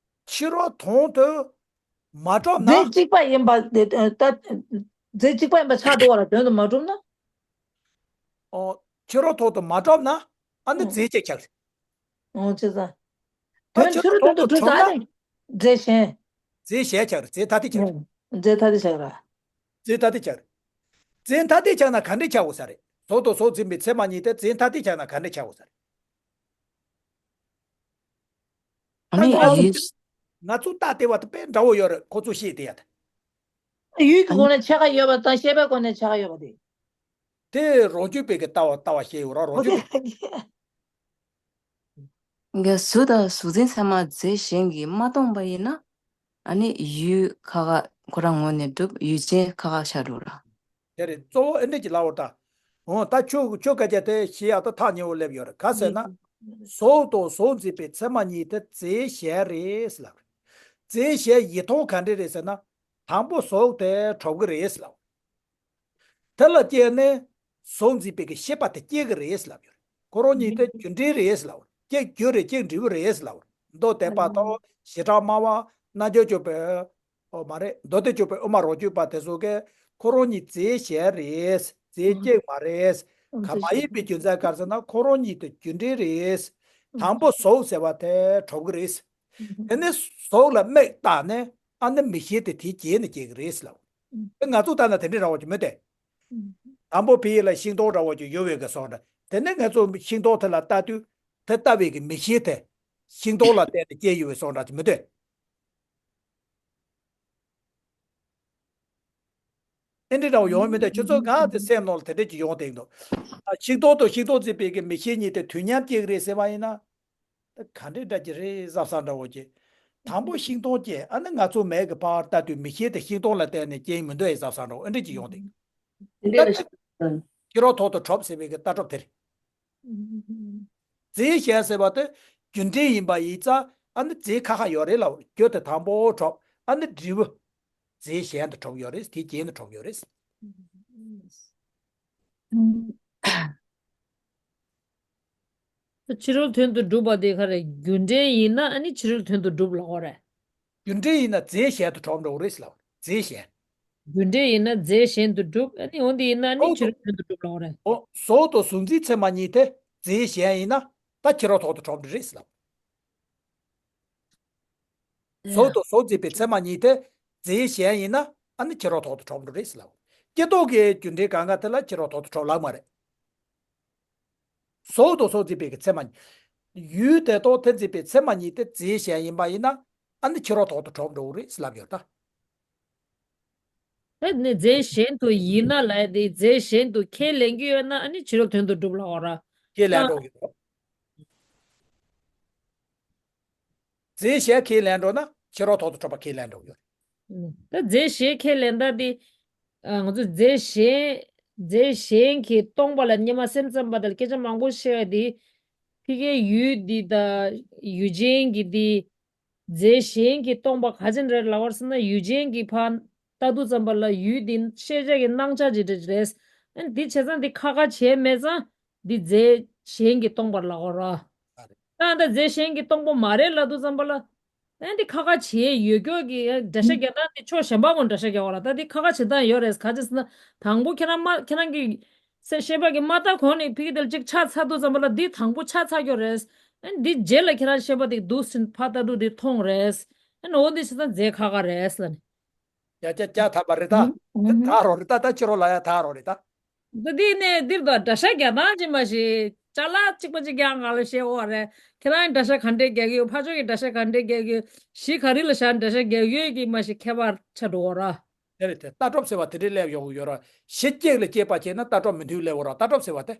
ཕྱི་རོལ་ཐོག་ཏུ་མ་གྲུབ་ན། རྫས་གཅིག་པ་ཡིན་པ་དེ་ད་རྫས་གཅིག་པ་ཡིན་པ་ཆགས་འགྲོ་བ་ལ་དོན་དུ་མ་གྲུབ་ན། ཨོ། ཕྱི་རོལ་ཐོག་ཏུ་མ་གྲུབ་ན་ཨ་ནི་ཨོ། རྫས་གཅིག་ཆགས་རེད། ཨོ་བྱས་ཙང་། ད་དོན་ཕྱི་རོལ་ཐོག་ཏུ་གྲུབ་ན་ནི་རྫས་གཞན། རྫས་གཞན་ཆགས་རེད། རྫས་ཐ་དད་ཆགས་རེད། རྫས་ཐ་དད་ཆགས་ར། རྫས་ཐ་དད་ཆགས་རེད། རྫས་ཐ་དད་ཆགས་ན་ག་འདྲས་ཆགས་འོང་ས་རེད། གཟུགས་དང་གཟུགས་འཛིན་པའི་ཚད་མ་གཉིས་དེ་རྫས་ཐ་དད་ཆགས་ན་ག་འདྲས་ཆགས་འོང་ས་རེད། ཨ་ནི་ད་ང་ཚོ་ཡིད། ང་ཚོ་ལྟ་བདེ་བ་དེ་དཔེ་འདྲ་བོ་ཡོད་རེད། ཁོ་ཚོ་ཤེས་བདེ་ཡ་དེ། ཡུལ་གྱི་སྒོ་ནས་ཆགས་ཀྱི་ཡོད་པ་དང་ཤེས་པའི་སྒོ་ནས་ཆགས་ཀྱི་ཡོད་པ་དེ། དེ་རང་རྒྱུད་པའི་གི་ལྟ་བ་ལྟ་བ་ཤེས་ཡོད་ར་རང་རྒྱུད་པའི། གཟུགས་དང་གཟུགས་འཛིན་ཚད་མ་རྫས་གཞན་གྱིས་མ་སྟོང་པ་ཡིན་ན། ཨ་ནི་ཡུལ་ཁ་ཁ་ཁོ་རང་ངོས་ནས་གྲུབ། ཡུལ་ཅན་ཁ་ཁ་ཆགས་འགྲོ་ར། དེ་རེད། གཙོ་བོ་ཨེ་འདྲ་ཅིག་ལབ་འོ་ད། འོ་ད་ཁྱོད་ཁྱོད་སྐད་ཆ་དེ་བཤད་ཡག་ད་ཐག་ཉེ་བོ་སླེབས་ཡོད་རེད། ག་ཟེར་ན། གཟུགས་དང་གཟུགས་འཛིན་པའི་ཚད་མ་གཉིས་དེ་རྫས་གཞན་རེད་ལབ་རེད། རྫས་གཞན་ཡིན་སྟངས་ག་འདྲ་རེད་ཟེར་ན། དང་པོ་གཟུགས་དེ་གྲུབ་ཀྱི་རེད་ལབ། དེ་ལ་བརྟེན་ནས་གཟུགས་འཛིན་པའི་གི་ཤེས་པ་དེ་སྐྱེ་གི་རེད་ལབ་ཡོད་རེད། ཁོ་རང་གཉིས་དེ་རྒྱུ་འབྲས་རེད་ལབ། གཅིག་རྒྱུ་རེད་གཅིག་འབྲས་བུ་རེད་ལབ། མདོ་སྡེ་པ་དང་བྱེ་བྲག་སྨྲ་བ་རྣལ་འབྱོར་སྤྱོད་པའི། ཨོ་མ་རེད། མདོ་སྡེ་སྤྱོད་པའི་དབུ་མ་རང་རྒྱུད་པ་དེ་ཚོ་གིས་ཁོ་རང་གཉིས་རྫས་གཞན་རེད། རྫས་གཅིག་མ་རེད། ག་མ་ཡིན་པའི་རྒྱུ་མཚན་ག་རེ་ཟེར་ན་ཁོ་རང་གཉིས་དེ་རྒྱུ་འབྲས་རེད། དང་པོ་གཟུགས་ཟེར་བ་དེ་གྲུབ་ཀྱི་རེད། དེ་ནས་གཟུགས་ལ་མིག་བཏགས་ནས་ཨ་ནི་མིག་ཤེས་དེ་དེའི་རྗེས་ནས་སྐྱེ་གི་རེད་ལབ། དེ་ང་ཚོ་ལྟ་ན་དེ་འདྲའི་འདྲ་བོ་ཅིག་མི་འདུག་དང་པོ་བི་ཡི་ལ་ཤིང་སྡོང་འདྲ་བོ་ཅིག་ཡོད་པའི་གི་བཟོ་འདྲ། དེ་ནས་ང་ཚོ་ཤིང་སྡོང་དེ་ལ་ལྟ་དུས་དེ་ལྟ་བའི་གི་མིག་ཤེས་དེ་ཤིང་སྡོང་ལ་བརྟེན་ནས་སྐྱེ་ཡོད་པའི་བཟོ་འདྲ་ཅིག་མི་འདུག་ཨེ་འདྲ་འདྲ་བོ་ཡོང་མི་འདུག་ཁྱོད་ཚོ་གང་དེ་སེམས་ནང་ལ་དེ་འདྲ་ཅིག་ཡོང་བསྡད་འདུག་ཤིང་སྡོང་དང་ཤིང་སྡོང་བརྩིགས་པའི་གི་མིག་ཤེལ་གཉིས་དེ་དུས་མཉམ་སྐྱེ་གི་རེད་ཟེར་བ་ཡིན་ན། ད་ག་འདྲའི་འདྲ་གི་རེད་གཟབ་གཟབ་འདྲ་བོ་ཅིག་དང་པོ་ཤིང་སྡོང་སྐྱེ་ཨ་ནི་ང་ཚོ་མིག་གི་ཕར་ལྟ་དུས་མིག་ཤེལ་དེ་ཤིང་སྡོང་ལ་བལྟས་ནས་སྐྱེ་མི་འདུག་ཨེ་གཟབ་གཟབ་འདྲ་བོ་ཨེ་འདྲ་ཅིག་ཡོང་བསྡད་འདུག་ད་ཕྱི་རོལ་ཐོག་ཏུ་གྲུབ་ཟེར་བའི་གི་ལྟ་གྲུབ་དེ་རེད། རྫས་གཞན་ཟེར་བ་དེ་རྒྱུ་འབྲས་ཡིན་པ་ཡིན་ཙང་ཨ་ནི་རྫས་ཁ་ཁ་ཡོད་རེད་ལབ། རྒྱུ་དེ་དང་པོ་གྲུབ་ཨ་ནི་འབྲས་བུ་རྫས་གཞན་དུ་གྲུབ་ཡོད་རེད། དེའི་རྐྱེན་དུ་གྲུབ་ཡོད་རེད། ཕྱི་རོལ་དོན་དུ་སྒྲུབ་པ་དེ་ག་རེ་རྒྱུ་འབྲས་ཡིན་ན་ཨ་ནི་ཕྱི་རོལ་དོན་དུ་སྒྲུབ་ལབ་དགོས་རེད། རྒྱུ་འབྲས་ཡིན་ན་རྫས་གཞན་དུ་གྲུབ་འགྲོ་གི་རེད་ལབ། རྫས་གཞན། རྒྱུ་འབྲས་ཡིན་ན་རྫས་གཞན་དུ་གྲུབ་ཨ་ནི་འོ་འདི་ཡིན་ན་ཨ་ནི་ཕྱི་རོལ་དོན་དུ་གྲུབ་ལབ་དགོས་རེད། འོ་གཟུགས་དང་གཟུགས་འཛིན་ཚད་མ་གཉིས་དེ་རྫས་གཞན་ཡིན་ན་ད་ཕྱི་རོལ་ཐོག་ཏུ་གྲུབ་འགྲོ་རེད་ལབ། གཟུགས་དང་གཟུགས་འཛིན་པའི་ཚད་མ་གཉིས་དེ་རྫས་གཞན་ཡིན་ན་ཨ་ནི་ཕྱི་རོལ་ཐོག་ཏུ་གྲུབ་འགྲོ་རེད་ལབ། སྐྱེ་ལྡོག་གི་རྒྱུ་འབྲས་གང་ག་དེ་ལ་ཕྱི་རོལ་ཐོག་ཏུ་གྲུབ་ལབ་མ་རེད། གཟུགས་དང་གཟུགས་འཛིན་པའི་གི་ཚད་མ་གཉིས། ཡུལ་དེ་དང་དེ་འཛིན་པའི་ཚད་མ་གཉིས་དེ་རྫས་གཞན་ཡིན་པ་ཡིན་ན་ཨ་ནི་ཕྱི་རོལ་ཐོག་ཏུ་གྲུབ་འགྲོ་གི་རེད་ལབ་ཡོད་ད། ཨ་ནི་རྫས་གཞན་དུ་ཡིན་ན་ལབ་དེ་རྫས་གཞན་དུ་ཁས་ལེན་གྱི་ཡོད་ན་ཨ་ནི་ཕྱི་རོལ་དོན་དུ་སྒྲུབ་ལབ་དགོས་རེད། ཁས་ལེན་འགྲོ་གི་རེད། རྫས་གཞན་ཁས་ལེན་འགྲོ་ན་ཕྱི་རོལ་ཐོག་ཏུ་གྲུབ་པ་ཁས་ལེན་འགྲོ་གི་ཡོད་རེད། ད་རྫས་གཞན་ཁས་ལེན་ད་དེ་ང་ཚོ་རྫས་གཞན་རྫས་གཞན་གྱིས་སྟོང་པ་ལ་སྔོན་མ་སེམས་ཙམ་པ་དང་སྐད་ཆ་མང་པོ་བཤད་པ་དེ་ཕ་གིའི་ཡུལ་འདི་དང་ཡུལ་ཅན་གྱི་འདི་རྫས་གཞན་གྱིས་སྟོང་པ་ག་ཅི་འདྲ་ལབ་པ་རེད་ཟེར་ན་ཡུལ་ཅན་གྱི་ཕར་ལྟ་དུས་ཙམ་པ་ལ་ཡུལ་འདི་ཤེས་བྱ་གི་སྣང་ཆ་ཅིག་འདྲ་རེད། ཨ་ནི་འདི་བྱས་ཙང་འདི་ཁ་ཁ་བྱས་མེད་ཙང་འདི་རྫས་གཞན་གྱིས་སྟོང་པར་ལབ་དགོས་རེད། ད་ལྟ་རྫས་གཞན་གྱིས་སྟོང་པ་མ་རེད་ལབ་དུས་ཙམ་པ་ལ། ཨ་འདི་ཁ་ཁ་བྱས་ཡོད་སྐྱོ་གི་འདྲ་ཤ་རྒྱག་སྟངས་འདི་ཕྱོགས་གཞན་པ་ངོ་འདྲ་ཤ་རྒྱག་པ་ར་ད་འདི་ཁ་ཁ་བྱེད་སྟངས་ཡོད་རེད། ག་ཅི་ཟེར་ན་དང་པོ་ཁྱེད་རང་མ་ཁྱེད་རང་གི་སེ་ཤེས་པ་གི་མ་ལྟ་གོང་ནས་ཕི་གི་དེ་ལ་ཅིག་ཆ་ཚ་དུས་ཙམ་པ་ལ་འདི་དང་པོ་ཆ་ཚ་སྐྱོ་རེད། ཨ་འདི་རྗེས་ལ་ཁྱེད་རང་ཤེས་པ་དེ་འདུག་སེ་ཕ་ལྟ་དུས་འདི་མཐོང་རེད། ཨ་ནོ་འདི་བྱེད་སྟངས་རྫས་ཁ་ཁ་རེད་ཟེར་ནས། ཡ་ཅ་ཅ་ཐ་པ་རེད་ད། ད་རོ་རེད་ད་ད་ཕྱི་རོལ་ལ་ཡ་ད་རོ་རེད་ད། འདི་འདི་ནས་འདིར་དང་འདྲ་ཤ་རྒྱག་སྟངས་ཅི་མ་ཤེས་ཅ་ལག་གཅིག་པ་གཅིག་རྐྱང་ང་ལ་བཤད་འོ་རེད། ཁྱེད་རང་འདྲ་ཤ་ག་འདྲས་རྒྱག་གི་ཡོད། ཕ་ཕྱོགས་ཀྱི་འདྲ་ཤ་ག་འདྲས་རྒྱག་གི་ཡོད། གཞི་ག་རི་ལ་བཞག་འདྲ་ཤ་རྒྱག་ཡོད་ཀྱི་མ་ཤེས་ཁྱད་པར་ཆགས་འགྲོ་འོ་ར། དེ་རེད་དེ་ལྟ་གྲུབ་ཟེར་བ་དེ་འདྲས་སླེབས་ཡོང་གི་ཡོད་ར། གཞི་གཅིག་ལ་སྐྱེས་པ་བྱས་ན་ལྟ་གྲུབ་མི་མཐུན་སླེབས་འོ་ར་ལྟ་གྲུབ་ཟེར་བ་དེ།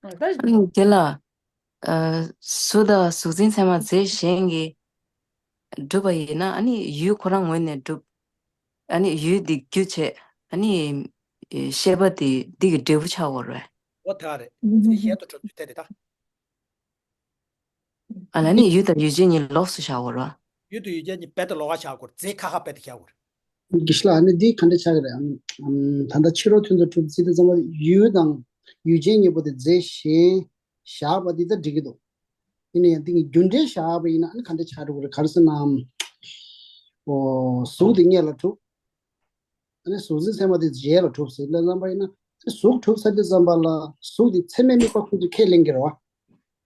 ཨ་ནི་དེ་ལ། ཨ། གཟུགས་དང་གཟུགས་འཛིན་ཚད་མ་རྫས་གཞན་གྱིས་གྲུབ་པ་ཡིན་ན་ཨ་ནི་ཡུལ་ཁོ་རང་ངོས་ནས་གྲུབ། ཨ་ནི་ཡུལ་འདི་རྒྱུ་བྱས་ཨ་ནི་ཤེས་པ་དེ་འདི་གི་འབྲས་བུ་ཆགས་འོ་རེད། འོ་དེ་རེད། རྫས་གཞན་དུ་གྲུབ་རྒྱུ་དེ་རེད་ད། ཨ་ལ་ནི་ཡུལ་དང་ཡུལ་ཅན་གཉིས་ལོགས་སུ་བཞག་དགོས་རེད་བ། ཡུལ་དང་ཡུལ་ཅན་གཉིས་རྦད་དེ་ལོགས་ཀ་བཞག་དགོས་རེད། རྫས་ཁ་ཁ་རྦད་དེ་བཞག་དགོས་རེད། དགེ་བཤེས་ལགས་ཨ་ནི་འདི་ག་འདྲ་ཆགས་ཀྱི་རེད་ཨ། ད་ལྟ་ཕྱི་རོལ་དོན་དུ་གྲུབ་ཚིག་དེ་ཚང་མ་ཡུལ་དང་ཡུལ་ཅན་གཉིས་པོ་དེ་རྫས་གཞན་བཞག་པ་འདི་ད་འགྲིག་གི་འདུག་ཡིན་ན་ཡང་འདི་གི་རྒྱུ་འབྲས་བཞག་པ་ཡིན་ན་ཨ་ནི་ག་འདྲ་ཆགས་འགྲོ་གི་རེད་ག་རེ་ཟེར་ན། ཨོ་གཟུགས་དེ་སྔོན་ལ་གྲུབ། ཨ་ནི་གཟུགས་འཛིན་ཚད་མ་དེ་རྗེས་ལ་གྲུབ་ཟེར་ལབ་ཙམ་པ་ཡིན་ན་གཟུགས་གྲུབ་ཚར་དུས་ཙམ་པ་ལ་གཟུགས་དེ་ཚད་མས་དམིགས་པ་ཁོ་ཚོས་ཁས་ལེན་གྱི་རེད་བ།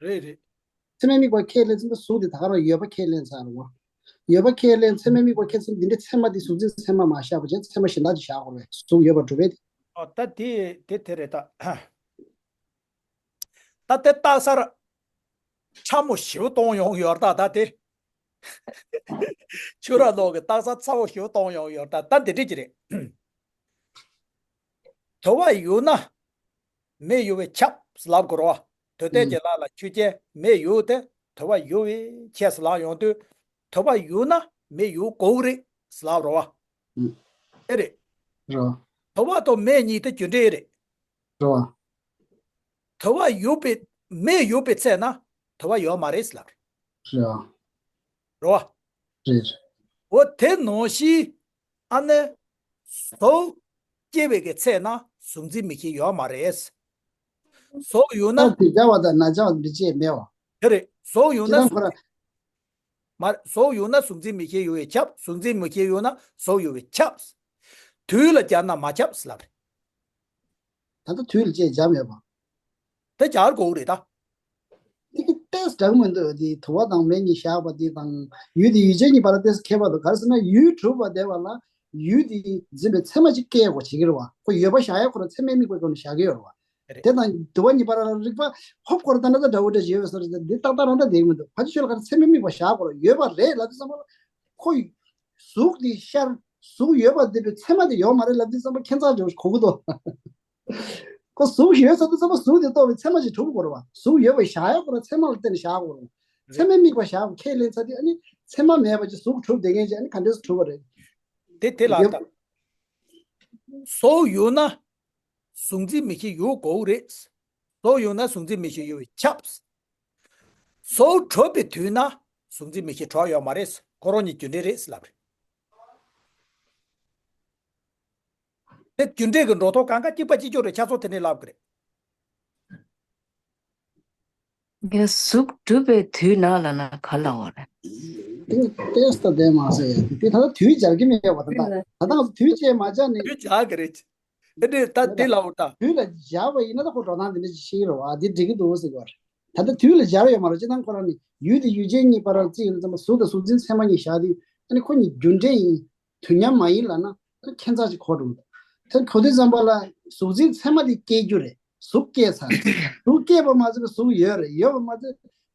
རེད་རེད། ཚད་མས་དམིགས་པ་ཁས་ལེན་ཙམ་པ་གཟུགས་དེ་ད་ག་རང་ཡོད་པ་ཁས་ལེན་ཚར་རེད་བ། ཡོད་པ་ཁས་ལེན་ཚད་མས་དམིགས་པ་ཁས་ལེན་ཙམ་འདི་འདྲའི་ཚད་མ་དེ་གཟུགས་འཛིན་ཚད་མ་མ་བཞག་པ་བྱས་ཚད་མ་གཞན་དག་ཅིག་བཞག་དགོས་རེད་གཟུགས་ཡོད་པར་གྲུབ་པས་དེ། ཨོ་ད་དེ་དེ་དེ་རེད་ད། ད་དེ་རྟགས་གསལ་ཕྲ་མོ་ཞེ་པོ་གཏོང་ཡོང་ཡོད་ད་ད་དེ། ཆོས་ར་ནོར་གྱི་རྟགས་གསལ་ཕྲ་མོ་ཞེ་པོ་གཏོང་ཡོང་ཡོད་ད་ད་འདི་འདྲ་ཅིག་རེད། དུ་བ་ཡོད་ན་མེ་ཡོད་པས་ཁྱབ་ཟེར་ལབ་དགོས་རེད་བ། དུ་ལྡན་གྱི་ལ་ལ་ཆོས་ཅན་མེ་ཡོད་དེ་དུ་བ་ཡོད་པས་ཁྱབ་ཟེར་ལབ་ཡོང་དུས་དུ་བ་ཡོད་ན་མེ་ཡོད་དགོས་ཀྱི་རེད་ཟེར་ལབ་རེད་བ། ཨེ་རེད། དུ་བ་དང་མེ་གཉིས་དེ་རྒྱུ་འབྲས་རེད། རེད་བ། དུ་བ་ཡོད་པའི་མེ་ཡོད་པའི་ཚེ་ན་དུ་བ་ཡོད་མ་རེད་ཟེར་ལབ་རེད། རེད་བ། རེད་བ། རེད། འོ་དེ་ནང་བཞིན་ཨ་ནི་གཟུགས་སྐྱེ་བའི་གི་ཚེ་ན་གཟུགས་འཛིན་མིག་ཤེས་ཡོད་མ་རེད། གཟུགས་ཡོད་ན། ད་དེ་བྱ་བ་དང་ན་བྱ་བ་འདི་ཅེས་མེད་བ། དེ་རེད་གཟུགས་ཡོད་ན་ཁྱེད་རང་ཁོ་རང་། མ་རེད། གཟུགས་ཡོད་ན་གཟུགས་འཛིན་མིག་ཤེས་ཡོད་པས་ཁྱབ། གཟུགས་འཛིན་མིག་ཤེས་ཡོད་ན་གཟུགས་ཡོད་པས་ཁྱབ། དུས་ལ་སྦྱར་ན་མ་ཁྱབ་ཟེར་ལབ་རེད། ད་ལྟ་དུས་ལ་ཅེས་སྦྱར་མེད་པ། དེ་སྦྱར་དགོས་རེད་ད། དེ་གི་ཏེས་འདྲ་མི་འདུག་དེ་དུ་བ་དང་མེ་གཉིས་བཞག་པ་དེ་དང་ཡུལ་དེ་ཡུལ་ཅན་གཉིས་བར་ལ་ཏེས་ཁྱད་པར་འདུག་ག་རེ་ཟེར་ན་ཡུལ་གྲུབ་པ་བསྡད་པ་ལ་ཡུལ་དེ་འཛིན་པའི་ཚད་མ་ཅིག་སྐྱེ་དགོས་བྱེད་ཀྱི་རེད་བ། ཁོ་ཡོད་པ་བཞག་ཡ་ཁོ་རང་ཚད་མས་དམིགས་པའི་སྒོ་ནས་བཞག་གི་ཡོད་རེད་བ། རེད། དེ་དང་དུ་བ་གཉིས་བར་ལ་རིག་པ་ཧོབ་ཁོ་རང་ད་ན་ད་འདྲ་བོ་འདྲ་ཞིག་ཡོད་པའི་བཟོ་འདྲ་འདི་ཏག་ཏག་རང་འདྲ་བསྡད་ཀྱི་མི་འདུག་ཕལ་ཆེར་ཁོ་རང་ཚད་མས་དམིགས་པ་བཞག་དགོས་རེད། ཡོད་པ་རེད་ལབ་དུས་ཙམ་པ་ལ་ཁོ་ཡི་ གཟུགས་དེ་ཤར། གཟུགས་ཡོད་པ་འདི་པའི་མཚན་མ་དེ་ཡོད་མ་རེད་ལབ་དུས་ཙམ་པ་ཁྱད་མཚར་ཅིག་གོ་གི་འདུག་ཁོ་གཟུགས་ཡོད་ཚར་དུས་ཙམ་པ་གཟུགས་དེ་རྟོགས་པའི་མཚན་མ་ཞིག་གྲུབ་དགོས་རེད་བ། གཟུགས་ཡོད་པ་བཞག་ཡག་ཁོ་རང་མཚན་མ་ལ་བརྟེན་ནས་བཞག་དགོས་རེད། མཚན་མའི་དམིགས་པ་བཞག་ཁས་ལེན་ཚར་དུས་ཨ་ནི་མཚན་མ་མེད་པ་ཅིག་གཟུགས་གྲུབ་བསྡད་མཁན་ཅིག་ཨ་ནི་ག་འདྲས་སུ་གྲུབ་པ་རེད། དེ་དེ་ལ་ཡོད་ད། གཟུགས་ཡོད་ན་གཟུགས་འཛིན་མིག་ཤེས་ཡོད་དགོས་རེད། གཟུགས་ཡོད་ན་གཟུགས་འཛིན་མིག་ཤེས་ཡོད་པས་ཁྱབ། གཟུགས་གྲུབ་པའི་དུས་ན་གཟུགས་འཛིན་མིག་ཤེས་གྲུབ་ཡོད་མ་རེད། ཁོ་རང་གཉིས་རྒྱུ་འབྲས་རེད་ལབ་རེད། དེ་རྒྱུ་འབྲས་ཀྱི་འགྲོ་སྟངས་གང་ག་གཅིག་པ་གཅིག་རྐྱང་རེད། ཁྱེད་ཚོ་དེ་ནས་ལབ་གི་རེད། ངས་གཟུགས་གྲུབ་པའི་དུས་ན་ལབ་ན་ག་ལ་འོ་རེད། དེ་ཏེས་ཏ་དེ་མ་ཟེར་ཡ་དེ་ད་ལྟ་དུས་སྦྱར་གྱི་མེད་པ་ད་ལྟ་ད་ལྟ་དུས་བཅད་མ་སྦྱར་ནས། དུས་སྦྱར་གི་རེད། དེ་འདྲས་ད་དེ་ལབ་འོ་ད། དུས་ལ་སྦྱར་བ་ཡིན་ན་ད་ཁོ་འགྲོ་སྟངས་དེ་འདྲ་ཞིག་ཤེས་ཀྱི་རེད་བ། དེ་འགྲིག་གི་འདུག་ཟེར་གྱི་རེད། ད་ལྟ་དུས་ལ་སྦྱར་ཡོད་མ་རེད། སྤྱིར་བཏང་ཁོ་རང་ནི་ཡུལ་དེ་ཡུལ་ཅན་གཉིས་བར་ལ་རྩིས་ཡོད་ཙམ་པ་གཟུགས་དང་གཟུགས་འཛིན་ཚད་མ་གཉིས་བཞག་དུས་ཨ་ནི་ཁོ་གཉིས་རྒྱུ་འབྲས་ཡིན། དུས་མཉམ་མ་ཡིན་ལབ་ན་ཁྱད་མཚར་ཅིག་གོ་འགྲོ་གི་འདུག་དེ་གོ་དུས་ཙམ་པ་ལ་གཟུགས་འཛིན་ཚད་མ་དེ་སྐྱེ་རྒྱུ་རེད། གཟུགས་སྐྱེས་ཚར། གཟུགས་སྐྱེས་པ་མ་ཟད་པའི་གཟུགས་ཡོད་རེད། ཡོད་པ་མ་ཟད་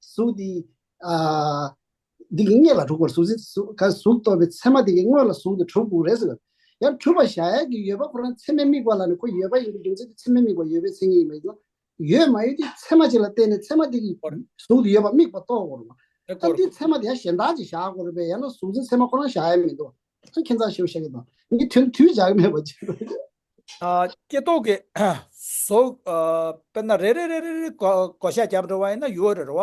གཟུགས་དེ་ཨ་འདི་གི་སྔོན་ལ་གྲུབ་དགོས། གཟུགས་འཛིན་གཟུགས་ག་གཟུགས་རྟོགས་པའི་ཚད་མ་དེ་གི་སྔོན་ལ་གཟུགས་དེ་གྲུབ་དགོས་རེད་ཟེར། ཡང་གྲུབ་པ་བཞག་ཡག་གི་ཡོད་པ་ཁོ་རང་ཚད་མའི་དམིགས་པ་ལ་ནི་ཁོ་ཡོད་པ་ཡིན་པའི་རྒྱུ་མཚན་དེ་ཚད་མའི་དམིགས་པ་ཡོད་པའི་མཚན་ཉིད་ཡིན་པ་ཡིན་ན། ཡོད་མ་ཡོད་དེ་ཚད་མ་གཅིག་ལ་བརྟེན་ནས་ཚད་མ་དེ་གི་གཟུགས་དེ་ཡོད་པ་དམིགས་པ་རྟོགས་དགོས་རེད་བ། ད་དེ་ཚད་མ་དེ་ཡང་གཞན་དག་ཅིག་བཞག་དགོས་རེད་པས། ཡང་ན་གཟུགས་འཛིན་ཚད་མ་ཁོ་རང་བཞག་ཡ་མི་འདུག་ད་ཁྱད་མཚར་ཞེ་པོ་བཤད་ཀྱི་འདུག་ངས་དོན་དུས་བཞག་གི་མེད་པ་ཅིག་ཨ་སྐྱེ་ཐོག་གི་གཟུགས་ཨ་དཔེར་ན་རེ་རེ་རེ་རེ་རེ་བགོ་བགོ་བཤའ་བརྒྱབ་འགྲོ་བ་ཡིན་ན་ཡོད་རེད་རེད་བ།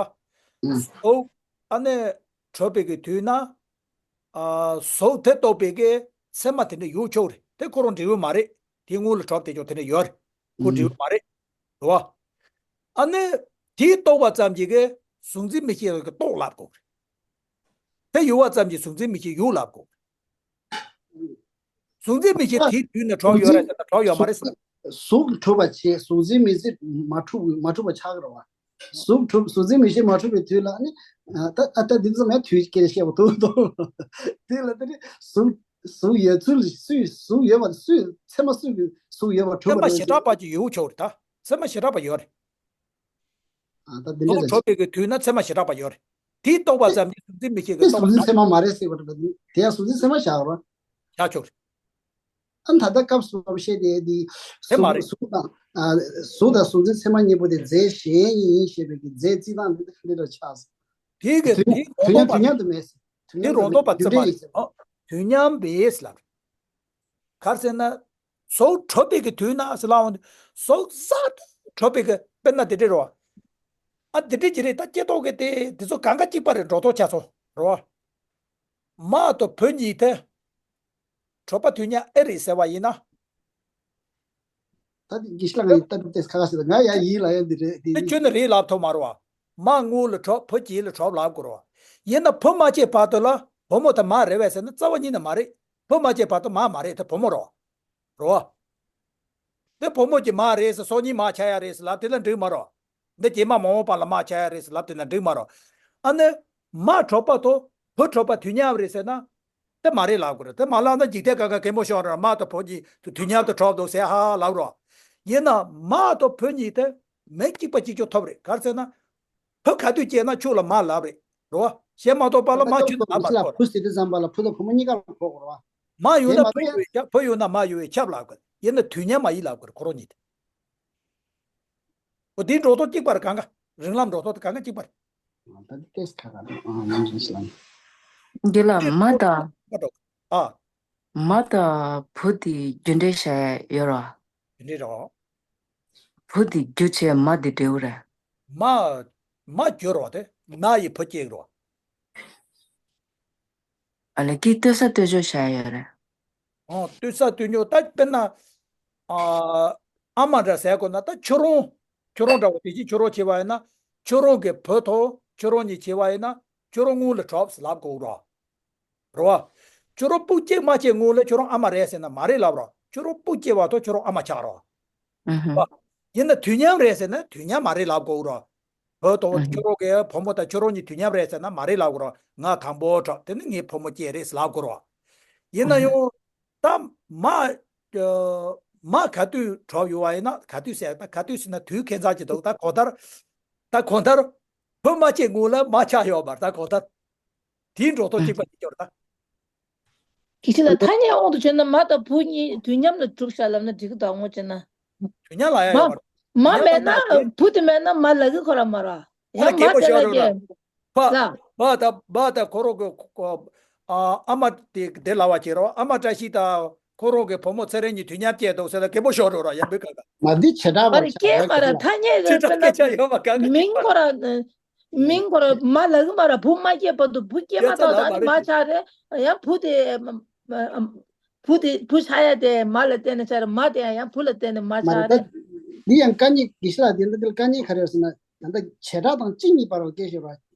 ཨང་། གཟུགས་ཨ་ནི་གྲུབ་པའི་གི་དུས་ན། ཨ་གཟུགས་དེ་རྟོགས་པའི་གི་ཚད་མ་དེ་འདྲ་ཡོད་ཆོག་རེད། དེ་ཁོ་རང་འབྲས་བུ་མ་རེད། དེ་དངོས་ལ་གྲུབ་དེ་ཆོག་དེ་འདྲ་ཡོད་རེད། ཁོ་འབྲས་བུ་མ་རེད། རེད་བ། ཨ་ནི་དེ་རྟོགས་པ་ཙམ་གྱིས་གི་གཟུགས་འཛིན་མིག་ཤེས་ཀྱིས་རྟོགས་ལབ་དགོས་རེད། དེ་ཡོད་པ་ཙམ་གྱིས་གཟུགས་འཛིན་མིག་ཤེས་ཡོད་ལབ་དགོས་རེད། གཟུགས་འཛིན་མིག་ཤེས་དེའི་དུས་ནས་གྲུབ་ཡོད་རེད་ཟེར་ན་གྲུབ་ཡོད་མ་རེད་ཟེར། གཟུགས་གྲུབ་པ་བྱས་གཟུགས་འཛིན་མིག་ཤེས་མ་གྲུབ་མ་གྲུབ་པ་ཆགས་ཀྱི་རེད་བ། གཟུགས་གྲུབ་གཟུགས་འཛིན་མིག་ཤེས་མ་གྲུབ་པའི་དུས་ལ་ནི། ད་ཨ་ད་འདི་ཙམ་ཡང་དུས་སྐད་བཤད་པ་འདུག་འདུག་དེ་ལ་དེ་ནི་གཟུགས་གཟུགས་ཡོད་ཚུལ་སུས་གཟུགས་ཡོད་པ་སུས་ཚད་མ་སུས་ཀྱིས་གཟུགས་ཡོད་པ་གྲུབ་པ་ཚད་མ་རེད་བཞག་བཞི་གྲགས་པ་ཅིག་ཡོད་ཆོག་རེད་ད། ཚད་མ་བཞི་གྲགས་པ་ཡོད་རེད། ཨ་ད་འདི་འདྲ་གཟུགས་གྲུབ་པའི་གི་དུས་ན་ཚད་མ་བཞི་གྲགས་པ་ཡོད་རེད། དེ་རྟོགས་པ་ཙམ་གྱིས་གཟུགས་འཛིན་མིག་ཤེས་ཀྱིས་དེ་རྟོགས་གཟུགས་འཛིན་ཚད་མ་མ་རེད་ཟེར་བ་འདྲ་པོ་དེ་ཡང་གཟུགས་འཛིན་ཚད་མ་བཞག་རོགས། བཞག་ཆོག་རེད། ཨ་ད་ལྟ་སྐབས་སུ་བབ་བཤད་དེ་འདི་དེ་མ་གཟུགས་རེད། གཟུགས་དང་ཨ་གཟུགས་དང་གཟུགས་འཛིན་ཚད་མ་གཉིས་པོ་དེ་རྫས་གཞན་ཡིན་ཞེས་པའི་གི་རྫས་རྩི་སྟངས་འདི་འདི་འདྲ་ཆགས་སོང་། དེ་གི་དུས་དེ་དུས་མཉམ་རོང་དུས་མཉམ་དུ་མེད། དུས་དེ་མཉམ་དུ་རོང་དུ་པ་རྒྱུ་རྩི་མ་འབྲས་རེད། ཡིན་ཟེར། ཨ་དུས་མཉམ་པས་ལབ། ག་རེ་ཟེར་ན། གཟུགས་གྲུབ་པའི་གི་དུས་ན་ཟེར་ལབ་འོང་དུས་གཟུགས་གསར་དུ་གྲུབ་པའི་གི་དཔེར་ན་དེ་འདྲ་རེད་བ། ཨ་དེ་འདྲ་ཅིག་རེད་ད་སྐྱེ་ཐོག་གི་དེ་དེ་ཚོ་གང་ག་གཅིག་པ་རེད་འགྲོ་ཐོག་ཆ་ཚོ་རེད་བ། མ་དང་བུ་གཉིས་དེ། གྲུབ་པ་དུས་མཉམ་ཨེ་རེད་ཟེར་བ་ཡིན་ན། ད་འདི་གི་ཤི་ལ་ང་ཡི་ལྟ་གྲུབ་ཏེ་ཁ་ཁ་ཞིག་ལ་ང་ཡ་ཡིན་ལ་ཡ་འདི་རེད་འདི་དེ་ཁྱོད་ནི་རེད་ལབ་ཐུབ་མ་རེད་བ། མ་དངུལ་ལ་གྲུབ་བུ་སྐྱེས་ལ་གྲུབ་ལབ་དགོས་རེད་བ། ཡིན་ན་བུ་མ་སྐྱེས་བར་དུ་ལ་བུ་མོ་དེ་མ་རེད་བས་ཟེར་ན་རྩ་བ་ཉིད་ནས་མ་རེད། བུ་མ་སྐྱེས་བར་དུ་མ་མ་རེད་དེ་བུ་མོ་རེད་བ། རེད་བ། དེ་བུ་མོ་གྱི་མ་རེད་ཟེར་སང་ཉིན་མ་ཆགས་ཡ་རེད་ཟེར་ལབ་དེ་ལ་འགྲིག་མ་རེད་བ། འདི་རྗེས་མ་མ་འོངས་པ་ལ་མ་ཆགས་ཡ་རེད་ཟེར་ལབ་དེ་ལ་འགྲིག་མ་རེད་བ། ཨ་ནི། མ་གྲུབ་པ་དང་བུ་གྲུབ་པ་དུས་མཉམ་རེད་ཟེར་ན། དེ་མ་རེད་ལབ་དགོས་རེད། དེ་མ་ལབ་ན་འཇིག་རྟེན་གང་ག་གད་མོ་ཤོར་ར་མ་དང་བུ་གཉིས་དུས་མཉམ་དུ་གྲུབ་འདུག་ཟེར་ཧ་ཧ་ལབ་རོགས། ཡིན་ན་མ་དང་བུ་གཉིས་དེ་མི་གཅིག་པ་གཅིག་ཀྱང་ཐོབ་རེད། ག་རེ་ཟེར་ན། བུ་ག་དུས་སྐྱེས་ན་ཁྱོད་ལ་མ་ལབ་རེད་རོ། གཞན་མ་གཏོགས་པ་ལ་མ་ཁྱོད་ལ་ལབ་མ་དགོས་རོ། བུ་ཟེར་དུས་ཙམ་པ་ལ་བུ་དང་བུ་མོ་གཉིས་ཀ་ལ་གོ་དགོས་རོ། མ་ཡོད་ན་བུ་ཡོད་པས་ཁྱབ། བུ་ཡོད་ན་མ་ཡོད་པས་ཁྱབ་ལབ་དགོས། ཡིན་ན་དུས་མཉམ་མ་ཡིན་ལབ་དགོས་ཁོ་རང་གཉིས་དེ། འོ་དེའི་འགྲོ་སྟངས་གཅིག་པ་རེད་གང་ག་རིང་ལམ་འགྲོ་སྟངས་དེ་གང་ག་གཅིག་པ་རེད། ད་དེ་ཏེས་ཁ་ཁ་ཨ་ནང་བཞིན་ཞིག་ལ། འདི་ལ་མ་དང་། ཨ། མ་དང་བུ་དེ་རྒྱུ་འབྲས་བྱས་ཡོད་ར། རྒྱུ་འབྲས་རོ། བུ་དེ་རྒྱུ་བྱས་མ་དེ་འབྲས་བུ་རེད། མ། མ་རྒྱུ་རོ་དེ་ན་ཡི་བུ་སྐྱེ་རོ། ཨ་ལས་ཀྱིས་ལྟོས་ས་ལྟོས་འཇོག་བྱས་ཡོད་རེད། ཨོ་ལྟོས་ས་ལྟོས་འཇོག་ད་དཔེར་ན། ཨ། ཨ་མ་འདྲ་ཟེར་དགོས་ན་ད་ཁྱོད་རང་། ཁྱོད་རང་འདྲ་བོ་དེ་བཞིན་ཁྱོད་རང་བྱས་པ་ཡིན་ན། ཁྱོད་རང་གི་བུ་དང་ཁྱོད་རང་གཉིས་བྱས་པ་ཡིན་ན་ཁྱོད་རང་སྔོན་ལ་གྲུབ་ཟེར་ལབ་དགོས་རོ། རེད་བ། ཁྱོད་རང་སྤུ་སྐྱེས་མ་སྐྱེས་སྔོན་ལ་ཁྱོད་རང་ཨ་མ་རེད་ཟེར་ན་མ་རེད་ལབ་རོ། ཁྱོད་རང་སྤུ་སྐྱེས་པ་དང་ཁྱོད་རང་ཨ་མ་ཆགས་རོ། ཨུ་ཧུ། བ། ཡིན་ན་དུས་མཉམ་རེད་ཟེར་ན་དུས་མཉམ་མ་རེད་ལབ་དགོས་རོ། བུ་དང་ཨུ་ཧུ། ཁྱོད་རང་གི་བུ་མོ་དང་ཁྱོད་རང་གཉིས་དུས་མཉམ་རེད་ཟེར་ན་མ་རེད་ལབ་དགོས་རོ། ང་དང་པོ་གྲུབ་དེ་ནི་ངའི་བུ་མོ་སྐྱེས་རེད་ཟེར་ལབ་དགོས་རོ། ཡིན་ན་ཨུ་ཧུ། ཡང་། ད་མ། མ་ག་དུས་གྲུབ་ཡོད་པ་ཡིན་ན་ག་དུས་ཟེར་ད་ག་དུས་ཟེར་ན་དུས་ཁྱད་མཚར་ཅིག་འདུག་ད་གང་ལྟར། ད་གང་ལྟར། བུ་མ་སྐྱེས་སྔོན་ལ་མ་ཆགས་ཡོད་པར་ད་གང་ལྟར། དེའི་འགྲོ་སྟངས་གཅིག་པ་གཅིག་གྱུར་ད། དགེ་བཤེས་ལགས། ཐ་སྙད་དབང་དུ་བྱས་ན་མ་དང་བུ་གཉིས་དུས་མཉམ་ལ་གྲུབ་བཞག་ལབ་ན་འགྲིག་གི་འདུག་ངོ་བྱས་ན། དུས་མཉམ་ལ་ཡ་ཡོད་མ་རེད། མ་དུས་མཉམ་མེད་ན་ལ་ད་བུ་དེ་མེད་ན་མ་ལབ་ཀྱི་ཁོ་རང་མ་རེད། ཨ་ལ་ཡང་མ་རྒན་པོ་དེ་ཤོར་ལ་རོགས། ཕ་ལ། ཕ་དང་ཕ་དང་ཁོ་རང་གི་ཁོ་ཨ་ཨ་མ་དེ་དེ་ལབ་པ་བྱེད་རོགས། ཨ་མ་བཀྲ་ཤིས་དང་ཁོ་རང་གི་བུ་མོ་ཚེ་རིང་གཉིས་དུས་མཉམ་སྐྱེས་འདུག་ཟེར་ལ་རྒན་པོ་ཤོར་རོགས་ར་ཡང་བུ་ག་ག་མ་འདི་བྱེ་བྲག་པ་པར་ཆགས་སྐྱེས་མ་ར་ཐ་སྙད་ཆེ་རེད་དྲགས་པས་སྐད་ཆ་ན་ཡོད་མ་ག་ག་མིང་ཁོ་ར་མིང་ཁོ་ར་མ་ལབ་ཀྱི་མ་ར་བུ་མ་སྐྱེས་བར་དུ་བུ་སྐྱེས་མ་ཡ་ཚ་ཐག་ལ་ད་མ་ནི་མ་རེད། ཆགས་རེད། ཡང་བུ་དེ་བུ་དེ་བུ་ཆགས་ཡ་དེ་མ་ལ་བརྟེན་ནས་ཆགས་རེད། མ་དེ་ཡང་བུ་ལ་བརྟེན་ནས་མ་མ་རེད། ཆགས་ད་རེད། འདི་ཡང་དཀའ་ངལ་དགེ་བཤེས་ལགས། འདི་འདི་འདིར་དཀའ་ངལ་ག་རེ་ཡོད་ཟེར་ན། ད་ལྟ་བྱེ་བྲག་དང་གཅིག་གཉིས་བར་ལ་སྐད་ཆ་རེད། ད་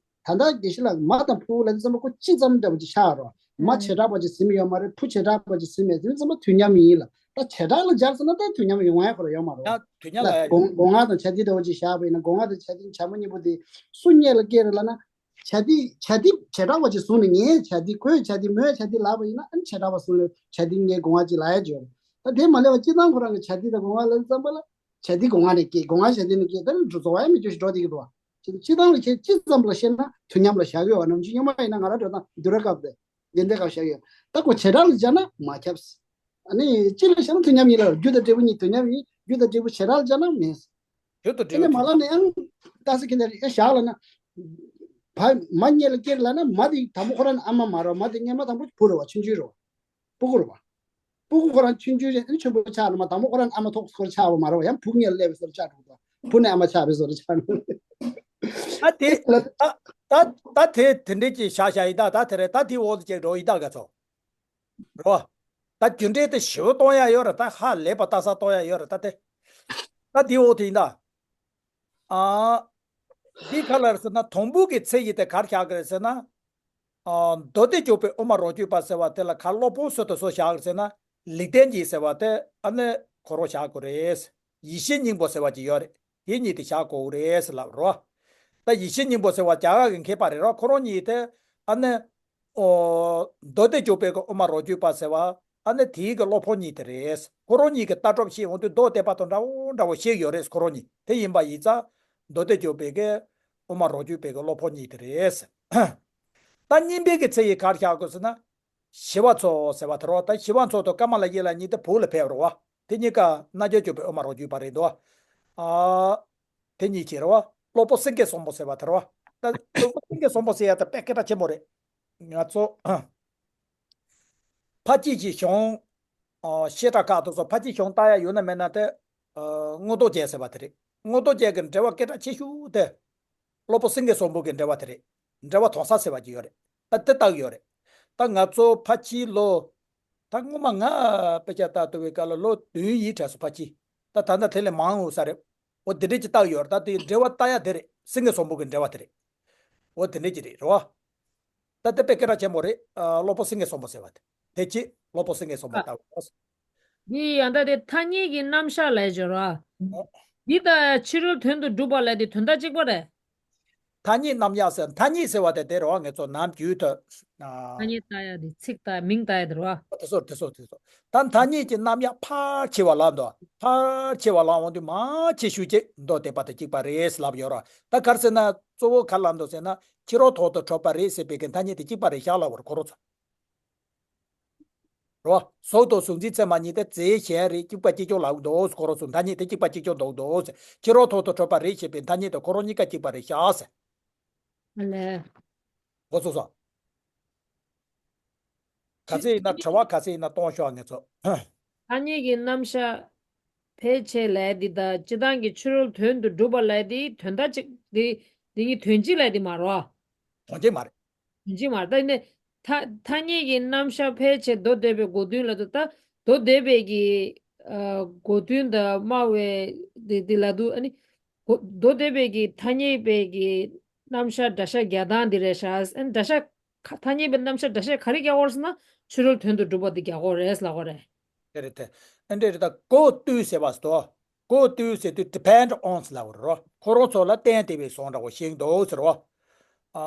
ལྟ་དགེ་བཤེས་ལགས་མ་དང་བུ་ལ་ཙམ་པ་ཁོ་གཅིག་ཙམ་འདྲ་པོ་ཅིག་ཆགས་རོགས། མ་ཨང་བྱེ་བྲག་པ་ཅིག་ཟིན་ཡོད་མ་རེད། བུ་བྱེ་བྲག་པ་ཅིག་ཟིན་མེད། དེ་ཙམ་པ་དུས་མཉམ་ཡིན་ལ། ད་བྱེ་བྲག་ལ་སྦྱར་ཟེར་ན་ད་དུས་མཉམ་ཡོང་ཡ་ཁོ་ར་ཡོད་མ་རེད། ད་དུས་མཉམ་ལ་ཡ་སྒོ་སྒོ་ང་དང་བྱ་དེ་འདྲ་པོ་ཅིག་བཞག་པ་ཡིན་ན། སྒོ་ང་དང་བྱ་དེ་བྱ་མོ་གཉིས་པོ་དེ་སུ་སྔོན་ལ་སྐྱེས་རེད་ལབ་ན། བྱ་དེ་བྱ་དེ་བྱེ་བྲག་པ་ཅིག་བཟུང་ནས་ངའི་བྱ་དེ་ཁོའི་བྱ་དེ་མོའི་བྱ་དེ་ལབ་པ་ཡིན་ན། ཨ་ནི་བྱེ་བྲག་པ་བཟུང་ནས་བྱ་དེ་ངའི་སྒོ་ང་ཅིག་ལབ་ཡ་ཅིག་ཡོད་རེད། ད་དེ་མ་ལས་པ་སྤྱིར་བཏང་ཁོ་རང་གི་བྱ་དེ་དང་སྒོ་ང་ལབ་ཙམ་པ་ལ། བྱ་དེ་སྒོ་ང་ནས་སྐྱེས། སྒོ་ང་བྱ་དེ་ནས་སྐྱེས། ད་ནི་འགྲོ་རྫོགས་པ་ཡང་མི་འགྱུར་ཞིག་འགྲོ་བསྡད་ཀྱི་འདུག་བ། སྤྱིར་བཏང་ལ་ཁྱེད་སྤྱི་ཙམ་ལ་བཤད་ན་དུས་མཉམ་ལ་བཞག་ཡོད་པ་ནམ་རྒྱུན། སྔོན་མ་ཡིན་ན་ང་རང་འགྲོ་སྟངས་བསྡུར་བ་སྐབས་དེ་ཡོན་ཏན་སྐབས་བཞག་ཡོད། ད་ཁོ་བྱེ་བྲག་ལ་སྦྱར་ན་མ་ཁྱབ། ཨ་ནི་སྤྱི་ལ་བཤད་ན་དུས་མཉམ་ཡིན་ལ། རྒྱུ་དང་འབྲས་བུ་གཉིས་དུས་མཉམ་ཡིན། རྒྱུ་དང་འབྲས་བུ་བྱེ་བྲག་ལ་སྦྱར་ན་མེད། རྒྱུ་དང་ཨ་འབྲས་ནི་བུ་མ་ལ་ནི་ཡང་ཏ་སི་ཁེ་ནེ་རི་ཨེ་བཞག་ལ་ན། བ་མ་སྔོན་ལ་སྐྱེས་ལ་ན་མ་དེ་དང་པོ་ཁོ་རང་ཨ་མ་མ་རེད། མ་དེ་སྔོན་མ་དང་པོ་བུ་རེད་བ། ཆུང་ཆུང་རེད་བ། སྤུ་གུ་རེད་བ། སྤུ་གུ་ཁོ་རང་ཆུང་ཆུང་རེད། ཨ་ནི་ཆེན་པོ་ཆགས་ལ་མ་དང་པོ་ཁོ་རང་ཨ་མ་ཐོག་སྐོར་ཆགས་པ་མ་རེད་བ། ཡང་བུ་སྔོན་ལ་སླེབས་པའི་བཟོ་འདྲ་ཆགས་འགྲོ་གི་འདུག་བུ་ནས་ཨ་མ་ཆགས་པའི་བཟོ་འདྲ་ཆགས་འགྲོ། ད་དེ་དེ་ལ་ད་ད་ད་དེ་དེ་འདྲས་ཀྱི་བྱ་བྱ་ཡིན་ད། ད་དེ་རེད། ད་དེའི་འོག་ཏུ་ཅིག་འགྲོ་ཡིན་ད་ག་ཚོ། རེད་བ། ད་རྒྱུ་འབྲས་དེ་ཞེ་པོ་གཏོང་ཡ་ཡོད་རེད། ད་ཧ་ལས་པ་ལྟ་ས་གཏོང་ཡ་ཡོད་རེད། ད་དེ་ད་དེའི་འོག་དེ་ཡིན་ད། ཨ། འདི་ག་ལ་རེད་ཟེར་ན། དང་པོ་གི་མཚན་ཉིད་དེ་ག་རེ་བཞག་གི་རེད་ཟེར་ན། ཨ། མདོ་སྡེ་འཇུག་པའི་དབུ་མ་རོ་གཅོད་པ་ཟེར་བ་དེ་ལ་ག་སློབ་དཔོན་སུ་དང་སུ་བཞག་གི་རེད་ཟེར་ན། ལེགས་ལྡན་འབྱེད་ཟེར་བ་དེ་ཨ་ནི་ཁོ་རང་བཞག་དགོས་རེད། ཡེ་ཤེས་སྙིང་པོ་ཟེར་བ་ཅིག་ཡོད་རེད། དེ་གཉིས་དེ་བཞག་དགོས་རེད་ཟེར་ལབ་རོ། ད་ཡེ་ཤེས་སྙིང་པོ་ཟེར་བ་རྒྱ་གར་གྱི་མཁས་པ་རེད་རོ། ཁོ་རང་གཉིས་དེ་ཨ་ནི། ཨོ། མདོ་སྡེ་འཇུག་པའི་གི་དབུ་མ་རོ་གཅོད་པ་ཟེར་བ། ཨ་ནི་དེའི་གི་སློབ་དཔོན་གཉིས་དེ་རེད། ཁོ་རང་གཉིས་ཀྱི་ལྟ་གྲུབ་བཤད་འོང་དུས་མདོ་སྡེ་པ་དང་འདྲ་བོ་འདྲ་བོ་བཤད་ཡོད་རེད། ཁོ་རང་གཉིས་དེ་ཡིན་པ་ཡིན་ཙང་། མདོ་སྡེ་འཇུག་པའི་གི་དབུ་མ་རོ་གཅོད་པའི་གི་སློབ་དཔོན་གཉིས་དེ་རེད། ད་གཉིས་པའི་གི་མཚན་ཉིད་ག་རེ་བཞག་དགོས་ཟེར་ན། ཞི་བ་འཚོ་ཟེར་བ་དེ་རེད་བ། ད་ཞི་བ་འཚོ་དང་ཀ་མ་ལ་ཡེ་ལ་གཉིས་དེ་བོད་ལ་ཕེབས་རེད་བ། དེ་གཉིས་ཀ་རྣལ་འབྱོར་སྤྱོད་པའི་དབུ་མ་རོ་གཅོད་པ་རེད་འདུག་བ། ཨ། དེ་གཉིས་ཀྱི་རེད་བ། སློབ་དཔོན་སེང་གེ་བཟང་པོ་ཟེར་བ་དེ་རེད་བ། ད་སློབ་དཔོན་སེང་གེ་བཟང་པོ་ཟེར་ཡ་ད་དཔེ་སྐད་གྲགས་ཆེན་པོ་རེད། ང་ཚོ་ཕ་སྐྱིད་ཀྱི་གཞུང་། ཨ། བཤད་གྲྭ་ཁག་དེ་ཚོ་ཕ་སྐྱིད་གཞུང་ལྟ་ཡ་ཡོད་ན་མེད་ན་དེ། ཨ། མངོན་རྟོགས་རྒྱན་ཟེར་བ་དེ་རེད། མངོན་རྟོགས་རྒྱན་གྱི་འགྲེལ་པ་སྐད་གྲགས་ཆེ་ཤོས་དེ། སློབ་དཔོན་སེང་གེ་བཟང་པོ་གི་འགྲེལ་པ་དེ་རེད། འགྲེལ་པ་དོན་གསལ་ཟེར་བ་ཅིག་ཡོད་རེད། ད་དེ་ལྟ་གི་ཡོད་རེད། ད་ང་ཚོ་ཕལ་ཆེར་ལོ། ད་སྔོན་མ་ང་དཔེ་ཆ་ལྟ་ཐུབ་པའི་སྐབས་ལ་ལོ་བདུན་ཡིན་དྲན་སོང་ཕལ་ཆེར། ད་ད་ལྟ་དེ་ལས་མང་འོང་ས་རེད། འོ་དེ་འདྲས་ཅིག་ལྟ་གི་ཡོད་རེད། ད་དེ་འགྲེལ་པ་ལྟ་ཡ་དེ་རེད། སེང་གེ་བཟང་པོ་གི་འགྲེལ་པ་དེ་རེད། འོ་དེ་འདྲས་ཅིག་རེད། རེད་བ། ད་དེ་དཔེ་སྐད་གྲགས་ཆེན་པོ་རེད། ཨ། སློབ་དཔོན་སེང་གེ་བཟང་པོ་ཟེར་བ་དེ། དེ་ཅི་སློབ་དཔོན་སེང་གེ་བཟང་པོ་ལྟ་བ། འདི་ཡང་ད་དེ་ཐ་སྙད་ཀྱི་རྣམ་གཞག་ལབ་ཡ་ཅིག་རེད་བ། འདི་ད་ཕྱི་རོལ་དོན་དུ་སྒྲུབ་པ་ལབ་དེ་དོན་དག་གཅིག་པ་རེད། ཐ་སྙད་རྣམ་གཞག་ཟེར། ཐ་སྙད་ཟེར་བ་དེ་དེ་རེད་བ། ང་ཚོ་ནམ་རྒྱུན་དུ། ཨ། ཐ་སྙད་ལྟ་ཡ་དེ། ཚིག་ལྟ་མིང་ལྟ་ཡ་དེ་རེད་བ། དེ་ཚོ་དེ་ཚོ་དེ་ཚོ། ད་ཐ་སྙད་ཀྱི་རྣམ་གཞག་ཕལ་ཆེ་བ་ལབ་འདུག་ཕལ་ཆེ་བ་ལབ་འོང་དུས་མང་ཆེ་ཤོས་ཅིག་མདོ་སྡེ་པ་དང་གཅིག་པ་རེད་ལབ་ཡོད་རེད། ད་ག་རེ་ཟེར་ན་གཙོ་བོ་ག་རེ་ལབ་འདུག་ཟེར་ན། ཕྱི་རོལ་དོན་དུ་གྲུབ་པ་རེད་ཟེར་བའི་གི་ཐ་སྙད་དེ་གཅིག་པ་རེད་བཞག་ལབ་པ་རེད་ཁོ་རང་ཚོ། རོ། གཟུགས་དང་གཟུགས་འཛིན་ཚད་མ་གཉིས་དེ་རྫས་གཞན་རེད། གཅིག་པ་གཅིག་རྐྱང་ལབ་འདུག་ཁོ་རང་ཚོ་ཐ་སྙད་དེ་གཅིག་པ་གཅིག་རྐྱང་འདུག་འདུག་ཟེར། ཕྱི་རོལ་དོན་དུ་གྲུབ་པ་རེད་ཞེས་པའི་ཐ་སྙད་དེ་ཁོ་རང་གཉིས་ཀ་གཅིག་པ་རེད་བཞག་ཟེར། ཨ་ལས། འགོ་ཚུགས་སོང་། ག་ཚོད་ཡིན་ན་དྲི་བ་ག་ཚོད་ཡིན་ན་གཏོང་ཤོག་ངེད་ཚོ། ཐ་སྙད་ཀྱི་རྣམ་གཞག་ཕལ་ཆེར་ལབ་ཡ་འདི་དང་སྤྱིར་བཏང་གི་ཕྱི་རོལ་དོན་དུ་སྒྲུབ་པ་ལབ་ཡ་འདི་དོན་དག་གཅིག་འདི། འདི་གཉིས་དོན་གཅིག་ལབ་ཡ་འདི་མ་རེད་བ། དོན་གཅིག་མ་རེད། ཡིན་གཅིག་མ་རེད། ད་ནི་ཐ་ཐ་སྙད་ཀྱི་རྣམ་གཞག་ཕལ་ཆེར་མདོ་སྡེ་པའི་གོ་དོན་ལ་ད་མདོ་སྡེ་པའི་གི་ཨ་གོ་དོན་དང་སྨྲ་བའི་འདི་འདི་ལ་དུ་ཨ་ནི་གོ་མདོ་སྡེ་པའི་གི་ཐ་སྙད་པའི་གི་རྣམ་གཞག་སྒྲ་གཞག་རྒྱག་སྟངས་འདི་རེད་ཤག་ཨ་ནི་སྒྲ་གཞག་ཁ་ཐ་སྙད་པའི་རྣམ་གཞག་སྒྲ་གཞག་ག་རེ་རྒྱག་དགོས་རེད་ཟེར་ན་ཕྱི་རོལ་དོན་དུ་སྒྲུབ་པ་འདི་རྒྱག་དགོས་རེད་ལབ་དགོས་རེད། དེ་རེད་དེ། ཨ་འདྲ་རེད། ད་གོ་བསྡུས་ཟེར་བ་ཟེར་དོ། གོ་བསྡུས་ཟེར་དུས་depend on ལབ་པ་རེད་རོ། ཁོ་རང་ཚོ་ལ་བརྟེན་ཏེ་བའི་བཟོ་འདྲ་བོ་ཞིག་འདུག་ཟེར་བ། ཨ།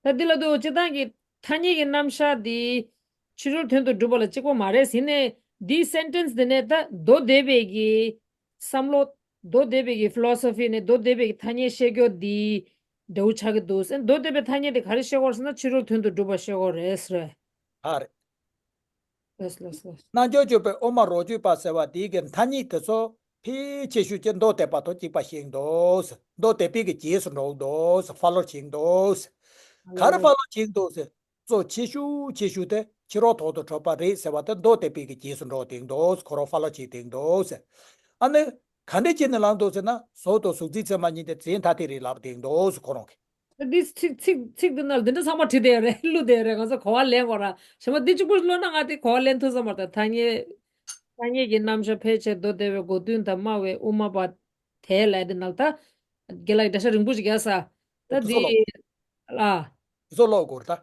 ད་འདི་ལ་དུ་སྤྱིར་བཏང་གི་ཐ་སྙད་ཀྱི་རྣམ་གཞག་འདི་ཕྱི་རོལ་དོན་དུ་སྒྲུབ་པ་ལ་གཅིག་པ་མ་རེད་ཟེར་ནས། འདིའི་sentence འདི་ནས་ད་མདོ་སྡེ་པའི་གི་བསམ་བློ། མདོ་སྡེ་པའི་གི་philosophy ནས་མདོ་སྡེ་པའི་གི་ཐ་སྙད་བཤད་རྒྱུ་འདི། འདྲ་བོ་ཆགས་ཀྱི་འདུག་ཟེར། མདོ་སྡེ་པའི་ཐ་སྙད་དེ་ག་རེ་བཤད་ཀྱི་ཡོད་རེད་ཟེར་ན་ཕྱི་རོལ་དོན་དུ་སྒྲུབ་པ་བཤད་ཀྱི་ཡོད་རེད་ཟེར། ཨ་རེད། ལགས་སོ་ལགས་སོ་ལགས་སོ། རྣལ་འབྱོར་སྤྱོད་པའི་དབུ་མ་རོ་གཅོད་པ་ཟེར་བ་དེའི་གི་ཐ་སྙད་དེ་ཚོ་ཕལ་ཆེ་ཤོས་ཀྱིས་མདོ་སྡེ་པ་དང་གཅིག་པ་བཤད་འདུག་ཟེར། མདོ་སྡེ་པའི་གི་རྗེས་སུ་འགྲོ་འདུག་ཟེར། ཧྥ་ལོ་བྱེད་འདུག་ཟེར། ག་རེ་ཧྥ་ལོ་བྱེད་འདུག་ཟེར། གཙོ་ཆེ་ཤོས་ཆེ་ཤོས་དེ་ཕྱི་རོལ་དོན་དུ་སྒྲུབ་པ་རེད་ཟེར་བ་དེ་མདོ་སྡེ་པའི་གི་རྗེས་སུ་འགྲོ་བསྡད་འདུག་ཁོ་རང་ཧྥ་ལོ་བྱེད་བསྡད་འདུག་ཟེར། ཨ་ནི། ག་འདྲ་བྱས་ནས་ལབ་འདུག་ཟེར་ན་གཟུགས་དང་གཟུགས་འཛིན་ཚད་མ་གཉིས་དེ་རྫས་ཐ་དད་རེད་ལབ་བསྡད་འདུག་ཁོ་རང་གིས། འདི་ཚིག་ཚིག་ཚིག་འདི་ནང་འདི་འདྲ་ཚང་མ་བྲིས་བསྡད་ཡོད་རེད། བླུགས་བསྡད་ཡོད་རེད། ང་ཚོ་གོ་བ་ལེན་དགོས་ར། གཞན་པ་འདི་གཅིག་པུ་ཀློག་ན་ང་དེ་གོ་བ་ལེན་ཐུབ་ས་མ་རེད། ད་ཐ་སྙད་ཐ་སྙད་ཀྱི་རྣམ་གཞག་ཕལ་ཆེར་མདོ་སྡེ་པའི་སྒོ་བསྟུན་དང་སྨྲ་བའི་དབུ་མ་པ་དེ་ལ་དེ་ནང་ད་རྒན་ལགས་འགྲེལ་བཤད་རིང་པོ་ཞིག་རྒྱག་ས། ད་འདི་ཚོ་འདི་ལོག་ཨ། འདི་ཚོ་ཀློག་དགོས་རེད་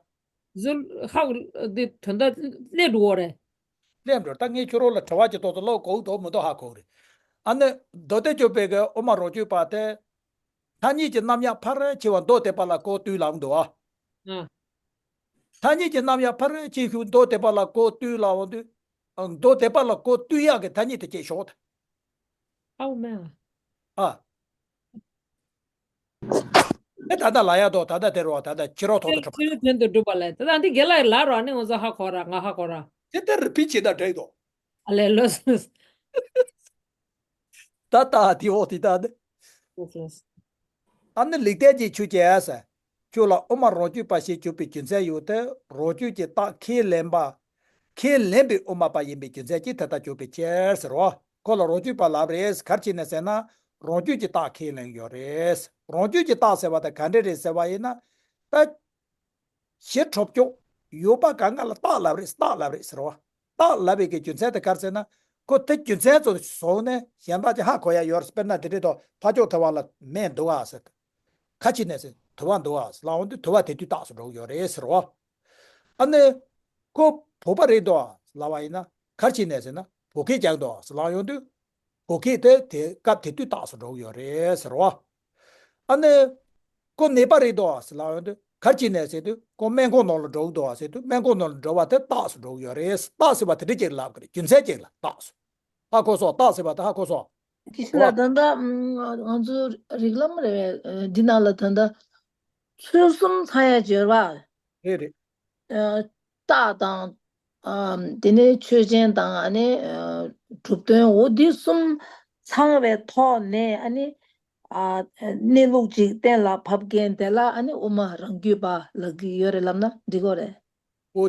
ད། འདི་ཧ་གོ། འདི་དོན་དག་སླེབས་འགྲོ་གི་རེད། སླེབས་འགྲོ་ད། ངས་ཁྱོད་རང་ལ་དྲི་བ་ཅིག་ཏོག་ཙམ་ཀློག་དགོས་འདུག་མི་འདུག་ཧ་གོ་གི་རེད། ཨ་ནི་མདོ་སྡེ་སྤྱོད་པའི་གི་དབུ་མ་རོ་གཅོད་པ་དེ། ཐ་སྙད་ཀྱི་རྣམ་གཞག་ཕལ་ཆེ་བ་མདོ་སྡེ་པ་ལ་གོ་བསྡུས་ལབ་འདུག་ཨ། ཨ། ཐ་སྙད་ཀྱི་རྣམ་གཞག་ཕལ་ཆེ་ཤོས་མདོ་སྡེ་པ་ལ་གོ་བསྡུས་ལབ་འོང་དུས། ཨ། མདོ་སྡེ་པ་ལ་གོ་བསྡུ་ཡག་གི་ཐ་སྙད་དེ་སྐྱེས་ཤོག་ད། ཨའོ་མ། ཨ། ཨེ་ད་ལྟ་ལ་ཡ་དོ་ད་ལྟ་དེ་རུ་བ་ད་ལྟ་ཕྱི་རོལ་ཐོག་ཏུ་གྲུབ་པ། ཕྱི་རོལ་དོན་དུ་གྲུབ་པ་ལས་ད་ལྟ་འདི་རྒན་ལགས་ལ་རོ་ནི་ང་ཚོ་ཧ་གོ་ར་ང་ཧ་གོ་ར། དེ་ལྟར་རི་ཕི་བྱེད་ད་འགྲིག་དོ། ཨ་ལས་ལོས། ད་ལྟ་དེ་འོག་དེ་ད་ནི། ལོས་ལོས། ཨ་ནི་ལེགས་ལྡན་གྱིས་ཁྱོད་ཀྱིས་ཟེར། ཁྱོད་ལ་དབུ་མ་རང་རྒྱུད་པ་ཞེས་གྱུར་པའི་རྒྱུ་མཚན་ཡོད་དེ་རང་རྒྱུད་ཀྱི་རྟགས་ཁས་ལེན་པ། ཁས་ལེན་པའི་དབུ་མ་པ་ཡིན་པའི་རྒྱུ་མཚན་གྱིས་དེ་ལྟར་གྱུར་པའི་ཕྱིར་ཟེར་རོ། ཁོ་ལ་རང་རྒྱུད་པ་ལབ་རེད། ག་རེ་བྱས་ནས་ཟེར་ན། རང་རྒྱུད་ཀྱི་རྟགས་ཁས་ལེན་ཡོད་རེད། རང་རྒྱུད་ཀྱི་རྟགས་ཟེར་བ་དེ་ག་འདྲ་རེད་ཟེར་བ་ཡིན་ན། ད། གཞི་གྲུབ་ཀྱོག་ཡོད་པ་གང་ག་ལ་རྟགས་ལབ་རེད། རྟགས་ལབ་རེད་ཟེར་བ། རྟགས་ལབ་པའི་གི་རྒྱུ་མཚན་དེ་ག་རེ་ཟེར་ན། ཁོ་དེ་རྒྱུ་མཚན་ཚོ་བཟུང་ནས་གཞན་དག་ཅིག་ཧ་གོ་ཡ་ཡོད་རེད། དཔེར་ན་དེ་འདྲ་དོ་ཕ་ཅོག་དུ་བ་ལ་མེ་འདུག་ཨ་ཟེར། ག་ཅི་ནས་ཟེར་དུ་བ་འདུག་ཨ་ཟེར་ལབ་འོང་དུས་དུ་བ་དེ་དུས་རྟགས་སུ་འགྲོ་གི་ཡོད་རེད་ཟེར་བ། ཨ་ནི། ཁོ་བོད་པ་རེད་འདུག་ཨ་ཟེར་ལབ་པ་ཡིན་ན་ག་ཅི་ནས་ཟེར་ན་བོད་སྐད་རྒྱག་འདུག་ཨ་ཟེར་ལབ་ཡོང་དུས། བོད་སྐད་དེ་དེ་སྐབས་དེ་དུས་རྟགས་སུ་འགྲོ་གི་ཡོད་རེད་ཟེར་བ། ཨ་ནི། ཁོ་ནད་པ་རེད་དོ་ཟེར་ལབ་ཡོང་དུས་ག་རེ་བྱས་ནས་ཟེར་དུས་ཁོ་སྨན་ཁང་ནང་ལ་འགྲོ་གི་འདུག་ཟེར་དུས་སྨན་ཁང་ནང་ལ་འགྲོ་བ་དེ་རྟགས་སུ་འགྲོ་གི་ཡོད་རེད། རྟགས་ཟེར་བ་དེ་འདྲ་ཅིག་ལབ་གི་རེད། རྒྱུ་མཚན་ཅིག་ལ་རྟགས་སུ། ཧ་གོ་སོང་། རྟགས་ཟེར་བ་དེ་ཧ་གོ་སོང་། དེ་ཤི་ལ་ད་ལྟ་ང་ཚོ་རིགས་ལམ་རེད་པས། འདི་ནང་ལ་ད་ལྟ་ཚུལ་གསུམ་ཚང་ཡ་སྦྱོར་བ། རེད་རེད། ཨ། རྟགས་དང་། ཨ། དེ་ནས་ཆོས་ཅན་དང་ཨ་ནི་ཨ། གྲུབ་དོན་འོ་འདི་གསུམ་ཚང་བའི་ཐོག་ནས་ཨ་ནི། ཨ། གནས་ལུགས་ཅིག་གཏན་ལ་ཕབ་མཁན་དེ་ལ་ཨ་ནི་དབུ་མ་རང་རྒྱུད་པ་ལབ་ཀྱི་ཡོད་རེད་ལབ་ན་འགྲིག་གི་རེད། འོ།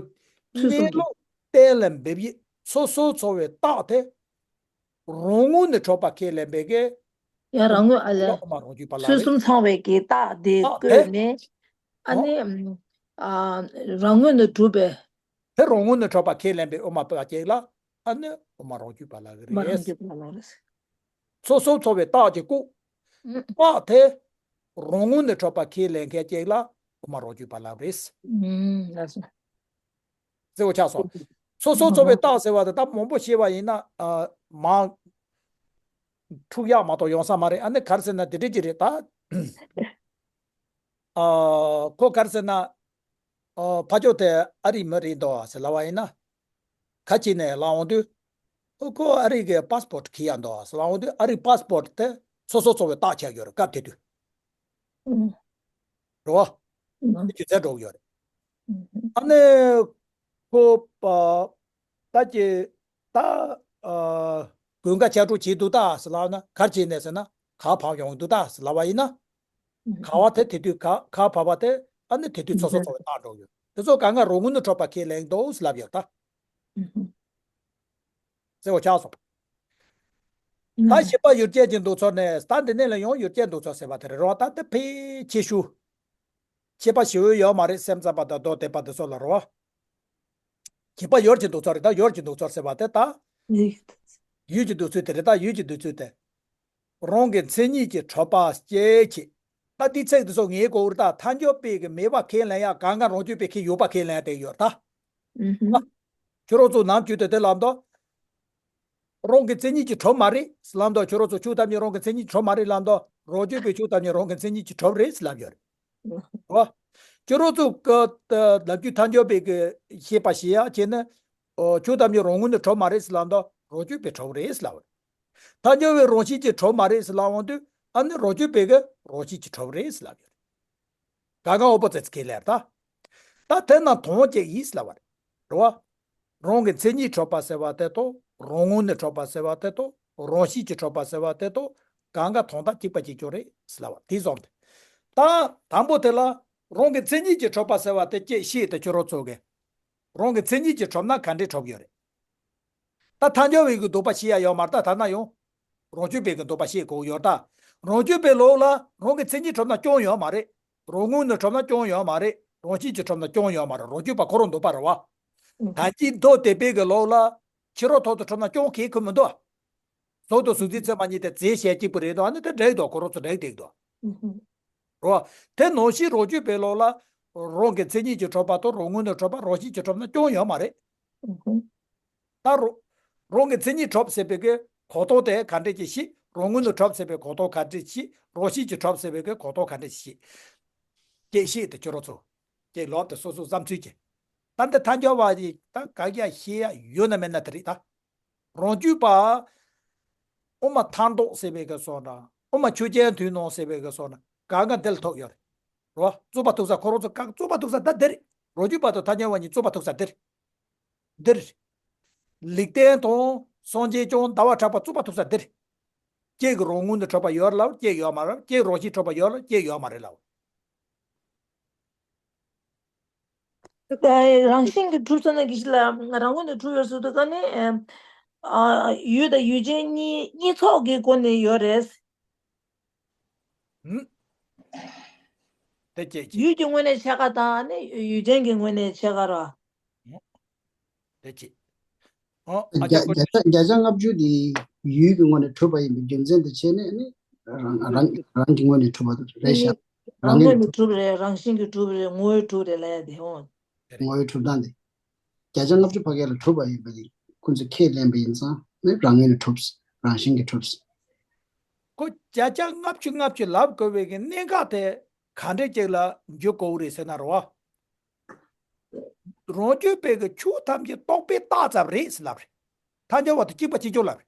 ཚུལ་གསུམ་གྱི་གནས་ལུགས་གཏན་ལ་འབེབས་ཡིག་སོ་སོ་ཚོ་བའི་རྟགས་དེ། རང་ངོས་ནས་གྲུབ་པ་ཁས་ལེན་པའི་གི། ཡང་རང་ངོས་ཨ་ལས། དབུ་མ་རང་རྒྱུད་པ་ལ་ཚུལ་རེད། གསུམ་ཚང་བའི་གི་རྟགས་དེ་རྟགས་དེ། བཀོད་ནས། ཨ་ནི། ཨ། རང་ངོས་ནས་གྲུབ་པའི། དེ་རང་ངོས་ནས་གྲུབ་པ་ཁས་ལེན་པའི་དབུ་མ་པ་ཅིག་ལ། ཨ་ནི་དབུ་མ་རང་རྒྱུད་པ་ལབ་ཀྱི་མ་རང་རེད། རྒྱུད་པ་ལ་རེད། སོ་སོ་ཚོ་བའི་རྟགས་ཀྱི་བཀོད། ཨུ། རྟགས་དེ། རང་ངོས་ནས་གྲུབ་པ་ཁས་ལེན་མཁན་ཅིག་ལ་དབུ་མ་རང་རྒྱུད་པ་ལབ་རེད། ཨུ། ལགས་སོ། གསལ་པོ་ཆགས་སོང་། སོ་སོ་ཚོ་བའི་རྟགས་ཟེར་བ་དེ་ད་མང་པོ་བཤད་པ་ཡིན་ན། ཨ། མང་། འཁྲུག་ཡག་མ་གཏོགས་ཡོང་ས་མ་རེད། ཨ་ནི་ག་རེ་ཟེར་ན་དེ་འདྲ་ཅིག་རེད་ད། ཨ། ཁོ་ག་རེ་ཟེར་ན། ཨ། ཕ་ཅོག་དེ་ཨ་རིའི་མི་རེད་འདུག་ཟེར་ལབ་པ་ཡིན་ན། ག་ཅི་ནས་ལབ་འོང་དུས། ཨོ། ཁོ་ཨ་རི་གི་པཱ་སི་པོར་ཊི་འཁྱེར་ཡ་འདུག་ཟེར་ལབ་འོང་དུས་ཨ་རིའི་པཱ་སི་པོར་ཊི་དེ་སོ་སོ་ཚོ་བའི་རྟགས་ཆགས་ཡོད་རེད། སྐབས་དེ་དུས། ཨུ། རེད་བ། ཨུ། དེ་རྒྱུ་མཚན་འགྲོ་གི་ཡོད་རེད། ཨུ། ཨ་ནི། ཁོ། ཨ། ད་ཀྱི། ད། ཨ། དགུན་ཁ་ཆར་འགྲོ་བྱེད་འདུག་ད་ཟེར་ལབ་ན་ག་རེ་བྱས་ནས་ཟེར་ན་གར་བབས་ཡོང་འདུག་ད་ཟེར་ལབ་པ་ཡིན་ན། གར་བ་དེ་དེ་དུས་གར་གར་བབས་པ་དེ་ཨ་ནི་དེ་དུས་ཚོ་སོ་ཚོ་བའི་རྟགས་འགྲོ་གི་ཡོད། དེ་ཚོ་གང་ག་རང་ངོས་ནས་གྲུབ་པ་ཁས་ལེན་འདུག་ཟེར་ལབ་ཡོད་ད། གསལ་པོ་ཆགས་སོང་། ད་བྱེད་པ་ཡུལ་ཅན་གྱི་འདུག་ཚོད་ནས་ད་འདི་ནས་ལ་ཡང་ཡུལ་ཅན་འདུག་ཚོད་ཟེར་བ་དེ་རེད་རོ། ད་དེ་ཕལ་ཆེ་ཤོས། བྱེད་པ་ཞེ་པོ་ཡོད་མ་རེད། སེམས་ཙམ་པ་དང་མདོ་སྡེ་པ་དེ་ཚོ་ལ་རོ། བྱེད་པ་ཡུལ་གྱི་འདུག་ཚོད་རེད། ད་ཡུལ་གྱི་འདུག་ཚོད་ཟེར་བ་དེ་ད། ཡུལ་གྱི་འདུག་ཚོད་དེ་རེད། ད་ཡུལ་གྱི་འདུག་ཚོད་དེ། རང་གི་མཚན་ཉིད་ཀྱིས་གྲུབ་པ་སྐྱེད་བྱེད། ད་འདི་ཚིག་འདི་ཚོ་ངའི་གོ་བར་ད་ཐལ་འགྱུར་བས་ཀྱི་མེད་པ་ཁས་ལེན་ཡག་གང་ག་རང་རྒྱུད་པས་ཁས་ཡོད་པ་ཁས་ལེན་ཡག་དེ་ཡོད་ད། ཨུ་ཧུ། ཁྱོད་རང་ཚོ་ནམ་རྒྱུན་དུ་དེ་ལབ་འདུག་རང་གི་མཚན་ཉིད་ཀྱིས་གྲུབ་མ་རེད་ལབ་འདུག་ཁྱོད་རང་ཚོ་ཆོས་ཐམས་ཅད་རང་གི་མཚན་ཉིད་ཀྱིས་གྲུབ་མ་རེད་ལབ་འདུག་རང་རྒྱུད་པས་ཆོས་ཐམས་ཅད་རང་གི་མཚན་ཉིད་ཀྱིས་གྲུབ་རེད་ལབ་ཡོད་རེད། ཨོ། ཁྱོད་རང་ཚོ་གི་ལབ་རྒྱུ་ཐལ་འགྱུར་བས་ཀྱི་ཤེས་པ་ཞེས་ཡག་བྱས་ནས། ཨོ། ཆོས་ཐམས་ཅད་རང་ངོས་ནས་གྲུབ་མ་རེད་ལབ་འདུག་རང་རྒྱུད་པས་གྲུབ་རེད་ལབ་རེད། ཐལ་འགྱུར་བའི་རང་བཞིན་གྱིས་གྲུབ་མ་རེད་ལབ་འོང་དུས་ཨ་ནི་རང་རྒྱུད་པས་ཀྱི་རང་བཞིན་གྱིས་གྲུབ་རེད་ལབ་ཡོད་རེད། ད་ག་ཨོ་པོ་ཛིཊ་གི་ལེར་ད། ད་དེ་ན་དོན་གཅིག་ཡིན་ལབ་པ་རེད། རེད་བ། རང་གི་མཚན་ཉིད་གྲུབ་པ་ཟེར་བ་དེ་དང་རང་ངོས་ནས་གྲུབ་པ་ཟེར་བ་དེ་དང་རང་བཞིན་གྱིས་གྲུབ་པ་ཟེར་བ་དེ་དང་གང་ག་དོན་དག་གཅིག་པ་གཅིག་རྐྱང་རེད་ལབ་པ་དེ་བཟུང་སྟེ། ད་དང་པོ་དེ་ལ་རང་གི་མཚན་ཉིད་ཀྱིས་གྲུབ་པ་ཟེར་བ་དེ་སྐད་བཤད་དེ་ཁྱོད་རང་ཚོ་གི། རང་གི་མཚན་ཉིད་ཀྱིས་གྲུབ་ན་ག་འདྲས་གྲུབ་ཡོད་རེད། ད་ཐལ་འགྱུར་བའི་གི་འདོད་པ་བཤད་ཡ་ཡོད་མ་རེད། ད་ཐ་ན་ཡང་རང་རྒྱུད་པའི་གི་འདོད་པ་བཤད་དགོས་ཡོད་ད། རང་རྒྱུད་པའི་ལུགས་ལ་རང་གི་མཚན་ཉིད་གྲུབ་ན་རྐྱང་ཡོད་མ་རེད། རང་ངོས་ནས་གྲུབ་ན་རྐྱང་ཡོད་མ་རེད། རང་བཞིན་གྱིས་གྲུབ་ན་རྐྱང་ཡོད་མ་རེད། རང་རྒྱུད་པ་ཁོ་རང་འདོད་པ་རེད་བ། ད་ཅི་མདོ་སྡེ་པའི་གི་ལུགས་ལ་ཕྱི་རོལ་ཐོག་ཏུ་གྲུབ་ན་རྐྱང་གི་ཁུ་མི་འདུག་གཟུགས་དང་གཟུགས་མཚན་ཚད་མ་གཉིས་དེ་རྫས་གཞན་གཅིག་པུ་རེད་འདུག་ཨ་ནི་དེ་འགྲིག་འདུག་ཁོ་རང་ཚོ་འགྲིག་འདུག་རོ། དེ་ནང་བཞིན་རང་རྒྱུད་པའི་ལུགས་ལ་རང་གི་མཚན་ཉིད་ཀྱིས་གྲུབ་པ་དང་རང་ངོས་ནས་གྲུབ་པ་རང་བཞིན་གྱིས་གྲུབ་ན་རྐྱང་ཡོད་མ་རེད། ད་རང་རང་གི་མཚན་ཉིད་གྲུབ་ཟེར་བའི་གི་གོ་རྟོགས་དེ་ག་འདྲས་ཀྱི་ཤེས། རང་ངོས་ནས་གྲུབ་ཟེར་བའི་གོ་རྟོགས་ག་འདྲས་ཤེས། རང་བཞིན་གྱིས་གྲུབ་ཟེར་བའི་གི་གོ་རྟོགས་ག་འདྲས་ཤེས། སྐད་བཤད་དེ་ཁྱོད་རང་ཚོ་སྐད་ལོག་དེ་སོ་སོ་བསམ་ཚུལ་གྱིས། ད་འདི་ཐལ་འགྱུར་བ་ཡི་ད་ག་རྒྱ་ཤེས་ཡ་ཡོད་ན་མེད་ན་དེ་རེད་ད། རང་རྒྱུད་པ། དབུ་མ་ཐལ་འདོགས་ཟེར་བའི་གི་སོགས་དང་དབུ་མ་ཆོས་ཅན་མཐུན་སྣང་ཟེར་བའི་གི་སོགས་ན་གང་ག་འདི་ལ་ཐུག་ཡོད་རེད། རོ། རྩོད་པ་ཐུག་ས་ཁོ་རང་ཚོ་གང་རྩོད་པ་ཐུག་ས་ད་འདི་རེད། རང་རྒྱུད་པ་དང་ཐལ་འགྱུར་བ་གཉིས་རྩོད་པ་ཐུག་ས་འདི་རེད། འདི་རེད། ལེགས་ལྡན་དང་སངས་རྒྱས་བསྐྱངས་ཟླ་བ་གྲགས་པ་རྩོད་པ་ཐུག་ས་འདི་རེད། ཁྱེད་ཀྱི་རང་ངོས་ནས་གྲུབ་པ་ཡོད་ལབ་ཁྱེད་ཡོད་མ་རེད། ཁྱེད་རང་བཞིན་གྲུབ་པ་ཡོད་ལབ་ཁྱེད་ཡོད་མ་རེད་ལབ། རང་བཞིན་གྱིས་གྲུབ་ཟེར་ན་གི་ཞིག་ལ་རང་ངོས་ནས་གྲུབ་ཡོད་ཟེར་དུས་ཀ་ནི། ཨ། ཡུལ་དང་ཡུལ་ཅན་གཉིས་གཉིས་ཚོགས་ཀྱི་སྒོ་ནས་ཡོད་རེད། ཧུམ། དེ་སྐད་ཅེས། ཡུལ་གྱི་ངོས་ནས་ཕྱེད་ཀ་དང་ནི་ཡུལ་ཅན་གྱི་ངོས་ནས་ཕྱེད་ཀ་ར། དེ་ཅི། ཨོ། ཨ་བརྒྱ་ཅག་པོ། བརྒྱ་ཆ་བརྒྱ་ཆ་ལྔ་བཅུ་དེ་ཡུལ་གྱི་ངོས་ནས་གྲུབ་པ་ཡིན་པའི་རྒྱུ་མཚན་དེ་བྱས་ནས་ནི་རང་རང་རང་གི་ངོས་ནས་གྲུབ་པ་རེད་ཤག་རང་ངོས་ནས་གྲུབ་རེད། རང་བཞིན་གྱིས་གྲུབ་རེད། ངོ་བོས་གྲུབ་རེད་ལབ་ཡ་དེ་འོ། ངོ་བོའི་གྲུབ་སྟངས་དེ། བརྒྱ་ཆ་ལྔ་བཅུ་ཕ་གི་ལ་གྲུབ་པ་ཡིན་པ་དེ་ཁོ་ཚོས་ཁས་ལེན་པ་ཡིན་ཙང་ནི་རང་ངོས་ནས་གྲུབ། རང་བཞིན་གྱིས་གྲུབ། ཁོ་བརྒྱ་ཆ་ལྔ་བཅུ་ལྔ་བཅུ་ལབ་དགོས་པའི་གི་གནད་འགག་དེ་ག་འདྲས་ཅིག་ལ་འཇུག་དགོས་རེད་ཟེར་ན་རོ། རང་རྒྱུད་པའི་གི་ཆོས་ཐམས་ཅད་རྟོག་པས་བཏགས་ཙམ་རེད་ཟེར་ལབ་རེད། ཐལ་འགྱུར་བ་དང་གཅིག་པ་གཅིག་རྐྱང་ལབ་རེད།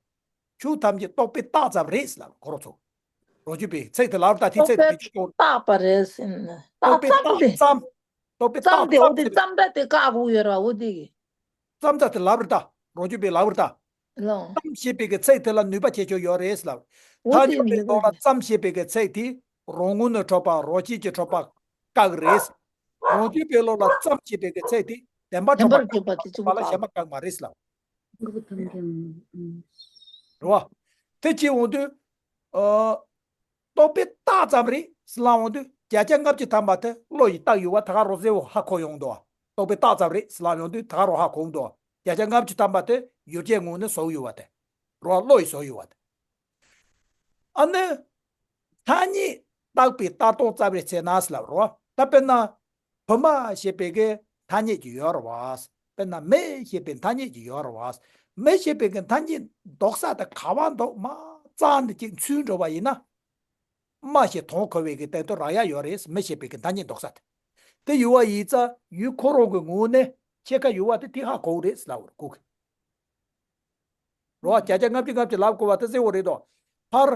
ཆོས་ཐམས་ཅད་རྟོག་པས་བཏགས་ཙམ་རེད་ཟེར་ལབ་རེད་ཁོ་རང་ཚོ། རང་རྒྱུད་པའི་ཚིག་དེ་ལབ་ད་དེ་ཚིག་དེ་གཅིག་རྐྱང་། བཏགས་པ་རེད་ཟེར་ན། རྟོག་པས་བཏགས་ཙམ། རྟོག་པས་བཏགས་ཙམ་དེ་འོ་དེ་ཙམ་རེད། ཙམ་འདྲ་དེ་བཀག་དགོས་ཡོད་ར་འོ་དེ་གི། ཙམ་ཙམ་དེ་ལབ་རེད་ད། རང་རྒྱུད་པས་ལབ་རེད་ད། ལོ། ཙམ་ཞེས་པའི་གི་ཚིག་དེ་ལ་ནུས་པ་ཆེ་ཤོས་ཡོད་རེད་ལབ། འོ་ཐལ་དེ་འགྱུར་བའི་ནུས་པ་ལོགས་ལ་ཙམ་ཞེས་པའི་གི་ཚིག་དེ་རང་ངོས་ནས་གྲུབ་པ་རང་བཞིན་གྱིས་གྲུབ་པ་བཀག་རེད། རང་རྒྱུད་པའི་ལོགས་ལ་ཙམ་ཞེས་པའི་གི་ཚིག་དེ་བདེན་པར་བདེན་པར་གྲུབ་པ་གྲུབ་པ་དེ་ཚོ་བཀག་པ་ལ་གཞན་པ་བཀག་མ་རེད་ལབ། རེད་བ། དེ་བྱས་འོང་དུས། ཨ། རྟོག་པས་བཏགས་ཙམ་རེད་ཟེར་ལབ་འོང་དུས་བརྒྱ་ཆ་ལྔ་བཅུ་ཐམ་པ་དེ་བློ་ཡིས་བཏགས་ཡོད་པ་ད་ག་རང་གཟེར་བོ་ཧ་གོ་ཡོང་འདུག་རྟོག་པས་བཏགས་ཙམ་རེད་ཟེར་ལབ་ཡོང་དུས་ད་ག་རང་ཧ་གོ་འདུག་བརྒྱ་ཆ་ལྔ་བཅུ་ཐམ་པ་དེ་ཡུལ་ཅན་ངོས་ནས་བཟོས་ཡོད་པ་དེ། རང་བློ་ཡིས་བཟོས་ཡོད་པ་དེ། ཨ་ནི། ཐ་སྙད་བཏགས་པའི་ལྟ་སྟངས་རྩ་བའི་ཚེ་ན་ཟེར་ལབ་རོ། ད་དཔེར་ན། བུ་མོ་ཞེས་པའི་གི་ཐ་སྙད་ཅིག་ཡོད་རེད་བ། དཔེར་ན་མི་ཞེས་པའི་ཐ་སྙད་ཅིག་ཡོད་རེད་བ། མི་ཞེས་པའི་གི་ཐ་སྙད་འདོགས་ས་དེ་ག་བ་འདུག་མ་རྩ་ནས་ཅིག་འཚོལ་འགྲོ་བ་ཡིན་ན། སྨྲ་ཞེས་དོན་གོ་བའི་གི་སྟེང་དུ་རག་ཡ་ཡོད་རེད། མི་ཞེས་པའི་གི་ཐ་སྙད་འདོགས་ས་དེ། དེ་ཡོད་པ་ཡིན་ཙང་ཡུལ་ཁོ་རང་གི་ངོས་ནས་ཕྱེད་ཀ་ཡོད་པ་དེ་དེ་ཧ་གོ་གི་རེད་ལབ་དགོས་གི། རོ། བརྒྱ་ཆ་ལྔ་བཅུ་ལྔ་བཅུ་ལབ་དགོས་པ་དེ་གསལ་བོ་རེད་དོ། ཕར།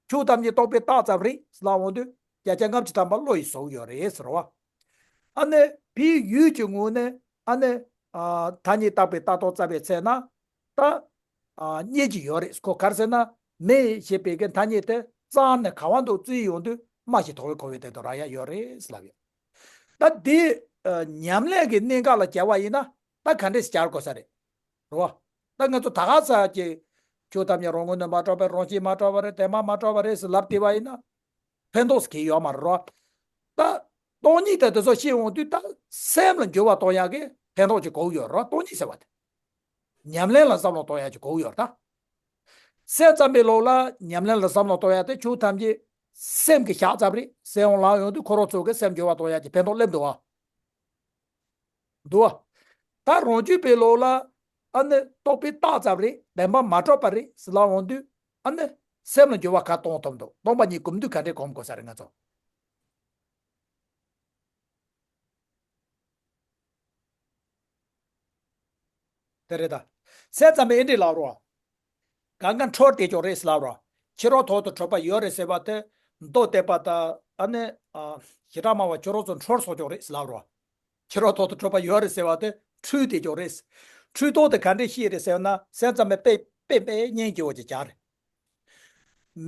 ཆོས་ཐམས་ཅད་རྟོག་པས་བཏགས་ཙམ་རེད་ཟེར་ལབ་འོང་དུས་བརྒྱ་ཆ་ལྔ་བཅུ་ཐམ་པ་བློ་ཡིས་བཟོས་ཡོད་རེད་ཟེར་བ། ཨ་ནི་བོད་ཡུལ་གྱི་ངོས་ནས་ཨ་ནི། ཨ། ཐ་སྙད་བཏགས་པའི་ལྟ་སྟངས་རྩ་བའི་ཚེ་ན། ད། ཨ། རྙེད་ཀྱི་ཡོད་རེད། ཁོ་ག་རེ་ཟེར་ན་མི་ཞེས་པའི་གི་ཐ་སྙད་དེ་རྩ་ནས་ག་བ་འདུག་བཙལ་ཡོང་དུས་སྨྲ་ཞེས་དོན་གོ་བའི་སྟེང་དུ་རག་ཡ་ཡོད་རེད་ཟེར་ལབ་ཡོད། ད་འདི། ཨ། ཉམས་ལེན་གྱི་གནད་འགག་ལ་བྱ་བ་ཡིན་ན་ད་ག་འདྲས་སེ་བྱ་དགོས་ས་རེད། རེད་བ། ད་ང་ཚོ་ད་ག་ས་ཀྱི། ཆོས་ཐམས་ཅད་རང་ངོས་ནས་མ་གྲུབ་པ་རེད། རང་བཞིན་མ་གྲུབ་པ་རེད། དེ་མ་མ་གྲུབ་པ་རེད་ཟེར་ལབ་བསྡད་པ་ཡིན་ན། ཕན་ཐོགས་སུ་གང་ཡང་ཡོད་མ་རེད་རོ། ད། སྟོང་ཉིད་དེ་དེ་ཚོ་ཤེས་འོང་དུས་ད་སེམས་ལ་འགྱུར་བ་གཏོང་ཡག་གི་ཕན་ཐོགས་ཅིག་དགོས་ཡོད་རོ། སྟོང་ཉིད་ཟེར་བ་དེ། ཉམས་ལེན་ལ་བསམ་བློ་གཏོང་ཡག་ཅིག་དགོས་ཡོད་རེད་ད། སེམས་ཙམ་པའི་ལུགས་ལ་ཉམས་ལེན་ལ་བསམ་བློ་གཏོང་ཡག་དེ་ཆོས་ཐམས་ཅད་སེམས་ཀྱི་ཤག་ཙམ་རེད་ཟེར་འོང་ལབ་ཡོང་དུས་ཁོ་རང་ཚོ་གི་སེམས་འགྱུར་བ་གཏོང་ཡག་གི་ཕན་ཐོགས་སླེབས་འདུག་བ། འདུག་བ། ད་རང་རྒྱུད་པའི་ལུགས་ལ་ཨ་ནི་རྟོག་པས་བཏགས་ཙམ་རེད། བདེན་པ་མ་གྲུབ་པ་རེད་ཟེར་ལབ་འོང་དུས་ཨ་ནི་སེམས་ལ་འགྱུར་བ་ག་གཏོང་ཐུབ་འདུག་སྟོང་པ་ཉིད་གོམས་འདུན་ག་འདྲས་གོམས་དགོས་ས་རེད་ང་ཚོ། དེ་རེད་ད། སེམས་ཙམ་པས་ཨེ་འདྲས་ལབ་རོ། གང་ག་འཕྲོར་བལྟས་ཀྱང་རེད་ཟེར་ལབ་རོ། ཕྱི་རོལ་ཐོག་ཏུ་གྲུབ་པ་ཡོད་རེད་ཟེར་བ་དེ། མདོ་སྡེ་པ་དང་ཨ་ནི་ཨ་ཞེ་དྲག་སྨྲ་བ་ཁྱོད་རང་ཚོ་འཕྲོ་སོང་ཀྱང་རེད་ཟེར་ལབ་རོ། ཕྱི་རོལ་ཐོག་ཏུ་གྲུབ་པ་ཡོད་རེད་ཟེར་བ་དེ་འཁྲུལ་བསྡད་ཀྱང་རེད། འཁྲུལ་རྟོག་དེ་ག་འདྲས་ཤེས་རེད་ཟེར་ན། སེམས་ཙམ་པའི་དཔེ་དཔེ་དཔེ་སྙན་གྱི་འོག་གི་ཅག་རེད།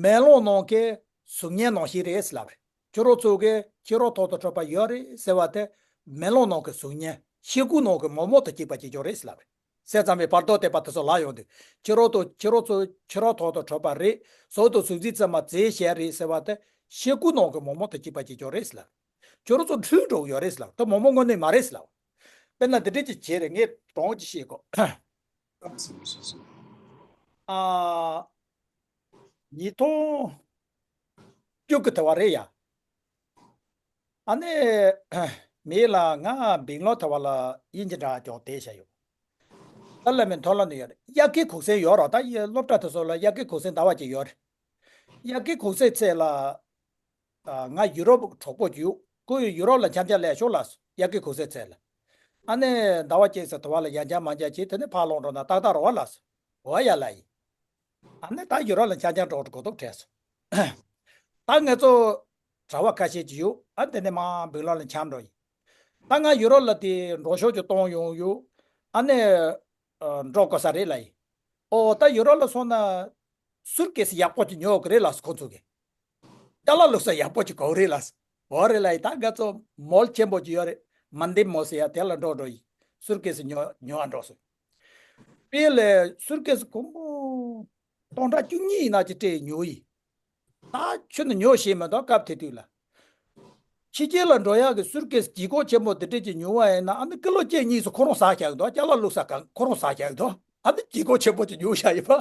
མེ་ལོང་ནང་གི་གཟུགས་བརྙན་ནང་བཞིན་རེད་ཟེར་ལབ་རེད། ཁྱོད་རང་ཚོ་གིས་ཕྱི་རོལ་ཐོག་ཏུ་གྲུབ་པ་ཡོད་རེད་ཟེར་བ་དེ་མེ་ལོང་ནང་གི་གཟུགས་བརྙན། ཤེལ་སྒོ་ནང་གི་མོག་མོག་དང་གཅིག་པ་གཅིག་རྐྱང་རེད་ཟེར་ལབ་རེད། སེམས་ཙམ་པའི་བར་དོ་དད་པ་དེ་ཚོ་ལ་ཡོང་དུས། ཕྱི་རོལ་དུ་ཕྱི་རོལ་ཚོ་ཕྱི་རོལ་ཐོག་ཏུ་གྲུབ་པ་རེད། གཟུགས་དང་གཟུགས་མཚན་ཙམ་མ་རྫས་གཞན་རེད་ཟེར་བ་དེ་ཤེལ་སྒོ་ནང་གི་མོག་མོག་དང་གཅིག་པ་གཅིག་རྐྱང་རེད་ཟེར་ལབ། ཁྱོད་རང་ཚོ་འཁྲུལ་འགྲོ་གི་ཡོད་རེད་ཟེར་ལབ། དེ་མོག་མོག་དངོས་གནས་མ་རེད་ཟེར་ལབ། དཔེར་ན་འདི་འདྲས་ཅིག་བྱས་རེད། ངས་དྲང་ཅིག་བཤད་གོ། ཨ། ཉིས་སྟོང་བཅུ་གི་དུས་བ་རེད་ཡ། ཨ་ནི། མི་ལ་ང་བིང་ལོ་དུས་བ་ལ་དབྱིན་ཇི་འདྲ་ཀྱང་བལྟས་བྱས་ཡོད། ད་ལ་མི་མཐོ་སློབ་ནས་ཡོད་རེད། དབྱར་ཁའི་གུང་སེང་ཡོད་རེད། ད་ཡི་སློབ་གྲྭ་དེ་ཚོ་ལ་དབྱར་ཁའི་གུང་སེང་ཟླ་བ་གཅིག་ཡོད་རེད། དབྱར་ཁའི་གུང་སེང་ཚེས་ལ། ང་ཡུ་རོབ་གྲོགས་པོ་ཅིག་ཡོད། ཁོ་ཡུ་རོབ་ལ་འཆམ་འཆམ་ལས་ཤོག་ལ། དབྱར་ཁའི་གུང་སེང་ཚེས་ལ། ཨ་ནི་ཟླ་བ་གཅིག་ཙམ་དུས་བ་ལ་ཡང་འཆམ་མ་འཆམ་བྱས། དེ་ནས་ཕར་ལོག་འགྲོ་ན་ཏག་ཏག་རེད་པ་ལ། འོ་ཡ་ལ་ཡིན། ཨ་ནི་ད་ཡུ་རོབ་ལ་འཆམ་འཆམ་འགྲོ་གོ་ཐོག་བྲལ་སོང་། ད་ང་ཚོ་གྲྭ་པ་ཁ་ཤས་ཅིག་ཡོད། ཨ་དེ་ནས་མར་བིང་ལོ་ལ་འཆམ་འགྲོ་ཡིན། ད་ང་ཡུ་རོབ་ལ་དེ་འགྲོ་ཕྱོགས་ཅིག་གཏོང་ཡོང་ཡོད། ཨ་ནི་འགྲོ་དགོས་ས་རེད་ལ་ཡིན། ཨོ་ད་ཡུ་རོབ་ལ་སོང་ན་སུཊ་ཀེ་སི་ཡག་པོ་ཅིག་ཉོ་དགོས་རེད་ལ། ཁོ་ཚོ་གིས་ཅ་ལག་བླུགས་ས་ཡག་པོ་ཅིག་དགོས་རེད་ལ། འོ་རེད་ལ་ཡིན། ད་ང་ཚོ་མོལ་ཆེན་པོ་ཅིག་ཡོད་རེད། མན་ཌེ་མོལ་ཟེར་ཡ་དེ་ལ་འགྲོ་འགྲོ་ཡིན། སུཊ་ཀེ་སི་ཉོ་ཉོ་བ་འགྲོ་སོང་། དཔེ་ལས་སུཊ་ཀེ་སི་སྒོར་མོ་སྟོང་ཕྲག་བཅུ་གཉིས་ཡིན་ན་ཅིག་སྤྲད་ཉོ་ཡིན། ད་ཁྱོན་ནས་ཉོ་ཤེས་མི་འདུག་སྐབས་དེ་དུས་ལ། ཕྱི་རྒྱལ་ལ་འགྲོ་ཡག་གི་སུཊ་ཀེ་སི་ལྗིད་ཁོག་ཆེན་པོ་དེ་འདྲས་ཅིག་ཉོ་བ་ཡིན་ན། ཨ་ནི་ཀི་ལོ་གཅིག་གཉིས་སུ་ཁོ་རང་ཟ་བཞག་གི་འདུག་ཅ་ལག་བླུགས་ས་གང་ཁོ་རང་ཟ་བཞག་གི་འདུག་ཨ་ནི་ལྗིད་ཁོག་ཆེན་པོ་ཅིག་ཉོ་བཞག་ཡིན་པ།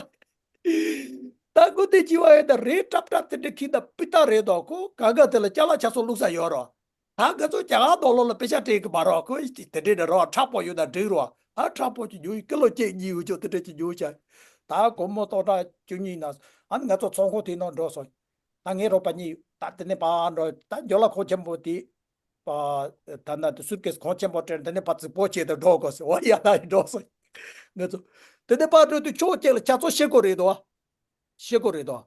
ད་དགོས་དེ་ཅི་བ་ཡིན། ད་རས་ཀྲབ་ཀྲབ་དེ་འདྲས་འཁྱེར་ད་སྤུས་དག་རེད་དོ། ཁོ་གང་ག་དེ་ལ་ཅ་ལག་ཆ་ཚང་བླུགས་ས་ཡོད་རོ། ད་ང་ཚོ་རྒྱ་གར་ནང་ལོགས་ལ་པེ་ཤ་སྤྲད་གི་མ་རེད། ཁོ་དེ་འདྲས་ནས་རོ། མཁྲེགས་པོ་ཡོད་ན་འགྲིག་རོ། ཨ་མཁྲེགས་པོ་ཅིག་ཉོ་ཡིན། ཀི་ལོ་གཅིག་གཉིས་འུ་ཅག་དེ་འདྲས་ཅིག་ཉོ་བྱས། ད་སྒོར་མོ་སྟོང་ཕྲག་བཅུ་གཉིས་ན། ཨ་ནི་ང་ཚོ་ཚོང་ཁང་དེའི་ནང་འགྲོ་སོང་། ད་ངའི་རོགས་པ་གཉིས་ད་དེ་ནས་ཕར་འགྲོ། ད་ཇོ་ལ་གོང་ཆེན་པོ་དེ། ད་ན་དེ་སུཊ་ཀེ་སི་གོང་ཆེན་པོ་སྤྲད། དེ་ནས་ཕར་རྫིག་པོ་བྱས་ཏེ་འགྲོ་དགོས་ཟེར། འོ་ཡ་ད་ཡིན་འགྲོ་སོང་། ང་ཚོ་དེ་ནས་ཕར་འགྲོ་དུས་ཕྱོགས་གཅིག་ལ་ཆ་ཚང་ཤེལ་སྒོ་རེད་དོ། ཤེལ་སྒོ་རེད་དོ།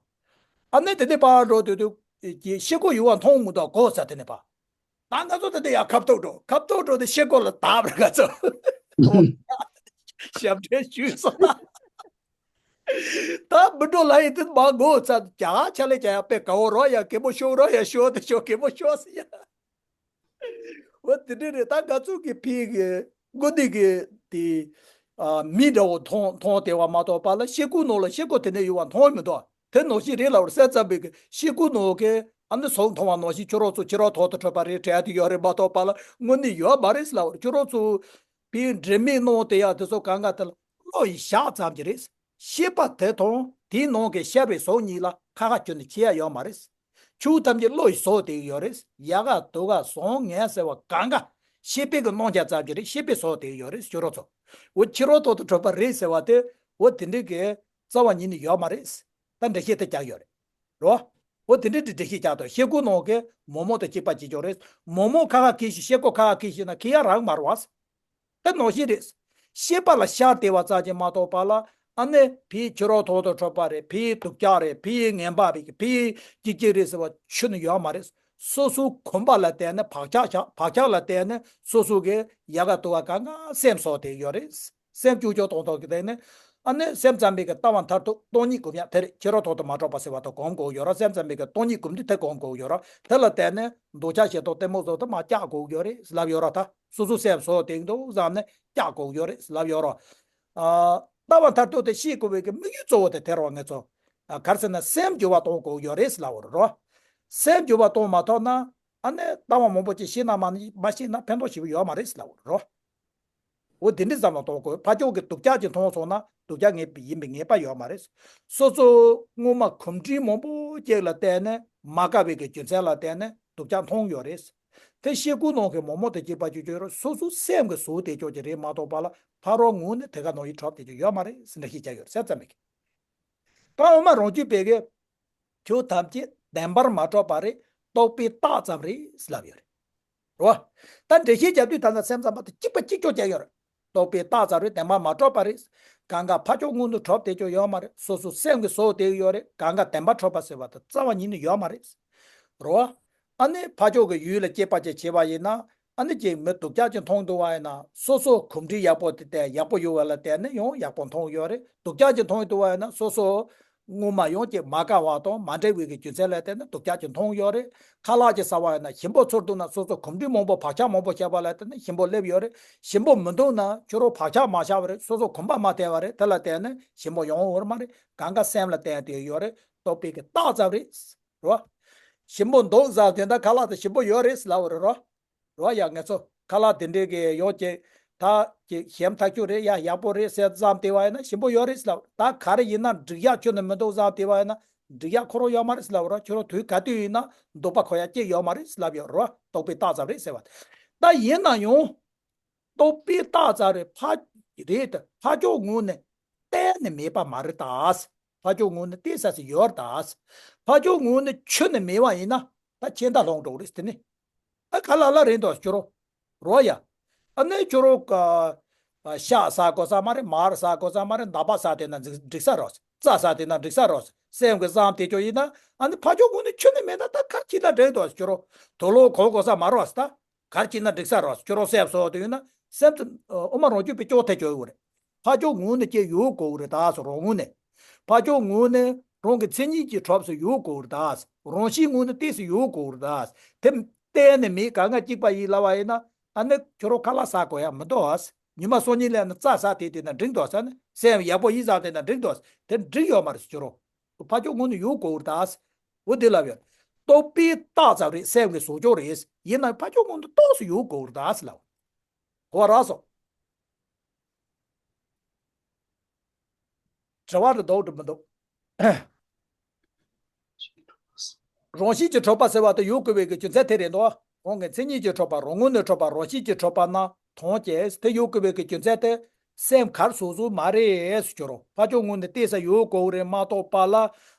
ཨ་ནི་དེ་ནས་ཕར་འགྲོ་དུས་དུས་ཀྱི་ཤེལ་སྒོ་ཡོད་པ་མཐོང་མི་འདུག་གོ་ས། དེ་ནས་ཕར། ད་ང་ཚོ་དེ་ནས་ཡར་ཁ་ཐུག་འགྲོ། ཁ་ཐུག་འགྲོ་དེ་ཤེལ་སྒོ་ལ་བརྡབས་རེད། ང་ཚོ་ཞབས་འདྲེན་ཞུས་སོང་ན། ད་མི་འགྲོ་ལ་ཡིན། དེ་མ་གོ་ཚ་རྒྱ་ཆ་ལེ་རྒྱ་ཡ་པེ་གའོ་རོ་ཡ་གད་མོ་ཤོར་རོ་ཡ། ཤོར་དེ་ཤོར་གད་མོ་ཤོར་ཟེར་ཡ། འོ་དེ་འདྲས་རེད། ད་ང་ཚོ་གི་ཕི་གི་དགོན་སྡེ་གི་དེ་ཨ་མི་འདྲ་བོ་མཐོང་མཐོང་བསྡད་པ་མ་གཏོགས་པ་ལ་ཤེལ་སྒོ་ནང་ལ་ཤེལ་སྒོ་དེ་ནས་ཡོད་པ་མཐོང་མི་འདུག་དེ་ནང་བཞིན་རེད་ལབ་རེད། སེམས་ཙམ་པའི་གི་ཤེལ་སྒོ་ནང་གི་ཨ་ནི་ཟོག་མཐོང་བ་ནང་བཞིན་ཁྱོད་རང་ཚོ་ཕྱི་རོལ་ཐོག་ཏུ་གྲུབ་པ་རེད་དྲན་ཡ་དེ་ཡོད་རེད་མ་གཏོགས་པ་ལ་དངོས་གནས་ཡོད་མ་རེད་ལབ་རེད། ཁྱོད་རང་ཚོ་ཕི་འབྲེལ་མེད་གནང་བསྡད་ཡ་དེ་ཚོ་གང་ག་དེ་ལ་བློ་ཡི་ཞག་ཙམ་གྱི་རེད། ཤེས་པ་དེ་དང་དེའི་ནང་གི་ཤར་བའི་ཟོག་གཉིས་ལ་ཁ་ཁ་གྱོན་ནས་ཁྱེར་ཡ་ཡོད་མ་རེད། ཆོས་ཐམས་ཅད་བློ་ཡིས་བཟོ་བསྡད་ཀྱི་ཡོད་རེད། ཡ་ག་དུ་ག་བཟང་ངན་ཟེར་བ་གང་ག་ཤེས་པའི་གི་རྣམ་གཞག་ཙམ་གྱི་རེད། ཤེས་པས་བཟོ་བསྡད་ཀྱི་ཡོད་རེད། ཁྱོད་རང་ཚོ། འོ་ཕྱི་རོལ་ཐོག་ཏུ་གྲུབ་པ་རེད་ཟེར་བ་དེ་འོ་དེ་འདྲའི་གི་རྩ་བ་ཉིད་ནས་ཡོད་མ་རེད། ད་འགྲེལ་བཤད་དེ་རྒྱག་ཡོད་རེད། རོ། འོ་དེ་འདྲའི་འགྲེལ་བཤད་རྒྱག་དང་། ཤེལ་སྒོ་ནང་གི་མོག་མོག་དང་གཅིག་པ་གཅིག་རྐྱང་རེད། མོག་མོག་ཁ་ཁ་འཁྱེར་ཞིག་ཤེལ་སྒོ་ཁ་ཁ་འཁྱེར་ཞིག་ན་འཁྱེར་ཡ་རག་མ་རེད་བ། དེ་ནང་བཞིན་རེད། ཤེས་པ་ལ་ཤར་བསྡད་པ་ཙམ་གྱིས་མ་གཏོགས་པ་ལ། ཨ་ནི་ཕའི་ཕྱི་རོལ་ཐོག་ཏུ་གྲུབ་པ་རེད། ཕའི་སྡུག་ཅག་རེད། ཕའི་ངན་པ་རེད། ཕའི་སྐྱིད་སྐྱིད་རེད་ཟེར་བ་ཁྱོན་ནས་ཡོད་མ་རེད། སོ་སོའི་གོམས་པ་ལ་བརྟེན་ནས་བག་ཆགས་བཞག་བག་ཆགས་ལ་བརྟེན་ནས་སོ་སོ་གི་ཡ་ག་དུ་བ་གང་ག་སེམས་བཟོ་བསྡད་ཡོད་རེད། སེམས་བཅོས་བཅོས་གཏོང་གཏོང་གི་བསྡད་ནས། ཨ་ནི་སེམས་ཙམ་པའི་གི་ལྟ་བ་མཐར་ཐུག་སྟོང་ཉིད་སྒོམ་ཡ་དེ་རེད། ཕྱི་རོལ་ཐོག་ཏུ་མ་གྲུབ་པ་ཟེར་བ་དང་གོམས་དགོས་ཡོད་ར། སེམས་ཙམ་པའི་གི་སྟོང་ཉིད་སྒོམ་དུས་དེ་གོམས་དགོས་ཡོད་ར། དེ་ལ་བརྟེན་ནས་འདོད་ཆགས་ཞེ་སྡང་གཏི་མུག་ཚོ་དེ་མར་བཀྱག་དགོས་ཡོད་རེད་ལབ་ཡོད་ར། ད་སོ་སོ་སེམས་བཟོ་བསྡད་འདུག་བསམ་ནས་བཀྱག་དགོས་ཡོད་རེད་ལབ་ཡོད་ར། ཨ། ལྟ་བ་མཐར་ཐུག་དེ་ཤེས་དགོས་པའི་གི་དམིགས་ཡུལ་གཙོ་བོ་དེ་དེ་རེད་བ། ངེད་ཚོ། ཨ། ག་རེ་ཟེར་ན་སེམས་འགྱུར་བ་གཏོང་དགོས་ཡོད་རེད་ལབ་ཡོད་ར། སེམས་འགྱུར་བ་གཏོང་མ་ཐུབ་ན། ཨ་ནི་ལྟ་བ་མང་པོ་ཅིག་ཤེས་ན་མ་མ་ཤེས་ན་ཕན་ཐོགས་ཞེ་པོ་ཡོད་མ་རེད་ལབ་ཡོད་ར། འོ་དེ་འདྲ་ཙམ་ལ་གཏོང་དགོས། ཕར་ཕྱོགས་ཀྱི་སྡུག་ཅག་ཅིག་མཐོང་སོང་ན་སྡུག་ཅག་ངེས་ཡིན་པའི་ངེས་པ་ཡོད་མ་རེད། སོ་སོ་སྔོན་མ་གོམས་འདྲིས་མང་པོ་ཅིག་ལ་བརྟེན་ནས་མ་དགའ་བའི་གི་རྒྱུ་མཚན་ལ་བརྟེན་ནས་སྡུག་ཅག་མཐོང་ཡོད་རེད། དེ་ཤེལ་སྒོ་ནང་གི་མོག་མོག་དང་གཅིག་པ་ཅིག་ཅིག་རེད། སོ་སོའི་སེམས་ཀྱིས་བཟོས་བསྡད་ཆོག་ཅིག་རེད་མ་གཏོགས་པ་ལ་ཕ་རོལ་ངོས་ནས་དེ་ག་ནང་བཞིན་གྲུབ་བསྡད་ཆོག་ཡོད་མ་རེད་ཟེར་འདྲ་ཞིག་བྱ་ཡོད་རེད། སེམས་ཙམ་མེད་ཀི། ད་འོ་མ་རང་རྒྱུད་པའི་གི། ཁྱོད་ཐམས་ཅད་བདེན་པར་མ་གྲུབ་པ་རེད། རྟོག་པས་བཏགས་ཙམ་རེད་ལབ་ཡོད་རེད། རེད་བ། ད་འགྲེལ་བཤད་རྒྱབ་དུས་ད་ལྟ་སེམས་ཙམ་པ་དེ་གཅིག་པ་གཅིག་ཀྱང་བྱས་ཡོད་རེད། རྟོག་པས་བཏགས་ཙམ་རེད། བདེན་པར་མ་གྲུབ་པ་རེད། གང་ག་ཕར་ཕྱོགས་མངོན་དུ་གྲུབ་བསྡད་ཆོག་ཡོད་མ་རེད། སོ་སོ་སེམས་ཀྱིས་བཟོས་བསྡད་ཡོད་རེད། གང་ག་བདེན་པར་གྲུབ་པ་ཟེར་བ་དེ་རྩ་བ་ཉིད་ནས་ཡོད་མ་རེད། རེད་བ། ཨ་ནི་ཕར་ཕྱོགས་ཀྱི་ཡུལ་ལ་སྐྱེས་པ་ཅིག་བྱས་པ་ཡིན་ན། ཨ་ནི་ཅིག་མི་སྡུག་ཅག་ཅིག་མཐོང་འདུག་བ་ཡིན་ན། སོ་སོ་གོམས་འདྲིས་ཡག་པོ་དེ་དེ་ཡག་པོ་ཡོད་པ་ལ་བརྟེན་ནས་ཡང་ཡག་པོ་མཐོང་ཡོད་རེད། སྡུག་ཅག་ཅིག་མཐོང་འདུག་བ་ཡིན་ན། སོ་སོ་སྔོན་མ་ཡང་ཅིག་མ་དགའ་བ་དང་མ་འདྲ་བའི་གི་རྒྱུ་མཚན་ལ་བརྟེན་ནས་སྡུག་ཅག་ཅིག་མཐོང་ཡོད་རེད། ཁ་ལག་ཅིག་ཟ་བ་ཡིན་ན། ཞིམ་པོ་ཚོར་འདུག་ན། སོ་སོ་གོམས་འདྲིས་མང་པོ་བག་ཆགས་མང་པོ་བྱས་པ་ལ་བརྟེན་ནས་ཞིམ་པོ་སླེབས་ཡོད་རེད། ཞིམ་པོ་མི་འདུག་ན་ཁྱོད་རང་བག་ཆགས་མ་བཞག་པ་རེད། སོ་སོ་གོམས་པ་མ་བདེ་བ་རེད། དེ་ལ་བརྟེན་ནས་ཞིམ་པོ་ཡོང་ཡོད་མ་རེད། གང་ག་སེམས་ལ་བརྟེན་ཏེ་ཡོད་རེད། རྟོག་པའི་གི་རྟགས་ཙམ་རེད། རོ། ཞིམ་པོ་འདུག་ཟེར་དེ་འདྲ་ཁ་ལག་དེ་ཞིམ་པོ་ཡོད་རེད་ཟེར་ལབ་པ་རེད་རོ། རོ། ཡ་ངེད་ཚོ་ཁ་ལག་དེ་འདྲའི་གི་ཡོད་ཀྱི། ད་ཀྱི་ཞིམ་ཐག་ཆོད་རེད། ཡ་ཡག་པོ་རེད་ཟེར་བསམ་བསྡད་པ་ཡིན་ན་ཞིམ་པོ་ཡོད་རེད་ཟེར་ལབ། ད་ག་རེ་ཡིན་ན་འགྲིག་ཡག་ཁྱོན་ནས་མི་འདུག་བསམ་བསྡད་པ་ཡིན་ན་འགྲིག་ཡག་ཁོ་རང་ཡོད་མ་རེད་ཟེར་ལབ་རོ། ཁྱོད་རང་དུས་ག་དུས་ཡིན་ན་སྡུག་པ་ཁོ་ཡག་ཅིག་ཡོད་མ་རེད་ཟེར་ལབ་ཡོད་རོ། རྟོག་པའི་རྟགས་ཙམ་རེད་ཟེར་བ། ད་ཡིན་ན་ཡང་རྟོག་པའི་རྟགས་ཙམ་རེད། ཕ་རེད་དེ་ཕར་ཕྱོགས་ངོས་ནས་གཏན་ནས་མེད་པ་མ་རེད་ད། ཕར་ཕྱོགས་ངོས་ནས་གཏན་ས་སུ་ཡོད་རེད་ད། ཕར་ཕྱོགས་ངོས་ནས་ཁྱོན་ནས་མེད་པ་ཡིན་ན་ད་ཁྱེད་ད་ལོང་འགྲོ་རེད་དེ་ནི། ཨ་ག་ལ་ལ་རེད་འདུག་ཁྱོད་རོ། རོ་ཡ། ཨ་ནི་ཁྱོད་རོ་ཀ་ཤ་ཟ་དགོས་ས་མ་རེད། མར་ཟ་དགོས་ས་མ་རེད། འདག་པ་ཟ་དེ་ན་འགྲིག་འགྲིག་ས་རོ། རྩྭ་ཟ་དེ་ན་འགྲིག་ས་རོ། སེམས་ཀྱི་བསམ་དེ་ཅོ་ཡིན་ན། ཨ་ནི་ཕར་ཕྱོགས་ངོས་ནས་ཁྱོན་ནས་མེད་ན་ད་ག་ཅི་ལ་འགྲིག་འདུག་ཁྱོད་རོ། དུག་ལོག་གོན་དགོས་ས་མ་རོ་ད། གར་གྱིས་ན་འགྲིག་ས་རོ། ཁྱོད་རང་སེམས་སོ་དེ་ཡོད་ན་སེམས་དེ་ཨོ་མ་རང་རྒྱུད་པའི་ཅོག་ཐེ་ཅོ་ཡོད་རེད། ཕ་ཅོག་ངུ་ནས་ཀྱེ་ཡོད་གོ་རེད་ད་སོ་རང་ངུ་ནས། ཕ་ཅོག་ངུ་ནས་རང་གི་མཚན་ཉིད་ཀྱི་གྲོབ་སུ་ཡོད་གོ་རེད་ད་སོ། རང་བཞིན་ངུ་ནས་ཏེ་སུ་ཡོད་གོ་རེད་ད་སོ། དེ་གཏན་ནས་མེད་ག་ང་གཅིག་པ་ཡིན་ལ་བ་ཡིན་ན། ཨ་ནི་ཁྱོད་རང་ཁ་ལག་ཟ་དགོས་ཡ་མི་འདུག་ཨ་སོ། ཉི་མ་སང་ཉིན་ལས་ན་རྩྭ་ཟ་དེ་དེ་ན་འགྲིག་འདུག་ཟ་ན་སེམས་ཡག་པོ་ཡིན་ཟ་དེ་ན་འགྲིག་འདུག་ཟ། དེ་འགྲིག་ཡོད་མ་རེད་ཁྱོད་རང་། ཕ་ཅོག་ངུ་ནས་ཡོད་གོ་རེད་ད་སོ། འོ་དེ་ལབ་ཡོད། རྟོག་པའི་རྟགས་ཙམ་རེད། སེམས་ཀྱི་བཟོ་ཅོག་རེད། ཡིན་ན་ཕ་ཅོག་ངུ་ནས་རྟོགས་སུ་ཡོད་གོ་རེད་ད་སོ་ལབ། གོ་བ་རག་སོང་། དྲི་བ་རེ་འདུག་འགྲིག་མི་འདུག་རང་བཞིན་གྱིས་གྲུབ་པ་ཟེར་བ་དེ་ཡོད་དགོས་པའི་གི་རྒྱུ་མཚན་དེ་རེད་འདུག་རང་གི་མཚན་ཉིད་ཀྱིས་གྲུབ་པ། རང་ངོས་ནས་གྲུབ་པ། རང་བཞིན་གྱིས་གྲུབ་པ་ན་དོན་ཅན་དེ་ཡོད་དགོས་པའི་གི་རྒྱུ་མཚན་དེ། སེམས་གར་སོ་སོ་མ་རེད་ཟེར་གྱི་རོ། ཕ་ཅོག་ངུ་ནས་ཏེ་ས་ཡོད་གོ་རེད་མ་གཏོགས་པ་ལ།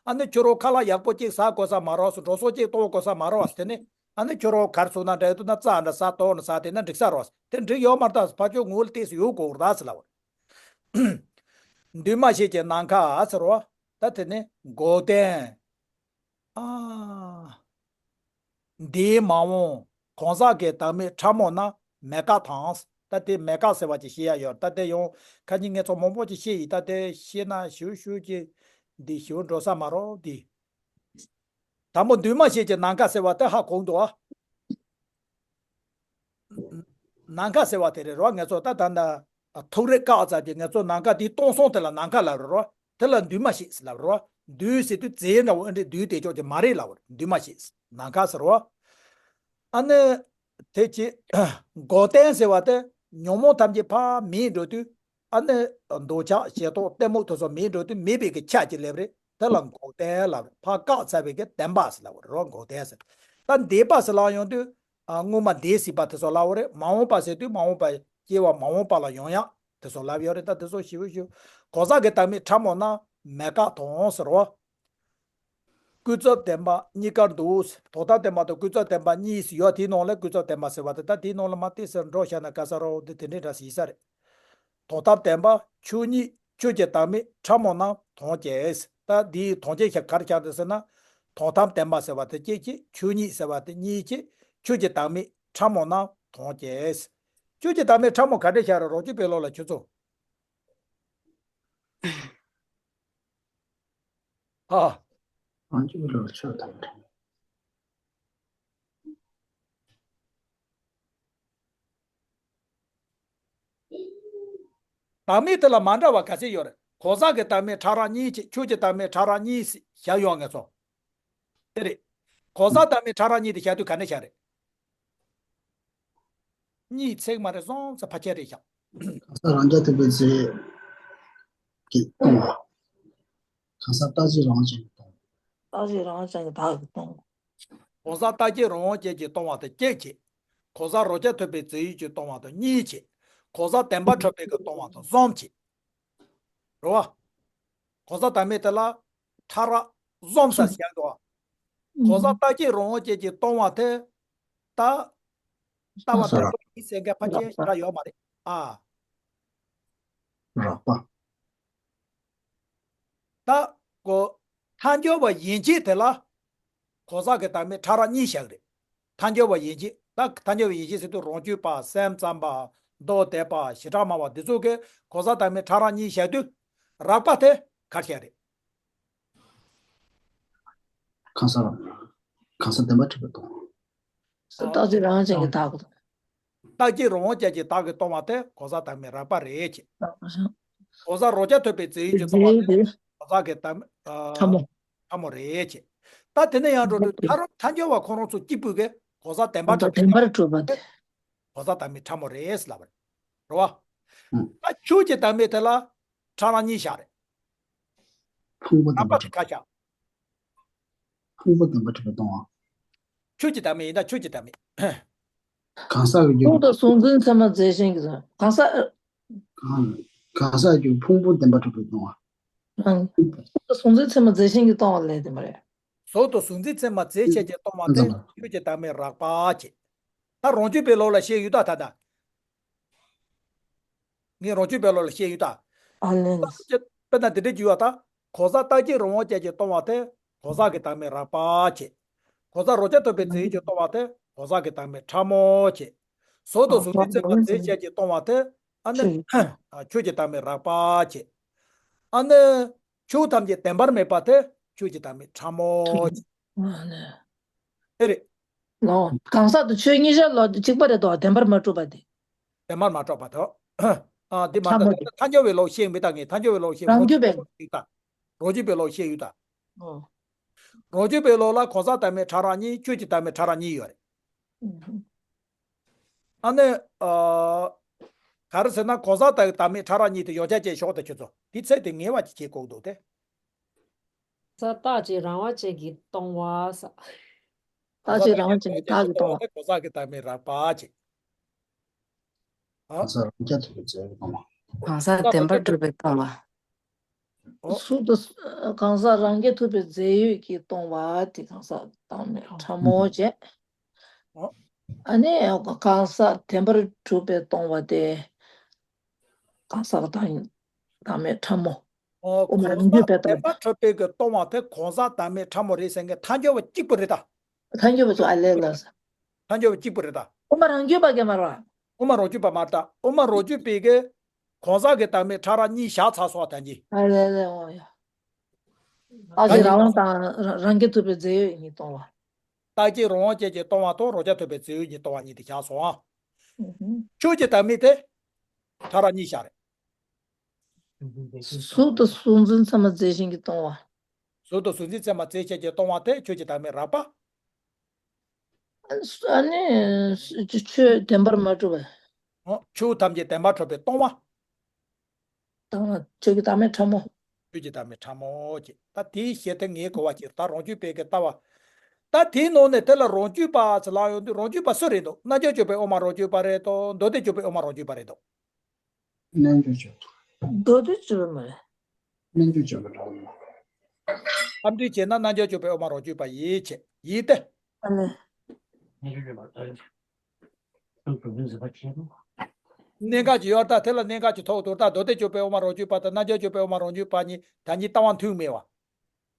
ཨ་ནི་ཁྱོད་རང་ཁ་ལག་ཡག་པོ་གཅིག་ཟ་དགོས་ས་མ་རོ་སོ། འགྲོ་སོང་གཅིག་གཏོང་དགོས་ས་མ་རོ་ཟེར་ནས། ཨ་ནི་ཁྱོད་རང་གར་སོང་ན་འདྲ་ཡོད་ན་རྩྭ་འདྲ་ཟ་དོག་ན་ཟ་དེ་ན་འགྲིག་ས་རོ། དེ་འགྲིག་ཡོད་མ་རེད་ད། ཕ་ཅོག་ངུ་ལ་ཏེ་ས་ཡོད་གོ་རེད་ཟེར་ལབ། འདུས་མ་བྱས་ཀྱི་ནམ་མཁའ་ཟེར་རོ། ད་དེ་ནི་འགོག་བདེན། ཨ། འདིའི་མ་འོངས་གང་ཟག་གི་བདག་མེད་ཕྲ་མོ་ན་མེད་དགག་དང་། ད་དེ་མེད་དགག་ཟེར་བ་ཅིག་བཤད་ཡ་ཡོད། ད་དེ་ཡང་ཁ་ཉིན་ངས་ཚོ་མང་པོ་ཅིག་བཤད་ཡིན། ད་དེ་བཤད་ན་ཞུ་ཞུ་ཅིག་འདི་ཞུ་འགྲོ་ས་མ་རོ་འདི། དང་པོ་འདུས་མ་བྱས་ཀྱི་ནམ་མཁའ་ཟེར་བ་དེ་ཧ་གོ་འདུག་ཨ། ནམ་མཁའ་ཟེར་བ་དེ་རེད་རོ། ངས་ཚོ་ད་ད་ད་ཐུག་རེག་བཀག་ཙམ་གྱིས་ངས་ཚོ་ནམ་མཁའ་འདི་སྟོང་སོང་དེ་ལ་ནམ་མཁའ་ལབ་རེད་རོ། དེ་ལ་འདུས་མ་བྱས་ཟེར་ལབ་རེད་རོ། འདུས་ཟེར་དུས་རྫས་འདྲ་བོ་ཨེ་འདྲས་འདུས་དེ་ཅོག་ཅིག་མ་རེད་ལབ་རེད། འདུས་མ་བྱས་ནམ་མཁའ་ཟེར་རོ། ཨ་ནི་དེ་ཅི་འགོག་བདེན་ཟེར་བ་དེ་ཉོན་མོངས་ཐམས་ཅད་ཕར་མེད་འགྲོ་དུས། ཨ་ནི་འདོད་ཆགས་ཞེ་སྡང་གཏི་མུག་དེ་ཚོ་མེད་འགྲོ་དུས་མེད་པའི་གི་ཆ་ཅིག་སླེབས་རེད། དེ་ལ་འགོག་བདེན་ལབ་རེད། ཕར་བཀག་ཚར་བའི་གི་བདེན་པ་ཟེར་ལབ་རེད་རོ། འགོག་བདེན་ཟེར། ད་འདས་པ་ཟེར་ལབ་ཡོང་དུས། ཨ། སྔོན་མ་འདས་ཟིན་པ་དེ་ཚོ་ལབ་པ་རེད། མ་འོངས་པ་ཟེར་དུས་མ་འོངས་པ་སྐྱེ་བ་མ་འོངས་པ་ལ་ཡོང་ཡག་དེ་ཚོ་ལབ་ཡོད་རེད། ད་དེ་ཚོ་ཞིབ་ཞིབ། གང་ཟག་གི་བདག་མེད་ཕྲ་མོ་ན་མེད་དགག་དང་ཟེར་བ། ཀུན་རྫོབ་བདེན་པ་གཉིས་ཀར་འདུ། དོན་དམ་བདེན་པ་དང་ཀུན་རྫོབ་བདེན་པ་གཉིས་ཡོད། དེའི་ནང་ལ་ཀུན་རྫོབ་བདེན་པ་ཟེར་བ་དེ། ད་དེའི་ནང་ལ་མ་ཏོག་ཙམ་འགྲོ་བཞག་ན་ག་ས་རོ་འདི་དེ་འདྲའི་འདྲ་ཞིག་ཡིན་ས་རེད། དོན་དམ་བདེན་པ་ཆོས་ཉིད་ཆོས་ཀྱི་བདག་མེད་ཕྲ་མོ་རྣམས་དོན་བྱེད། ད་འདིའི་དོན་བྱེད་ཤ་གར་ཤ་དེ་ཟེར་ན། དོན་དམ་བདེན་པ་ཟེར་བ་དེ་གཅིག་བྱེད། ཆོས་ཉིད་ཟེར་བ་དེ་གཉིས་བྱེད། ཆོས་ཀྱི་བདག་མེད་ཕྲ་མོ་རྣམས་དོན་བྱེད། ཆོས་ཀྱི་བདག་མེད་ཕྲ་མོ་ག་འདྲ་ཤར་རོ། རོགས་ཀྱི་དཔེ་ཀློག་ལ་ཁྱོད་ཚོ། ཨ། རང་ཅིག་ལོ་ཆོས་དང་འདྲ། བདག་མེད་དེ་ལ་མ་འདྲ་བ་ག་ཚད་ཡོད་རེད། གང་ཟག་གི་བདག་མེད་ཕྲ་རགས་གཉིས་བྱེད། ཆོས་ཀྱི་བདག་མེད་ཕྲ་རགས་གཉིས་བྱེད་བཞག་ཡོད་ངེས་སོ། དེ་རེད། གང་ཟག་བདག་མེད་ཕྲ་རགས་གཉིས་དེ་བཞག་དུས་ག་འདྲ་བཞག་རེད། གཉིས་ཚེག་མ་རེད། བཟང་ཙམ་ཕལ་ཆེར་རེད་བཞག་གང་ཟག་རང་རྐྱ་ཐུབ་པའི་རྫས་ཀྱིས་སྟོང་བ། གང་ཟག་རྟག་གཅིག་རང་རྐྱ་ཀྱིས་སྟོང་བ། རྟག་གཅིག་རང་རྐྱ་ཀྱིས་བདག་གིས་སྟོང་བ། གང་ཟག་རྟག་གཅིག་རང་རྐྱ་ཀྱིས་སྟོང་བ་དང་གཅིག་བྱེད། གང་ཟག་རང་རྐྱ་ཐུབ་པའི་རྫས་ཡོད་ཀྱིས་སྟོང་བ་དང་གཉིས་བྱེད། གང་ཟག་བདེན་པར་གྲུབ་པའི་གིས་སྟོང་བ་དང་གསུམ་བྱེད། རེད་བ། གང་ཟག་བདག་མེད་དེ་ལ་ཕྲ་རགས་གསུམ་ཟེར་བཞག་འདུག་བ། གང་ཟག་རྟག་གཅིག་རང་རྐྱ་ཀྱིས་སྟོང་བ་དེ། ད། ལྟ་བ་དང་པོ་ཡིན་ཟེར་མཁན་ཕལ་ཆེར་ཞེ་དྲག་ཡོད་མ་རེད། ཨ། རགས་པ། ད་གོ། ཐལ་འགྱུར་བ་ཡན་ཆད་དེ་ལ། གང་ཟག་གི་བདག་མེད་ཕྲ་རགས་གཉིས་བཞག་གི་རེད། ཐལ་འགྱུར་བ་ཡན་ཆད། ད་ཐལ་འགྱུར་བ་ཡན་ཆད་ཟེར་དུས་རང་རྒྱུད་པ། སེམས་ཙམ་པ། མདོ་སྡེ་པ། བྱེ་བྲག་སྨྲ་བ་འདི་ཚོ་གིས་གང་ཟག་བདག་མེད་ཕྲ་རགས་གཉིས་བཞག་དུས། རགས་པ་དེ་ག་རེ་བྱས་རེད། གང་ཟག་གང་ཟག་བདེན་པར་གྲུབ་པས་སྟོང་བ། རྟག་གཅིག་རང་དབང་ཅན་གྱི་བདག་རྟག་གཅིག་རང་དབང་ཅན་གྱི་བདག་གིས་སྟོང་བ་དེ་གང་ཟག་བདག་མེད་རགས་པ་རེད་ཅེས། གང་ཟག་རང་རྐྱ་ཐུབ་པའི་རྫས་ཡོད་ཀྱིས་སྟོང་བ་དེ་གང་ཟག་གི་བདག་མེད་ཕྲ་མོ། ཕྲ་མོ་རེད་ཅེས། ད་དེ་ནས་ཡང་འགྲོ་དུས་ཐལ་འགྱུར་བ་ཁོ་རང་ཚོ་གཅིག་པུས་ཀྱི་གང་ཟག་བདེན་པར་གྲུབ་པའི་སྟོང་བ་དེ་གང་ཟག་བདག་མེད་ཕྲ་མོ་རེད་ཟེར་ལབ་པ་རེད། རེད་བ། ད་ཆོས་ཀྱི་བདག་མེད་དེ་ལ་ཕྲ་རགས་གཉིས་བཞག་རེད། ཕུང་པོ་བདེན་པར་གྲུབ། ཁ་བཞག་ཕུང་པོ་བདེན་པར་གྲུབ་པས་སྟོང་བ། ཆོས་ཀྱི་བདག་མེད་ཡིན་ད་ཆོས་ཀྱི་བདག་མེད། གང་ཟག་གི་རྒྱུད་ཀྱི་གཟུགས་དང་གཟུང་འཛིན་ཚད་མ་རྫས་གཞན་གྱིས་སྟོང་། གང་ཟག་གང་གང་ཟག་གི་ཕུང་པོ་བདེན་པར་གྲུབ་པས་སྟོང་བ། གཟུགས་དང་གཟུང་འཛིན་ཚད་མ་རྫས་གཞན་གྱིས་སྟོང་བ་ལས་བདེན་པ་རེད། གཟུགས་དང་གཟུང་འཛིན་ཚད་མ་རྫས་གཞན་གྱིས་སྟོང་བ་དེ་ཆོས་ཀྱི་བདག་མེད་རགས་པ་བྱེད། ད་རང་རྒྱུད་པའི་ལུགས་ལ་བཤད་ཡོད་ད་ད་ད། ངས་རང་རྒྱུད་པའི་ལུགས་ལ་བཤད་ཡོད་ད། ཨ་ལས་ལས། དཔེར་ན་འདི་འདྲ་བརྗོད་པ་ད། གང་ཟག་རྟག་གཅིག་རང་དབང་ཅན་གྱིས་སྟོང་བ་དེ་གང་ཟག་གི་བདག་མེད་རགས་པ་བྱེད། གང་ཟག་རང་རྐྱ་ཐུབ་པའི་རྫས་ཡོད་ཀྱིས་སྟོང་བ་དེ་གང་ཟག་གི་བདག་མེད་ཕྲ་མོ་བྱེད། གཟུགས་དང་གཟུང་འཛིན་ཚད་མ་རྫས་གཞན་གྱིས་སྟོང་བ་དེ་ཨ་ནི་ཆོས་ཀྱི་བདག་མེད་རགས་པ་བྱེད། ཨ་ནི་ཆོས་ཐམས་ཅད་བདེན་པར་མེད་པ་དེ་ཆོས་ཀྱི་བདག་མེད་ཕྲ་མོ་བྱེད། དེ་རེད། ལོ། གང་ཟག་དང་ཆོས་གཉིས་ཆར་ལོ་གཅིག་པ་རེད་དོ། བདེན་པར་མ་གྲུབ་པ་དེ། བདེན་པར་མ་གྲུབ་པ་དོ། ཨ་འདི་མ་གཏོགས་ཐལ་འགྱུར་བའི་ལུགས་བཤད་མི་ད་ངས་ཐལ་འགྱུར་བའི་ལུགས་བཤད་མི་རང་རྒྱུད་པའི། ད་རང་རྒྱུད་པའི་ལུགས་བཤད་ཡོད་ད། ཨོ། རང་རྒྱུད་པའི་ལུགས་ལ་གང་ཟག་བདག་མེད་ཕྲ་རགས་གཉིས། ཆོས་ཀྱི་བདག་མེད་ཕྲ་རགས་གཉིས་ཡོད་རེད། ཨ་ནི་ཨ་ག་རེ་ཟེར་ན་གང་ཟག་བདག་མེད་ཕྲ་རགས་གཉིས་དེ་ཡོངས་ཁྱབ་ཅན་ཞོག་དང་ཁྱོད་ཚོ་དེ་ཚད་དེ་ངེས་པ་ཅིག་བྱེད་དགོས་འདུག་སྟེ། ས་རྟག་གཅིག་རང་དབང་ཅན་གྱིས་སྟོང་བ་ས། རྟག་གཅིག་རང་དབང་ཅན་གྱིས་བདག་གིས་སྟོང་བ། གང་ཟག་གི་བདག་མེད་རགས་པ་བྱེད། ཨ། གང་ཟག་རང་རྐྱ་ཐུབ་པའི་རྫས་ཡོད་སྟོང་བ། གང་ཟག་བདེན་པར་གྲུབ་པས་སྟོང་བ། ཨོ། གཟུགས་དང་གང་ཟག་རང་རྐྱ་ཐུབ་པའི་རྫས་ཡོད་ཀྱིས་སྟོང་བ་དེ་གང་ཟག་བདག་མེད་ཕྲ་མོ་བྱས། ཨོ། ཨ་ནི་གང་ཟག་བདེན་པར་གྲུབ་པས་སྟོང་བ་དེ་གང་ཟག་བདག་བདག་མེད་ཕྲ་མོ། ཨོ། དབུ་མ་གང་རང་རྒྱུད་པའི་ཟག་བདེན་སྟོང་བ། པར་གྲུབ་པའི་གི་སྟོང་བ་དེ་གང་ཟག་བདག་མེད་ཕྲ་མོ་རེད་ཟེར་མཁན་ཐལ་འགྱུར་བ་གཅིག་པུ་རེད་ད། ཐལ་འགྱུར་བ་ཚོ་ཨ་ལས་ལ། ཐལ་འགྱུར་བ་གཅིག་པུ་རེད་ད། དབུ་མ་རང་རྒྱུད་པ་ག་མ་རེད། དབུ་མ་རང་རྒྱུད་པ་མ་རེད་ད། དབུ་མ་རང་རྒྱུད་པའི་གི་གང་ཟག་གི་བདག་མེད་ཕྲ་རགས་གཉིས་བཞག་ཚར་སོང་ད་གིན། ཨ་ལས་ལས་འོ་ཡ། རྟག་གཅིག་རང་དབང་དང་རང་རྐྱ་ཐུབ་པའི་རྫས་ཡོད་གཉིས་སྟོང་བ། རྟག་གཅིག་རང་དབང་ཅན་གྱིས་སྟོང་བ་དང་རང་རྐྱ་ཐུབ་པའི་རྫས་ཡོད་གཉིས་སྟོང་བ་གཉིས་དེ་བཞག་སོང་ཨ། ཆོས་ཀྱི་བདག་མེད་དེ་ཕྲ་རགས་གཉིས་བཞག་རེད། གཟུགས་དང་གཟུགས་འཛིན་ཚད་མ་རྫས་གཞན་གྱིས་སྟོང་བ། གཟུགས་དང་གཟུགས་འཛིན་ཚད་མ་རྫས་གཞན་གྱིས་སྟོང་བ་དེ་ཆོས་ཀྱི་བདག་མེད་རགས་པ། ཨ་ནི་ཆོས་བདེན་པར་མ་གྲུབ་པ། ཆོས་ཐམས་ཅད་བདེན་པར་གྲུབ་པས་སྟོང་བ། སྟོང་བ་ཆོས་ཀྱི་བདག་མེད་ཕྲ་མོ། ཆོས་ཀྱི་བདག་མེད་ཕྲ་མོ་ཅེས། ད་དེའི་ཞེས་དེ་ངའི་གོ་བ་ཅིག་ད་རང་རྒྱུད་པའི་གི་ལྟ་བ། ད་དེའི་ནང་ནས་དེ་ལ་རང་རྒྱུད་པ་ཅེས་ལབ་ཡོང་དུས་རང་རྒྱུད་པ་སུ་རེད་འདུག་རྣལ་འབྱོར་སྤྱོད་པའི་དབུ་མ་རང་རྒྱུད་པ་རེད་དོ། མདོ་སྡེ་སྤྱོད་པའི་དབུ་མ་རང་རྒྱུད་པ་རེད་དོ། རྣལ་འབྱོར་སྤྱོད། མདོ་སྡེ་སྤྱོད་པ་མ་རེད། རྣལ་འབྱོར་སྤྱོད་པའི་དབུ་མ། ཕར་འགྲེལ་བྱས་ན་རྣལ་འབྱོར་སྤྱོད་པའི་དབུ་མ་རང་རྒྱུད་པ་ཡིན་ཅེས་ཡིན་ཏེ། ཨ་ལས། གནད་འགག་ཅིག་ཡོད་ད། དེ་ལ་གནད་འགག་ཅིག་ཐུག་འདུག་ད་མདོ་སྡེ་སྤྱོད་པའི་དབུ་མ་རང་རྒྱུད་པ་དང་རྣལ་འབྱོར་སྤྱོད་པའི་དབུ་མ་རང་རྒྱུད་པ་གཉིས་ད་གཉིས་ལྟ་བ་མཐུན་མེད་བ།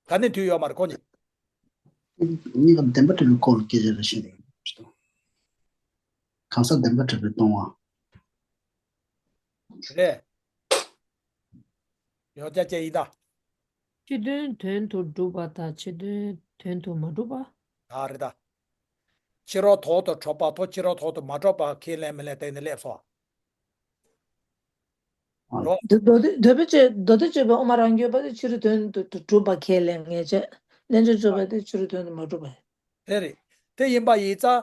ག་ནས་མཐུན་ཡོད་མ་རེད་ཁོ་གཉིས། གཉིས་ཀ་བདེན་པར་གྲུབ་པའི་སྐོར་ལ་སྐད་ཆ་རེ་བཤད་རེད། གང་ཟག་བདེན་པར་གྲུབ་པས་སྟོང་བ། རེད། ཡོངས་ཁྱབ་ཅན་ཡིན་ད། སྤྱི་དོན་དོན་དུ་སྒྲུབ་པ་དང་ཕྱི་དོན་དོན་དུ་མ་སྒྲུབ་པ། ད་རེད་ད། ཕྱི་རོལ་ཐོག་ཏུ་འཕྲོད་པ་དང་ཕྱི་རོལ་ཐོག་ཏུ་མ་འཕྲོད་པ་ཁས་ལེན་མི་ལེན་སྟེང་ནས་སླེབས་སོང་། ཨ་རོ། འདི་མདོ་སྡེ་མདོ་སྡེ་སྤྱོད་མདོ་སྡེ་སྤྱོད་པའི་དབུ་མ་རང་རྒྱུད་པ་དེ་ཕྱི་རོལ་དོན་དུ་གྲུབ་པ་ཁས་ལེན་ངེས་བྱས། རྣལ་འབྱོར་སྤྱོད་པ་དེ་ཕྱི་རོལ་དོན་དུ་མ་གྲུབ་པ། དེ་རེད། དེ་ཡིན་པ་ཡིན་ཙང་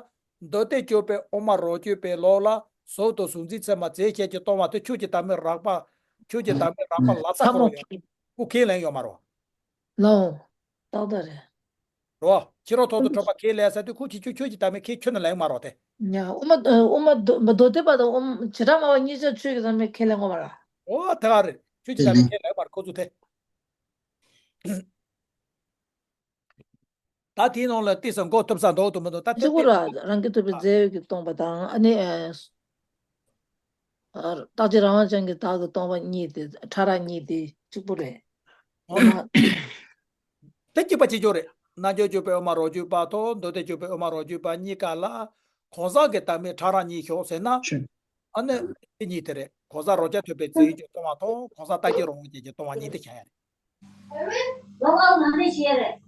མདོ་སྡེ་སྤྱོད་པའི་དབུ་མ་རང་རྒྱུད་པའི་ལུགས་ལ་གཟུགས་དང་གཟུགས་འཛིན་ཚད་མ་རྫས་གཞན་གྱིས་སྟོང་བ་དེ་ཆོས་ཀྱི་བདག་མེད་རགས་པ། ཆོས་ཀྱི་བདག་མེད་རགས་པ་ལབ་ས་ཁོ་རང་ཡང་ཁོ་ཁས་ལེན་ཡོད་མ་རེད། ལའོ། ཏག་ཏག་རེད། རོ། ཕྱི་རོལ་ཐོག་ཏུ་འཕྲོད་པ་ཁས་ལེན་ཟེར་དུས་ཁོ་ཁྱེད་ཆོས་ཆོས་ཀྱི་བདག་མེད་ཁས་ཁྱོན་ནས་ལེན་མ་རོགས་ཏེ། ཉ་དབུ་མ་དབུ་མ་མདོ་མདོ་སྡེ་པ་དང་དབུ་མ་བྱེ་བྲག་སྨྲ་བ་གཉིས་ཆ་ཆོས་ཀྱི་བདག་མེད་ཁས་ལེན་ངོ་མ་ར། ཨོ་དེ་ག་རེད། ཆོས་ཀྱི་བདག་མེད་ཁས་ལེན་མ་རེད་ཁོ་ཚོ་ཏེ། ད་དེའི་ནང་ལ་ཏིས་མགོ་ཐུབ་ས་འདུག་ཏུ་མི་འདུག་ད་ཅི་གོ་ར་རང་གི་ཐུབ་པའི་རྫས་ཡོད་ཀྱིས་སྟོང་པ་དང་ཨ་ནི་རྟག་གཅིག་རང་དབང་ཅན་གྱི་བདག་གིས་སྟོང་པ་གཉིས་དེ་ཕྲ་རགས་གཉིས་དེ་གཅིག་པུ་རེད། ཨོ་མ། དེ་གཅིག་པ་གཅིག་གྱུར་རེད། རྣལ་འབྱོར་སྤྱོད་པའི་དབུ་མ་རོ་བཅུ་པ་དང་མདོ་སྡེ་སྤྱོད་པའི་དབུ་མ་རོ་བཅུ་པ་གཉིས་ཀ་ལ་གང་ཟག་གི་བདག་མེད་ཕྲ་རགས་གཉིས་ཤོག་ཟེར་ན། ཨ་ནི་དེ་གཉིས་དེ་རེད། གང་ཟག་རང་རྐྱ་ཐོབ་པའི་རྫས་ཡོད་ཀྱང་སྟོང་བ་དང་གང་ཟག་རྟག་གཅིག་རང་དབང་ཅན་གྱིས་སྟོང་བ་གཉིས་དེ་བྱ་ཡ་རེད།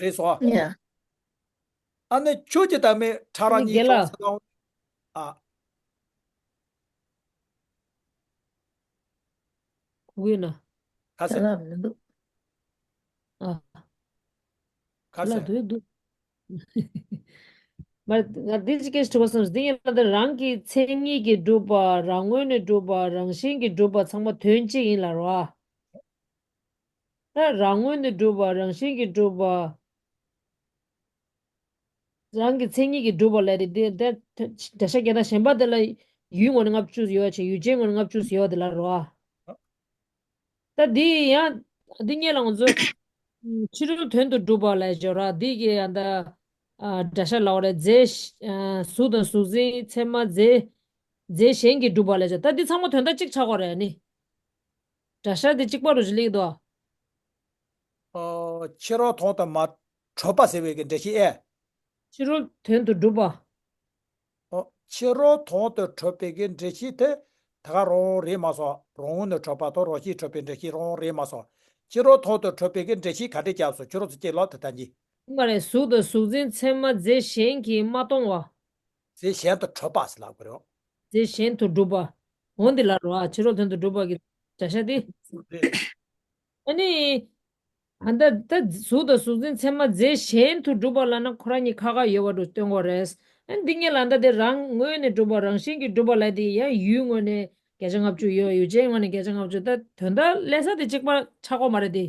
རེད་སོ། ཡ། ཨ་ནི་ཆོས་ཀྱི་བདག་མེད་ཕྲ་རགས་གཉིས་རྒན་ལགས། ཤོག་ཟེར་ན། ཨ། གུ་གུལ་ན། ཁ་ཟེར། ལབ་མི་འདུག་ཨ། ཁ་ཟེར། ལབ་འདུག་འདུག་མ། ང་འདི་ཅིག་སྐད་ཆ་དྲི་བ་བསམ་སོང་། འདི་ཡིན་ན་ད་རང་གི་མཚན་ཉིད་ཀྱིས་གྲུབ་པ། རང་ངོས་ནས་གྲུབ་པ། རང་བཞིན་གྱིས་གྲུབ་པ་ཚང་མ་དོན་གཅིག་ཡིན་ལབ་རེད་བ། ད་རང་ངོས་ནས་གྲུབ་པ། རང་བཞིན་གྱིས་གྲུབ་པ། རང་གི་མཚན་ཉིད་ཀྱིས་གྲུབ་པ་ལབ་དེ་དེ་དེ་འགྲེལ་བཤད་རྒྱག་སྟངས་གཞན་པ་དེ་ལ་ཡུལ་ངོས་ནས་ལྔ་བཅུ་ཡོད་ཅེས། ཡུལ་ཅན་ངོས་ནས་ལྔ་བཅུ་ཡོད་དེ་ལ་རོ། ད་འདི་ཡང་འདི་སྔོན་ལ་ང་ཚོ་ཕྱི་རོལ་དོན་དུ་གྲུབ་པ་ལབ་ཡོད་ར། འདི་གི་ཡང་ད་འགྲེལ་བཤད་ལབ་པ་རེད། རྫས་གཟུགས་དང་གཟུགས་འཛིན་ཚད་མ་རྫས་རྫས་གཞན་གྱིས་གྲུབ་པ་ལབ་ཡོད། ད་འདི་ཚང་མ་དོན་དག་གཅིག་ཆགས་ཀྱི་ཡོད་རེད་ནི། འགྲེལ་བཤད་འདི་གཅིག་པ་རུ་ཞིག་སླེབས་འདུག་ཨ། ཕྱི་རོལ་དོན་དུ་མ་གྲུབ་པ་ཟེར་བའི་གི་འགྲེལ་བཤད་ཨེ། ཕྱི་རོལ་དོན་དུ་གྲུབ་པ། ཨོ། ཕྱི་རོལ་དོན་དུ་གྲུབ་པའི་གི་འགྲེལ་བཤད་དེ་ད་ག་རང་རེད་མ་སོང་། རང་ངོས་ནས་གྲུབ་པ་དང་རང་བཞིན་གྲུབ་པའི་འགྲེལ་བཤད་རང་རེད་མ་སོང་། ཕྱི་རོལ་དོན་དུ་གྲུབ་པའི་གི་འགྲེལ་བཤད་ག་འདྲས་བརྒྱབ་སོང་། ཁྱོད་རང་ཚོ་ཅིག་ལབ་དེ་ལྟ་གྱིས། མ་རེད། གཟུགས་དང་གཟུགས་འཛིན་ཚད་མ་རྫས་གཞན་གྱིས་མ་སྟོང་བ། རྫས་གཞན་དུ་གྲུབ་པ་ཟེར་ལབ་དགོས་རེད། རྫས་གཞན་དུ་གྲུབ་པ། འོ་འདི་ལ་རོ། ཨ། ཕྱི་རོལ་དོན་དུ་གྲུབ་པ་གི་བྱ་བྱ་སྟེ། རེད། ཨ་ནི། ཨ། ད་ད་གཟུགས་དང་གཟུགས་འཛིན་ཚད་མ་རྫས་གཞན་དུ་གྲུབ་པ་ལབ་ན་ཁོ་རང་གཉིས་ཁ་ཁ་ཡོད་པ་འདྲ་སྟོན་གྱི་རེད། ཨ། འདི་སྔོན་ལ་ད་དེ་རང་ངོས་ནས་གྲུབ་པ་རང་བཞིན་གྱིས་གྲུབ་པ་ལབ་དེ་ཡང་ཡུལ་ངོས་ནས་བརྒྱ་ཆ་ལྔ་བཅུ་ཡོད། ཡུལ་ཅན་ངོས་ནས་བརྒྱ་ཆ་ལྔ་བཅུ། ད་དོན་དག་ལབ་ས་དེ་གཅིག་པ་ཆགས་ཀྱི་མ་རེད་དེ།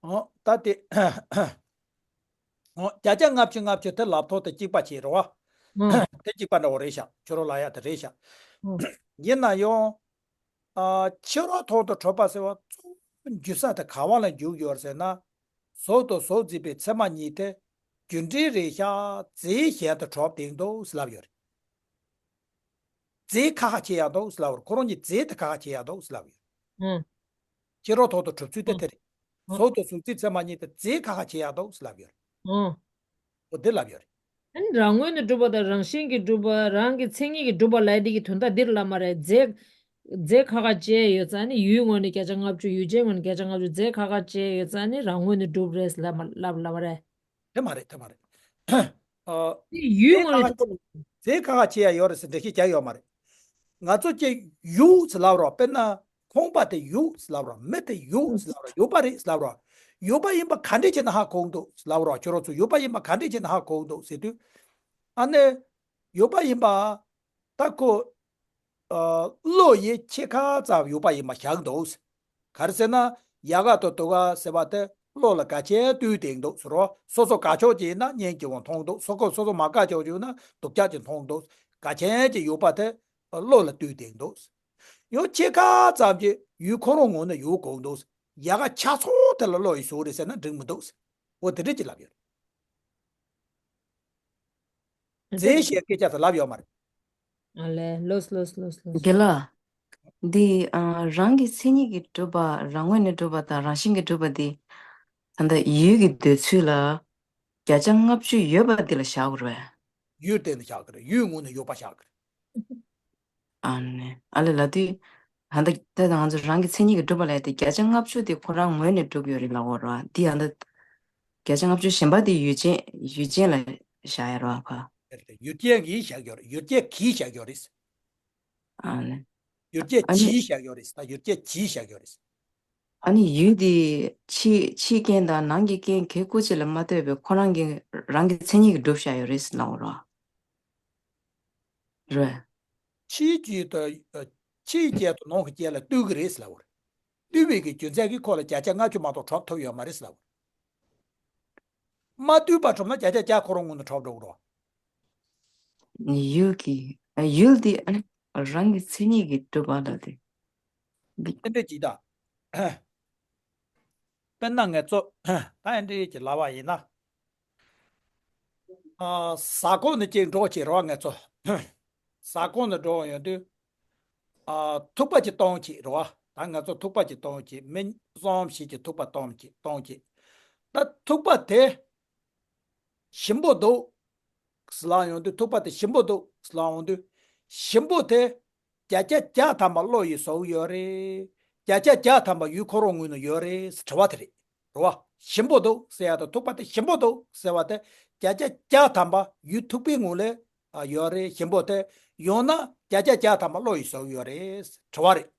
ཨོ། ད་དེ། ཨོ། བརྒྱ་ཆ་ལྔ་བཅུ་ལྔ་བཅུ་དེ་ལབ་ཐོག་དེ་གཅིག་པ་བྱེད་རོགས། ཨོ། དེ་གཅིག་པ་འདྲ་བོ་རེད་ཤག་ཁྱོད་རང་ལབ་ཡ་དེ་རེད་ཤག་ཨོ། ཡིན་ན་ཡང་། ཨ། ཕྱི་རོལ་དོན་དུ་གྲུབ་པ་ཟེར་བ་གཙོ་བོ་འཇུག་ས་དེ་ག་བ་ལ་འཇུག་ཡོད་ཟེར་ན། གཟུགས་དང་གཟུགས་འཛིན་པའི་ཚད་མ་གཉིས་དེ་རྒྱུ་འབྲས་རེད་ཤག་རྫས་གཞན་དུ་གྲུབ་བསྡད་འདུག་ཟེར་ལབ་ཡོད་རེད། རྫས་ཁ་ཁ་བྱེད་ཡག་འདུག་ཟེར་ལབ་པ་རེད། ཁོ་རང་གཉིས་རྫས་དེ་ཁ་ཁ་བྱེད་ཡག་འདུག་ཟེར་ལབ་པ་རེད། ཨང་། ཕྱི་རོལ་དོན་དུ་གྲུབ་ཚུལ་དེ་ཨང་། དེ་རེད། ཨང་། གཟུགས་དང་གཟུགས་འཛིན་ཚད་མ་གཉིས་དེ་རྫས་ཁ་ཁ་བྱེད་ཡག་འདུག་ཟེར་ལབ་ཡོད་རེད། ཨང་། འོ་དེ་ལབ་ཡོད་རེད། ཨ་ནི་རང་ངོས་ནས་གྲུབ་པ་དང་རང་བཞིན་གྱིས་གྲུབ་པ། རང་གི་མཚན་ཉིད་ཀྱིས་གྲུབ་པ་ལབ་དེ་གི་དོན་དག་འདིར་ལབ་མ་རེད། རྫས་རྫས་ཁ་ཁ་བྱས་ཡོད་ཙང་ནི་ཡུལ་ངོས་ནས་བརྒྱ་ཆ་ལྔ་བཅུ། ཡུལ་ཅན་ངོས་ནས་བརྒྱ་ཆ་ལྔ་བཅུ། རྫས་ཁ་ཁ་བྱས་ཡོད་ཙང་ནི་རང་ངོས་ནས་གྲུབ་རེད་ལབ་མ་ལབ་ལབ་པ་རེད། དེ་མ་རེད། དེ་མ་རེད། ཨ། དེ་ཡུལ་ངོས་ནས་གྲུབ་པ། རྫས་ཁ་ཁ་བྱེད་ཡག་ཡོད་རེད་ཟེར་འགྲེལ་བཤད་རྒྱག་ཡོད་མ་རེད། ང་ཚོ་ཅིག་ཡུལ་ཟེར་ལབ་རོགས། དཔེར་ན་ཁང་པ་དེ་ཡུལ་ཟེར་ལབ་རོགས། མི་དེ་ཡུལ་ཟེར་ལབ་རོགས། ཡུལ་པ་རེད་ཟེར་ལབ་རོགས། ཡུལ་པ་ཡིན་པ་ག་འདྲས་བྱས་ན་ཧ་གོ་གི་འདུག་ཟེར་ལབ་རོགས། ཁྱོད་རང་ཚོ་ཡུལ་པ་ཡིན་པ་ག་འདྲས་བྱས་ན་ཧ་གོ་གི་འདུག་ཟེར་དུས། ཨ་ནི་ཡུལ་པ་ཡིན་པ། ད་ཁོ། ཨ། བློ་ཡིས་ཕྱེད་ཀ་ཙམ་ཡུལ་པ་ཡིན་པ་བཞག་འདུག་ག་རེ་ཟེར་ན། ཡལ་ག་དང་དུག་ག་ཟེར་བ་དེ་བློ་ལ་གལ་ཆེན་བསྡུས་བསྡད་འདུག་ཟེར་རོ། སོ་སོ་དགའ་ཕྱོགས་ཅིག་ཡིན་ན་སྙིང་རྗེ་བོ་མཐོང་འདུག་སོ་སོ་སོ་སོ་མ་དགའ་ཕྱོགས་ཅིག་ཡིན་ན་སྡུག་ཅག་ཅིག་མཐོང་འདུག་གལ་ཆེན་གྱི་ཡུལ་པ་དེ་བློ་ལ་བསྡུས་བསྡད་འདུག་ཡང་ཕྱེད་ཀ་ཙམ་གྱི་ཡུལ་ཁོ་རང་ངོས་ནས་ཡོད་དགོས་འདུག་ཡལ་ག་ཆ་ཚང་དེ་ལ་བློ་ཡིས་ཟུར་རེད་ཟེར་ན་འགྲིག་མི་འདུག་འོ་དེ་འདྲ་ཅིག་ལབ་ཡོད། རྫས་ཞེས་སྐད་ཆ་དེ་ལབ་ཡོད་མ་རེད། ཨ་ལས། ལོས་ལོས་ལོས་ལོས། རྒན་ལགས། འདི། ཨ། རང་གི་མཚན་ཉིད་ཀྱིས་གྲུབ་པ། རང་ངོས་ནས་གྲུབ་པ་དང་རང་བཞིན་གྱིས་གྲུབ་པ་འདི། ད་ལྟ་ཡུལ་གྱི་འདོད་ཚུལ་ལ་བརྒྱ་ཆ་ལྔ་བཅུ་ཡོད་པ་འདི་ལ་བཞག་དགོས་རེད་པས། ཡུལ་དེ་ལ་བཞག་གི་རེད། ཡུལ་ངོས་ནས་ཡོད་པ་བཞག་གི་རེད། ཨ་ནི། ཨ་ལས། ལབ་དུས། ད་ལྟ་ད་ང་ཚོ་རང་གི་མཚན་ཉིད་ཀྱིས་གྲུབ་པ་ལབ་དེ་བརྒྱ་ཆ་ལྔ་བཅུ་དེ་ཁོ་རང་ངོས་ནས་གྲུབ་ཡོད་རེད་ལབ་ཡོད་རེད་པ། འདི་ཨ་ད། བརྒྱ་ཆ་ལྔ་བཅུ་གཞན་པ་དེ་ཡུལ་ཅན། ཡུལ་ཅན་ལ་བཞག་ཡོད་རེད་པ་ཕ། ཡུལ་ཅན་གྱིས་བཞག་ཡོད་རེད། ཡུལ་ཅན་གྱིས་བཞག་ཡོད་རེད། ཨ་ནི། ཡུལ་ཅན་ཨ་ནི། གྱིས་བཞག་ཡོད་རེད། ད་ཡུལ་ཅན་གྱིས་བཞག་ཡོད་རེད། ཨ་ནི་ཡུལ་དེ་ཕྱིའི་ཕྱིའི་རྐྱེན་དང་ནང་གི་རྐྱེན་གེགས་སྐུལ་བྱེད་ལ་མ་ལྟོས་པའི་ཁོ་རང་གི་རང་གི་མཚན་ཉིད་ཀྱིས་གྲུབ་བཞག་ཡོད་རེད་ལབ་ཡོད་རེད་པ། རེད། ཕྱིའི་རྐྱེན་དང་། ཕྱིའི་རྐྱེན་དང་ནང་གི་རྐྱེན་ལ་ལྟོས་ཀྱི་རེད་ལབ་ཡོད་རེད། ལྟོས་པའི་གི་རྒྱུ་མཚན་གྱིས་ཁོ་ལ་བརྒྱ་ཆ་ལྔ་བཅུ་མ་གཏོགས་གྲུབ་ཐུབ་ཡོད་མ་རེད་ལབ་ཡོད་རེད། མ་ལྟོས་པར་གྲུབ་ན་བརྒྱ་ཆ་བརྒྱ་ཁོ་རང་ངོས་ནས་གྲུབ་འགྲོ་གི་རེད། ཡུལ་གྱི། ཡུལ་འདི་རང་གི་མཚན་ཉིད་ཀྱིས་གྲུབ་པ་ལ་དེ། འདི། དེ་འདྲ་ཅིག་ད། དཔེར་ན་ངས་ཚོ། ད་ཨེ་འདྲ་ཅིག་ལབ་པ་ཡིན་ན། ཨ། ཟ་ཁང་ནས་ཅིག་འགྲོ་བྱེད་རེད་པ་ངས་ཚོ། ཟ་ཁང་ནས་འགྲོ་ཡོང་དུས། ཨ། ཐུག་པ་ཅིག་གཏོང་བྱེད་རེད་པ། ད་ང་ཚོ་ཐུག་པ་གཅིག་གཏོང་གི་མི་གསུམ་བཞི་གི་ཐུག་པ་གཏོང་གི་གཏོང་གི་ད་ཐུག་པ་དེ་ཞིམ་པོ་འདུག་ཟེར་ལབ་ཡོང་དུས། ཐུག་པ་དེ་ཞིམ་པོ་འདུག་ཟེར་ལབ་ཡོང་དུས། ཞིམ་པོ་དེ་བརྒྱ་ཆ་བརྒྱ་ཐམ་པ་བློ་ཡིས་བཟོ་གི་ཡོད་རེད། བརྒྱ་ཆ་བརྒྱ་ཐམ་པ་ཡུལ་ཁོ་རང་ངོས་ནས་ཡོད་རེད་ཟེར་དྲི་བ་དེ་རེད། རེད་བ། ཞིམ་པོ་འདུག་ཟེར་ཡ་དང་ཐུག་པ་དེ་ཞིམ་པོ་འདུག་ཟེར་བ་དེ་བརྒྱ་ཆ་བརྒྱ་ཐམ་པ་ཡུལ་ཐུག་པའི་ངོས་ལ་ཡོད་རེད། ཞིམ་པོ་དེ་ཡང་ན་བརྒྱ་ཆ་བརྒྱ་ཐམ་པ་བློ་ཡིས་བཟོ་གི་ཡོད་རེད་ཟེར་དྲི་བ་རེད།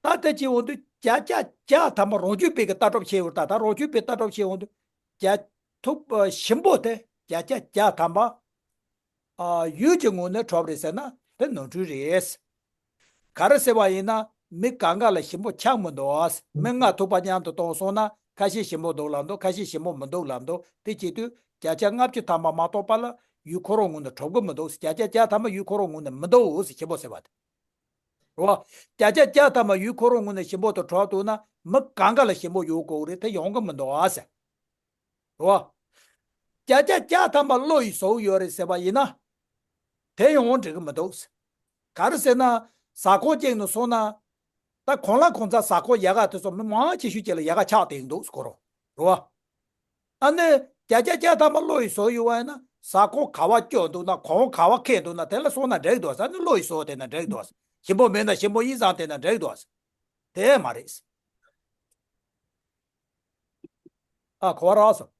ད་དེ་བྱེད་འོང་དུས་བརྒྱ་ཆ་བརྒྱ་ཐམ་པ་རང་རྒྱུད་པའི་གི་ལྟ་གྲུབ་བྱས་ཡོད། ད་ད་རང་རྒྱུད་པའི་ལྟ་གྲུབ་བྱས་འོང་དུས་བརྒྱ་ཐུག་པ་ཞིམ་པོ་དེ་བརྒྱ་ཆ་བརྒྱ་ཐམ་པ་ཨ་ཡུལ་གྱི་ངོས་ནས་གྲུབ་རེད་ཟེར་ན་དེ་ནོར་འཁྲུལ་རེད། ག་རེ་ཟེར་བ་ཡིན་ན་མི་གང་ག་ལ་ཞིམ་པོ་ཆགས་མི་འདུག་མི་ལྔ་ཐུག་པ་མཉམ་དུ་བཏང་སོང་ན་ཁ་ཤས་ཞིམ་པོ་འདུག་ལབ་འདུག་ཁ་ཤས་ཞིམ་པོ་མི་འདུག་ལབ་འདུག་དེ་བྱེད་དུས་བརྒྱ་ཆ་ལྔ་བཅུ་ཐམ་པ་མ་གཏོགས་པ་ལ་ཡུལ་ཁོ་རང་ངོས་ནས་གྲུབ་ཀྱི་མི་འདུག་བརྒྱ་ཆ་བརྒྱ་ཐམ་པ་ཡུལ་ཁོ་རང་ངོས་ནས་མི་འདུག་ཟེར་ཞིམ་པོ་ཟེར་བ་དེ། རེད་བ། བརྒྱ་ཆ་བརྒྱ་ཐམ་པ་ཡུལ་ཁོ་རང་ངོས་ནས་ཞིམ་པོ་དེ་གྲུབ་འདུག་ན་མི་གང་ག་ལ་ཞིམ་པོ་ཡོང་དགོས་རེད། དེ་ཡོང་གི་མི་འདུག་ཨ་ཟེར། རེད་བ། བརྒྱ་ཆ་བརྒྱ་ཐམ་པ་བློ་ཡིས་བཟོ་གི་ཡོད་རེད་ཟེར་བ་ཡིན་ན། དེ་ཡོང་འགྲིག་གི་མི་འདུག་ག་རེ་ཟེར་ན། གཟའ་འཁོར་གཅིག་ནས་སོང་ན། ད་གང་ལ་གང་འཚམ་གཟའ་འཁོར་ཡལ་ག་དེ་ཚོ་མི་མང་ཆེ་ཤོས་ཅིག་ལ་ཡལ་ག་ཆགས་བསྡད་འདུག་ཁོ་རང་། རེད་བ། ཨ་ནི། བརྒྱ་ཆ་བརྒྱ་ཐམ་པ་བློ་ཡིས་བཟོ་ཡོད་པ་ཡིན་ན་གཟའ་འཁོར་ག་པར་སྐྱོད་འདུག་ན་གོང་ག་པར་འཁེལ་འདུག་ན་དེ་ལ་སོང་ན་འགྲིག་འདུག་ཟེར་ནི་བློ་ཡིས་བཟོ་དེ་ན་འགྲིག་འདུག་ཞིམ་པོ་མེད་ན་ཞིམ་པོ་ཡིན་ཙང་དེ་ན་འགྲིག་འདུག་དེ་མ་རེད། ཨ་གོ་བ་རག་སོང་།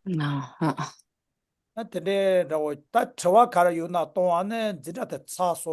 ཨ་ཧ། ཨ་དེ་འདྲའི་འདྲ་བོ་ད་དྲི་བ་ག་རེ་ཡོད་ན་གཏོང་། ཨ་ནི་འཛིན་གྲྭ་དེ་ཚར་སོང་།